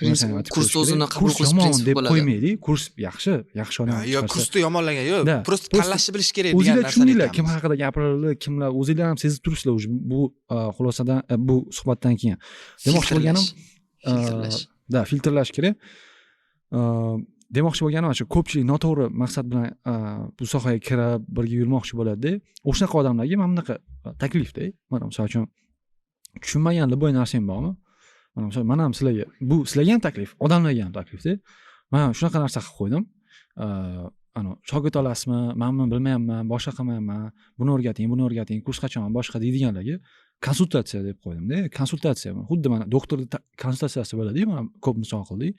Bu narsani aytib
Kurs
qo'yish kerak.
o'zini qabul
Kurs
qilish
yomon
prinsipi
deb
bo'ladi.
qo'ymaylik. Kurs yaxshi, yaxshi odam
Yo,
chiqarsa.
kursni yomonlagan yo'q,
Да,
просто
просто
tanlashni bilish kerak degan
o'zinglar
narsani
tushundinglar, kim
aytamiz.
haqida gapirildi, kimlar, o'zinglar ham sezib turibsizlar уже bu xulosadan, bu suhbatdan keyin. Demoqchi bo'lganim,
Filtrlash.
Да, filtrlash kerak. Demoqchi bo'lganim, shu ko'pchilik noto'g'ri maqsad bilan bu sohaga kirib, birga yurmoqchi bo'ladida. O'shanaqa odamlarga mana bunaqa taklifda. Mana misol uchun tushunmagan любой narsang bormi? Mana misol, mana ham sizlarga, bu sizlarga ham taklif, odamlarga ham taklifda. Man shunaqa narsa qilib qo'ydim. Ano shogird olasizmi, manmi bilmayapman, boshqa qilmayapman, buni o'rgating, buni o'rgating, kurs qachon, boshqa deydiganlarga konsultatsiya deb qo'ydimda. Konsultatsiya xuddi mana doktorni konsultatsiyasi bo'ladi-yu, mana ko'p misol qildik.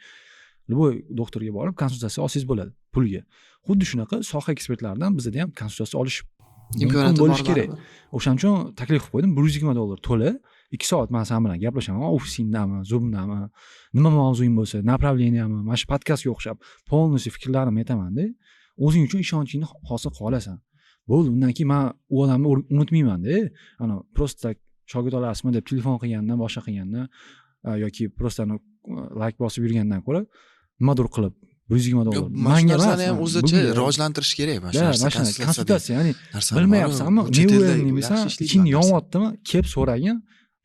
Любой doktorga borib konsultatsiya olsangiz bo'ladi pulga. Xuddi shunaqa soha ekspertlaridan bizada ham konsultatsiya olish mumkin
Imkoniyati
bo'lishi
bor
kerak.
baribir.
O'shaning uchun taklif qilib qo'ydim, $120 to'la, 2 soat man san bilan gaplashaman, ofisingdami, Zoomdami, nima mavzuying bo'lsa, направления mi, mana shu podkastga o'xshab полностью fikrlarimni aytamanda, o'zing uchun ishonchingni hosil qila olasan. Bo'ldi, undan keyin man u odamni unutmayman-da. Ana просто так shogird olasizmi deb telefon qilgandan, boshqa qilgandan, yoki просто ani layk bosib yurgandan ko'ra nimadir qilib $120.
Yo'q, mana shu
Manga emas,
narsani ham
man
o'zicha
bugun-
rivojlantirish kerak, mana shu
Да,
narsa,
mana shu
konsultatsiya
konsultatsiya, ya'ni
narsani
bilmayapsanmi,
bor-ku, chet elda
неуверенный misan,
yaxshi ishlaydi
iching
bu narsa.
yonyaptimi, kelib so'ragin.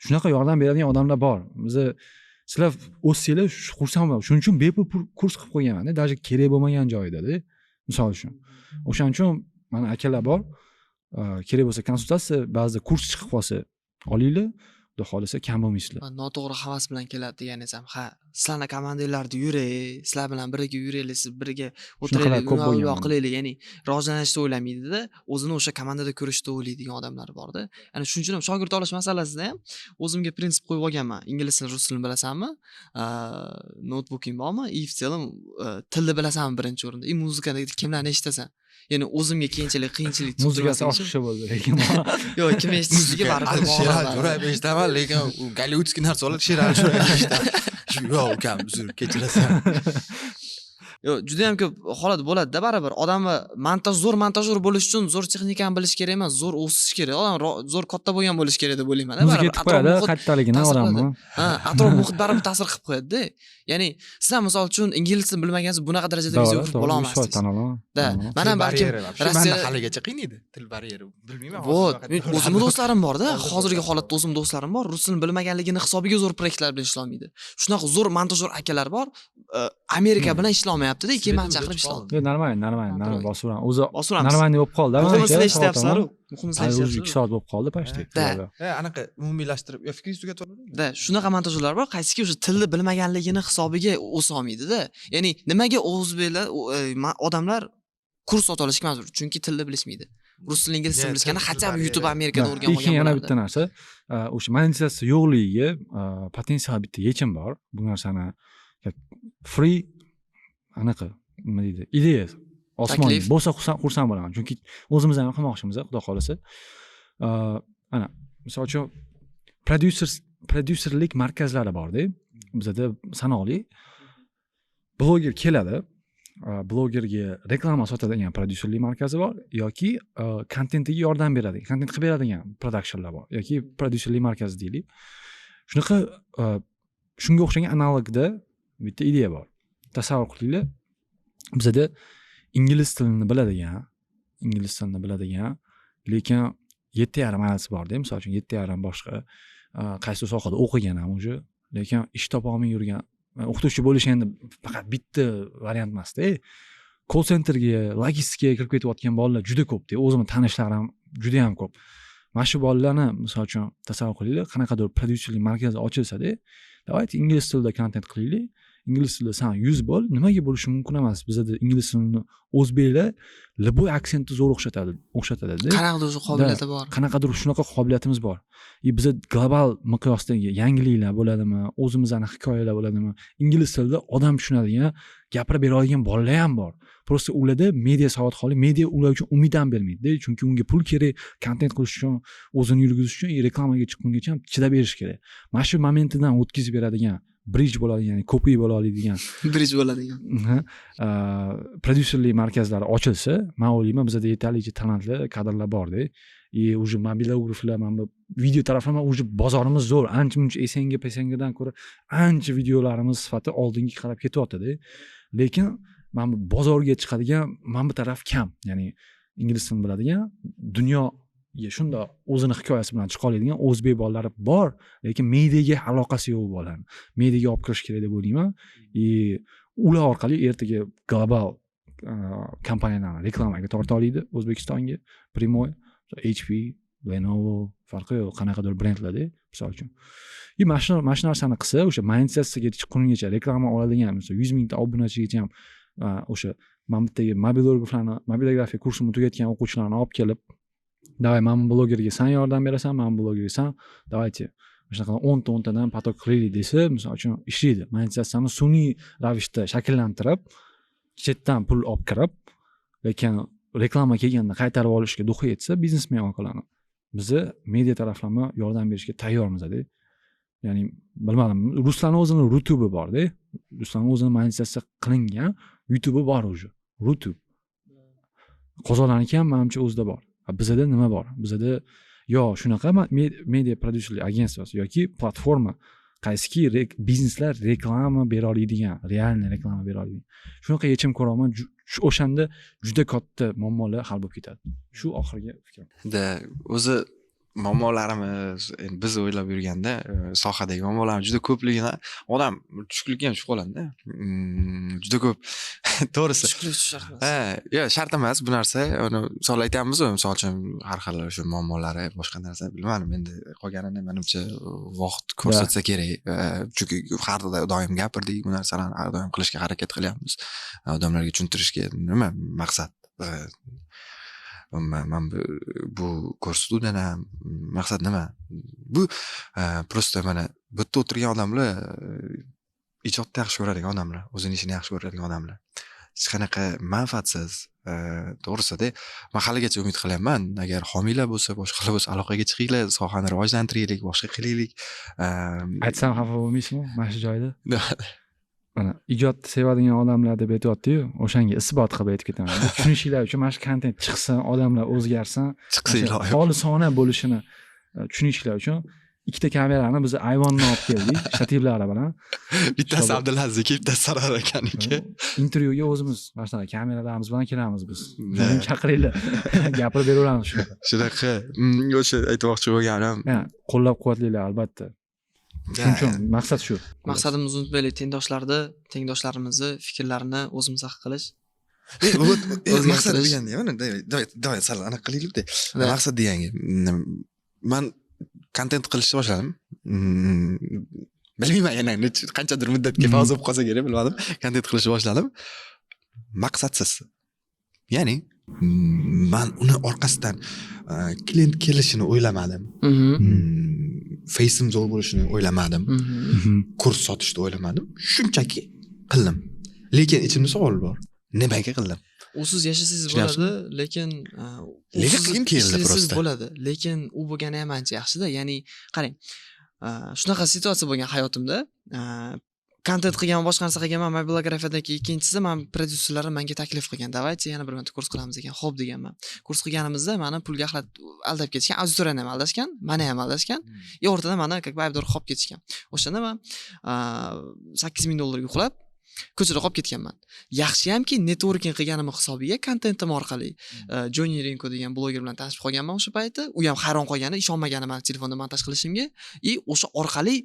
Shunaqa yordam beradigan odamlar bor. Biza sizlar o'ssanglar xursand bo'laman. Shuning uchun bepul kurs qilib qo'yganman, даже kerak bo'lmagan joyida-da. Misol uchun. O'shaning uchun mana akalar bor. Kerak bo'lsa konsultatsiya, ba'zida kurs chiqib qolsa olinglar, xudo xohlasa kam bo'lmaysizlar.
Man noto'g'ri havas bilan keladi deganingiz ham, ha, sizlarni komandanglarda yuray, sizlar bilan birga yuraylik, siz birga
Shunaqalar
o'tiraylik,
ko'p
u yoq
bo'lgan.
qilaylik, ya'ni rivojlanishni o'ylamaydida, o'zini o'sha komandada ko'rishni o'ylaydigan odamlar borda. Ya'ni shuning uchun ham shogird olish masalasida ham o'zimga prinsip qo'yib olganman. Ingliz tilini, rus tilini bilasanmi? Noutbuking bormi? И в целом tilni bilasanmi birinchi o'rinda? И muzikani kimlarni eshitasan? Ya'ni o'zimga keyinchalik qiyinchilik
Muzikasi
tug'dirmaslik uchun-
oshiqcha bo'ldi lekin.
Yo'q, kim eshitishligi
Muzika
baribir
Ali Sherali
bog'lanadi.
Jo'rayev eshitaman, lekin u голливудский narsa oladi, Sherali Jo'rayev eshitaman. Yo'q, ukam, uzr, kechirasan.
Yo'q, juda ham ko'p holat bo'ladi-da baribir. Odamni montaj, zo'r montajyor bo'lish uchun zo'r texnikani bilish kerak emas, zo'r o'sish kerak. Odam zo'r katta bo'lgan bo'lish kerak deb o'ylayman.
Muzika
Baribir
aytib
atrof
qo'yadi,
muhit
qayerdaligini
ta'sir
odamni.
qiladi. Ha, atrof muhit baribir ta'sir qilib qo'yadi-da. Ya'ni siz ham misol uchun ingliz tilini bilmagansiz, bunaqa darajada videograf
To'g'ri,
bo'la
to'g'ri, yuz foiz
olmasdingiz.
tan olaman.
Да,
Tan olaman.
man ham
Til
balkim
baryeri вообще
Rossiya
manda haligacha qiynaydi. Til baryeri. Bilmayman.
Вот,
hozir
men
bunaqa
o'zimni do'stlarim borda,
Hozir
hozirgi
bo'ladi.
holatda o'zimni do'stlarim bor, rus tilini bilmaganligini hisobiga zo'r proyektlar bilan ishlolmaydi. Shunaqa zo'r montajyor akalar bor, Amerika bilan ishlolmayapti-da, keyin meni chaqirib ishloldi.
Yo'q, нормально, нормально, нормально, bosaveramiz. O'zi
Bosaveramiz.
нормально bo'lib qoldi.
Muhimi sizlar eshityapsizlar-u. Muhimi sizlar
Hali уже 2
eshityapsizlar.
soat bo'lib qoldi почти.
Да.
Ha, anaqa umumiylashtirib, yo fikringizni tugatib oladimi?
Да, shunaqa montajyorlar bor, qaysiki o'sha tilni bilmaganligini hisobiga o'sa olmaydi-da. Ya'ni nimaga o'zbeklar, odamlar kurs sotib olishga majbur? Chunki tilni bilishmaydi. Rus tilini, ingliz tilini
Yeah,
bilishganda
til
хотя бы
baryeri.
YouTube Amerikada o'rganib
Keyin
olgan
yana
bo'lardi.
bitta narsa, o'sha monetizatsiya yo'qligiga potensial bitta yechim bor. Bu narsani как free anaqa nima deydi, ideya osmon
Taklif.
bo'lsa xursand bo'laman. Chunki o'zimiz ham qilmoqchimiz, xudo xohlasa. Ana, misol uchun prodyuserlik markazlari borda, bizada sanoqli. Bloger keladi, blogerga reklama sotadigan prodyuserlik markazi bor yoki kontentiga yordam beradigan, kontent qilib beradigan productionlar bor yoki prodyuserlik markazi deylik. Shunaqa, shunga o'xshagan analogda bitta ideya bor. Tasavvur qilinglar, bizada ingliz tilini biladigan, lekin 7,5 IELTS borda, misol uchun, 7,5, boshqa qaysi sohada o'qigan ham уже, lekin ish topolmay yurgan. O'qituvchi bo'lish endi faqat bitta variant emasda. Call centerga, logistikaga kirib ketayotgan bolalar juda ko'pda, o'zimni tanishlarim judayam ko'p. Mana shu bolalarni, misol uchun, tasavvur qilinglar, qanaqadir prodyuserlik markazi ochilsada, давайте ingliz tilida kontent qilaylik, ingliz tilida san yuz bo'l. Nimaga bo'lishi mumkin emas? Bizada ingliz tilini o'zbeklar любой aksentni zo'r o'xshatadida.
Qanaqadir o'zi qobiliyati bor.
Qanaqadir shunaqa qobiliyatimiz bor. И biza global miqyosdagi yangiliklar bo'ladimi, o'zimizni hikoyalar bo'ladimi, ingliz tilida odam tushunadigan gapirib bera oladigan bolalar ham bor. Просто ularda media savodxonlik, media ular uchun umid ham bermaydida, chunki unga pul kerak kontent qilish uchun, o'zini yurgizish uchun и reklamaga chiqqungacha ham chidab berish kerak. Mana shu momentidan o'tkazib beradigan, bridge bo'ladigan, ya'ni ko'prik bo'la oladigan
Bridge bo'ladigan
prodyuserlik markazlari ochilsa, man o'ylayman, bizada yetarlicha talantli kadrlar borda. И уже mobilograflar, mana bu video taraflama уже bozorimiz zo'r, ancha muncha СНГ ПСНГ dan ko'ra ancha videolarimiz sifati oldinga qarab ketyaptida. Lekin mana bu bozorga chiqadigan mana bu taraf kam, ya'ni ingliz tilini biladigan, dunyoga shundoq o'zini hikoyasi bilan chiqa oladigan o'zbek bolalari bor, lekin mediaga aloqasi yo'q. Bu bolani mediaga olib kirish kerak deb o'ylayman. И ular orqali ertaga global kompaniyalarni reklamaga torta oladi O'zbekistonga прямой, HP, Lenovo, farqi yo'q, qanaqadir brendlarda, misol uchun. И mana shu narsani qilsa, o'sha monetizatsiyaga chiqqungacha reklama oladigan, misol, 100 mingta obunachigacha ham o'sha mana bu yerdagi mobilograflarni, mobilografiya kursini tugatgan o'quvchilarni olib kelib, давай, mana bu blogerga san yordam berasan, mana bu blogerga san, давайте shunaqa 10 ta 10 tadan поток qilaylik desa, misol uchun, ishlaydi. Monetizatsiyani sun'iy ravishda shakllantirib, chetdan pul olib kirib, lekin reklama kelganda qaytarib olishga дух i yetsa biznesmen akalarni, bizni media taraflama yordam berishga tayyormizda. Ya'ni bilmadim, ruslarni o'zini Rutubi borda, ruslarni o'zini monetizatsiya qilingan YouTube'i bor уже, Rutube. Qozoqlarniki ham, manimcha, o'zida bor. Bizada nima bor? Bizada yo shunaqa media prodyuserlik agentствоsi yoki platforma, qaysiki bizneslar reklama bera oladigan, реальный reklama bera oladigan, shunaqa yechim ko'ryapman. O'shanda juda katta muammolar hal bo'lib ketadi. Shu oxirgi fikrim.
Да, o'zi muammolarimiz, endi biz o'ylab yurganda, sohadagi muammolarimiz juda ko'pligini odam tushkunlikka ham tushib qoladida. Juda ko'p, to'g'risi.
Tushkunlik tushish shart emas.
Ha, yo'q, shart emas bu narsa. Uni misol aytyapmizu, misol uchun, har xil o'sha muammolari, boshqa narsa, bilmadim, endi qolganini, manimcha, vaqt ko'rsatsa kerak. Chunki har doim gapirdik bu narsalarni, har doim qilishga harakat qilyapmiz, odamlarga tushuntirishga. Nima maqsad? Umuman man bu ko'rsatuvdan ham maqsad nima? Bu просто mana bu yerda o'tirgan odamlar ijodni yaxshi ko'radigan odamlar, o'zini ishini yaxshi ko'radigan odamlar, hech qanaqa manfaatsiz. To'g'risida, man haligacha umid qilyapman, agar homiylar bo'lsa, boshqalar bo'lsa, aloqaga chiqinglar, sohani rivojlantiraylik, boshqa qilaylik.
Aytsam, xafa bo'lmaysizmi mana shu joyda? Mana, ijodni sevadigan odamlar deb aytyaptiyu, o'shanga isbot qilib aytib ketaman. Tushunishinglar uchun, mana shu kontent chiqsin, odamlar o'zgarsin,
Chiqsa, iloyim.
xolisona bo'lishini tushunishinglar uchun ikkita kamerani biz ayvondan olib keldik shtativlari bilan.
Bittasi Abdulazizniki, bittasi Sarvar akaniki.
Intervyuga o'zimiz mana shunaqa kameralarimiz bilan kelamiz biz. Chaqiringlar, gapirib beraveramiz shunaqa.
Shunaqa. O'sha aytmoqchi bo'lganim.
Ha, qo'llab quvvatlanglar albatta. Shuning uchun maqsad shu.
Maqsadimizni unutmaylik, tengdoshlarni, tengdoshlarimizni fikrlarini o'zimiz haq qilish.
Вот, maqsad
O'zgartirish.
deganda, mana, давай, давай, давай, sal anaqa qilaylikda.
Да.
Maqsad deganga, man kontent qilishni boshladim. Bilmayman, yana qanchadir muddatga pauza bo'lib qolsa kerak, bilmadim. Kontent qilishni boshladim maqsadsiz, ya'ni man uni orqasidan klient kelishini o'ylamadim, face'im zo'r bo'lishini o'ylamadim, kurs sotishni o'ylamadim, shunchaki qildim. Lekin ichimda savol bor: nimaga qildim?
Usiz yashasangiz
Tushunyapsizmi?
bo'ladi, lekin
Lekin
usiz
qilgim keldi
ishlasangiz
просто.
bo'ladi, lekin u bo'lgani ham ancha yaxshida. Ya'ni qarang, shunaqa situatsiya bo'lgan hayotimda. Kontent qilganman, boshqa narsa qilganman. Mobilografiyadan keyin ikkinchisi, man prodyuserlarim menga taklif qilgan, давайте yana bir marta kurs qilamiz degan. Xo'p deganman. Kurs qilganimizda mani pulga axlat aldab ketishgan, auditoriyani ham aldashgan, mani ham aldashgan и o'rtada mani как бы aybdor qolib ketishgan. O'shanda man 8000 dollarga uxlab, ko'chada qolib ketganman. Yaxshiyamki, networking qilganim hisobiga kontentim orqali Joni Renko degan bloger bilan tanishib qolganman. O'sha payti u ham hayron qolgani, ishonmagani mani telefonda montaj qilishimga и o'sha orqali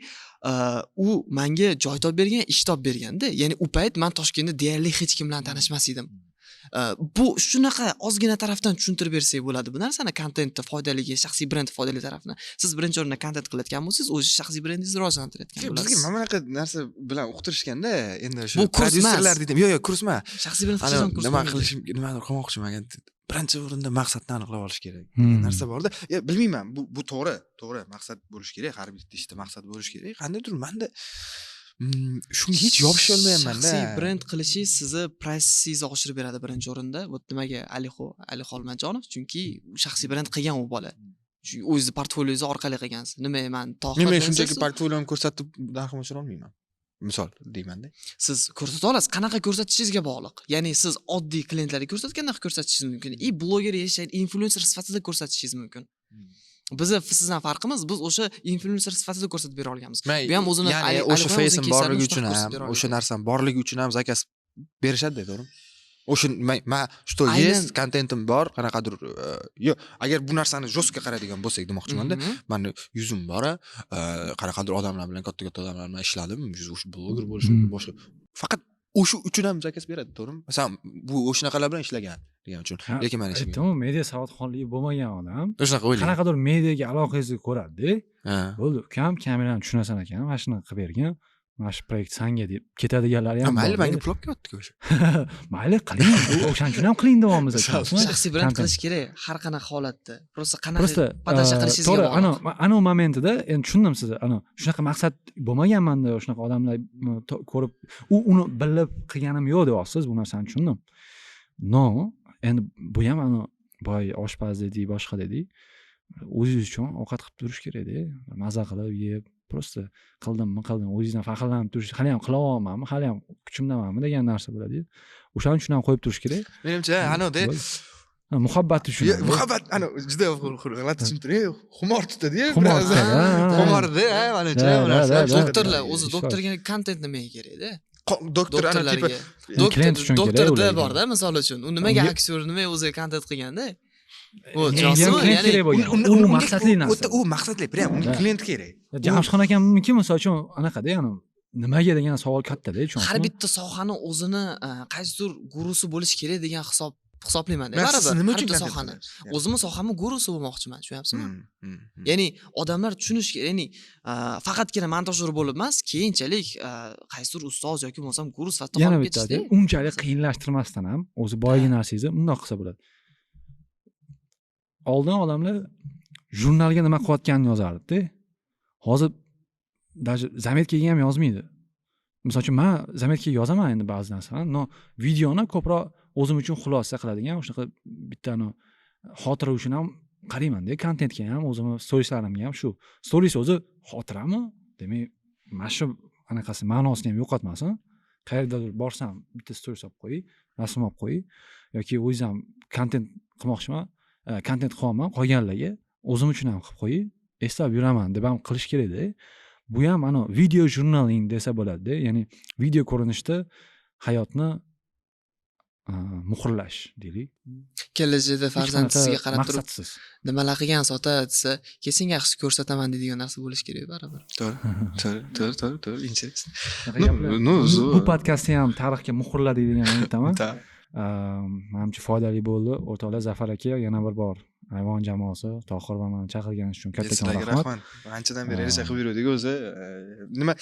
u manga joy topib bergan, ish topib berganda. Ya'ni u payt man Toshkentda deyarli hech kim bilan tanishmas edim. Bu shunaqa ozgina tarafdan tushuntirib bersak bo'ladi bu narsani, kontentni foydaligi, shaxsiy brend foydali tarafini. Siz birinchi o'rinda kontent qilayotgan bo'lsangiz, o'zi shaxsiy brendingizni rivojlantirayotgan
Bizga
bo'lasiz.
mana bunaqa narsa bilan uqtirishganda endi shu
Bu kurs emas.
Prodyuserlar dedim. Yo'q, yo'q, kurs emas.
Shaxsiy brend
Ana
qilishdan kurs
nima
bo'lmaydi.
qilishim, nimadir qilmoqchiman. Birinchi o'rinda maqsadni aniqlab olish kerak degan narsa borda. Ya, bilmayman, bu to'g'ri, to'g'ri, maqsad bo'lishi kerak, har bitta ishda maqsad bo'lishi kerak. Qandaydir manda shunga hech yopisha olmayapmanda.
Shaxsiy brend qilishingiz sizni praysingizni oshirib beradi birinchi o'rinda. Вот nimaga Alixo, Alixo Olmajonov? Chunki shaxsiy brend qilgan u bola. Shu o'zizni portfoliosi orqali qilgansiz. Nima, man Tohir
Men
desangiz,
shunchaki portfoliomni ko'rsatib narximni oshira olmayman. Misol deymanda.
Siz ko'rsata olasiz, qanaqa ko'rsatishingizga bog'liq. Ya'ni siz oddiy klientlarga ko'rsatganda ko'rsatishingiz mumkin и bloger, yashaydi, inflyuenser sifatida ko'rsatishingiz mumkin. Bizni sizdan farqimiz, biz o'sha inflyuenser sifatida ko'rsatib bera olganmiz.
Men
Bu ham o'zini
ya'ni o'sha
Alixo o'zini
face'im
кейс larini
borligi
shunaqa
uchun
ko'rsatib
ham,
bera
o'sha
olgan.
narsam borligi uchun ham заказ berishadi, to'g'rimi? O'sha man что есть, kontentim bor, qanaqadir yo'q, agar bu narsani жестко qaraydigan bo'lsak demoqchimanda, mani yuzim bor, qanaqadir odamlar bilan, katta katta odamlar bilan ishladim, o'sha bloger bo'lishi mumkin, boshqa. Faqat o'sha uchun ham заказ beradi, to'g'rimi? Masalan, bu o'shanaqalar bilan ishlagan degan uchun.
Ha,
Lekin mani ishim yo'q.
Aytdimu, media savodxonligi bo'lmagan odam
Shunaqa o'ylayman.
qanaqadir mediaga aloqangizni ko'radida,
Ha.
bo'ldi, ukam, kamerani tushunasan ekan, mana shuni qilib bergin, mana shu proyekt sanga deb ketadiganlari ham
Mayli,
borda.
menga pul olib kelyapti o'sha.
Mayli, qiling, o'shaning uchun ham qiling deyapmiz.
Shaxsiy brend qilish kerak har qanaqa holatda, просто qanaqa
Просто
подача qilishingizga
to'g'ri,
bog'liq.
Ana ana momentida endi tushundim sizni. Ana shunaqa maqsad bo'lmagan manda, shunaqa odamlar ko'rib, u uni bilib qilganim yo'q deyapsiz, bu narsani tushundim. Но endi bu ham ana boy oshpaz dedik, boshqa dedik, o'zingiz uchun ovqat qilib turish kerakda, maza qilib yeb, просто qildimmi, qildim, o'zingizdan faxrlanib turish, haliyam qilyapmanmi, haliyam kuchimdamanmi degan narsa bo'ladiyu, o'shaning uchun ham qo'yib turish kerak.
Menimcha, anavda
Bo'ldi. Ha, muhabbat uchun.
Muhabbat, ana juda g'alati tushuntiring, xumor tutadi-yu.
Xumor
biroz.
tutadi, ha, ha.
Xumorda, ha, manimcha,
Da,
bu
da,
narsa.
da, da.
Doktorlar o'zi
Ish.
doktorga kontent nimaga kerakda?
Doktor ana типа
Doktorlarga.
Endi klient uchun kerak
Doktorda
ularga.
borda, misol uchun, u nimaga
Unga-
aktyor, nimaga o'zi kontent qilganda? Вот,
Unga ham
tushunasizmi?
klient
Ya'ni
kerak bo'lgan. U maqsadli narsa.
U maqsadli, прям unga
Da.
klient kerak.
Jamshidxon akamniki, misol uchun, anaqada, ya'ni nimaga degan savol kattada.
Har
tushunasizmi?
bitta sohani o'zini qaysidir gurusi bo'lishi kerak degan hisoblayman
Man siz
baribir
nima
har
uchun
bitta
kontent
sohani.
qilyapsiz?
O'zimni sohamni gurusi bo'lmoqchiman, tushunyapsizmi?
Hmm.
Ya'ni odamlar tushunishi kerak, ya'ni faqatgina montajyor bo'lib emas, keyinchalik qaysidir ustoz yoki bo'lmasam guru sifatida
Yana
qolib
bitta
ketishda.
Unchalik qiyinlashtirmasdan ham o'zi boyagi narsangizni bundoq qilsa bo'ladi. Oldin odamlar jurnalga nima qilayotganini yozardida, hozir даже заметка ga ham yozmaydi. Misol uchun, man заметка ga yozaman endi ba'zi narsalarni, но videoni ko'proq o'zim uchun xulosa qiladigan shunaqa bitta xotira uchun ham qaraymanda, kontentga ham, o'zimni storieslarimga ham. Shu stories o'zi xotirami, demak, mana shu anaqasi ma'nosini ham yo'qotmasin. Qayerdadir borsam, bitta stories olib qo'yay, rasm olib qo'yay yoki o'zingiz ham kontent qilmoqchiman, kontent qilyapman, qolganlarga o'zim uchun ham qilib qo'yay, eslab yuraman deb ham qilish kerakda. Bu ham ana video journaling desa bo'ladida, ya'ni video ko'rinishda hayotni muhrlash deylik.
Kelajakda
Hech
farzand
qanaqa
sizga qarab turib,
maqsadsiz.
Nimalar qilgansiz, ota desa, kelsin, yaxshi ko'rsataman deydigan narsa bo'lishi kerak baribir.
To'g'ri, интересно.
Shunaqa
Ну,
gaplar.
ну,
Bu podkastni ham tarixga muhrla deydigan umiddaman.
Да.
Manimcha, foydali bo'ldi, o'rtoqlar. Zafar aka, yana bir bor Ayvon jamoasi, Tohir va mani chaqirganingiz uchun kattakon
Sizlarga
rahmat.
Rahmat. Anchadan beri reja qilib yuruvdik o'zi. Nima,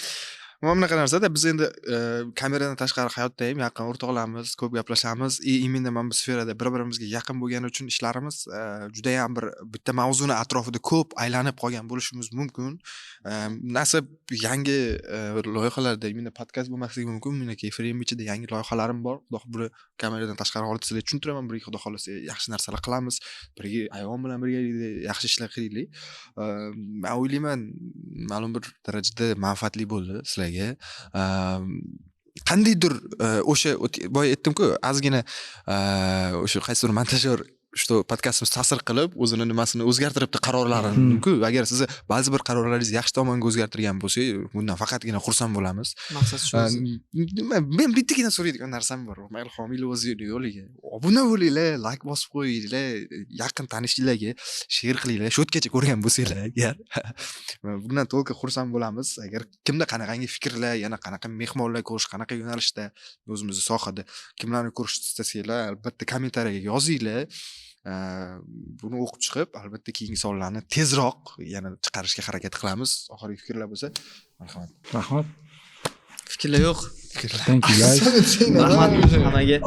mana bunaqa narsada biz endi kameradan tashqari hayotda ham yaqin o'rtoqlarmiz, ko'p gaplashamiz и именно mana bu sferada bir birimizga yaqin bo'lgani uchun ishlarimiz judayam bir bitta mavzuni atrofida ko'p aylanib qolgan bo'lishimiz mumkin. Nasib, yangi loyihalarda, именно podkast bo'lmasligi mumkin, meniki frame ichida yangi loyihalarim bor. Xudo buni kameradan tashqari holatda sizlarga tushuntiraman. Birga, xudo xohlasa, yaxshi narsalar qilamiz. Birga Ayvon bilan birgalikda yaxshi ishlar qilaylik. Man o'ylayman, ma'lum bir darajada manfaatli bo'ldi sizlarga.
sizlarga. Qandaydir o'sha boya aytdimku, ozgina o'sha qaysidir montajyor, что podkastimiz ta'sir qilib, o'zini nimasini o'zgartiribdi, qarorlarini ku. Agar sizni ba'zi bir qarorlaringiz yaxshi tomonga o'zgartirgan bo'lsak, bundan faqatgina xursand bo'lamiz.
Maqsad shu o'zi.
Nima, men bittagina so'raydigan narsam bor: mayli, homiylar o'zini yo'liga, obuna bo'linglar, layk bosib qo'yinglar, yaqin tanishinglarga share qilinglar, shu yergacha ko'rgan bo'lsanglar agar. Bundan только xursand bo'lamiz. Agar kimda qanaqangi fikrlar, yana qanaqa mehmonlar ko'rish, qanaqa yo'nalishda, o'zimizni sohada kimlarni ko'rishni istasanglar, albatta kommentariyaga yozinglar. Buni o'qib chiqib, albatta keyingi sonlarni tezroq yana chiqarishga harakat qilamiz. Oxirgi fikrlar bo'lsa, marhamat.
Rahmat.
Fikrlar yo'q.
Fikrlar.
Thank you, guys.
Rahmat hammaga.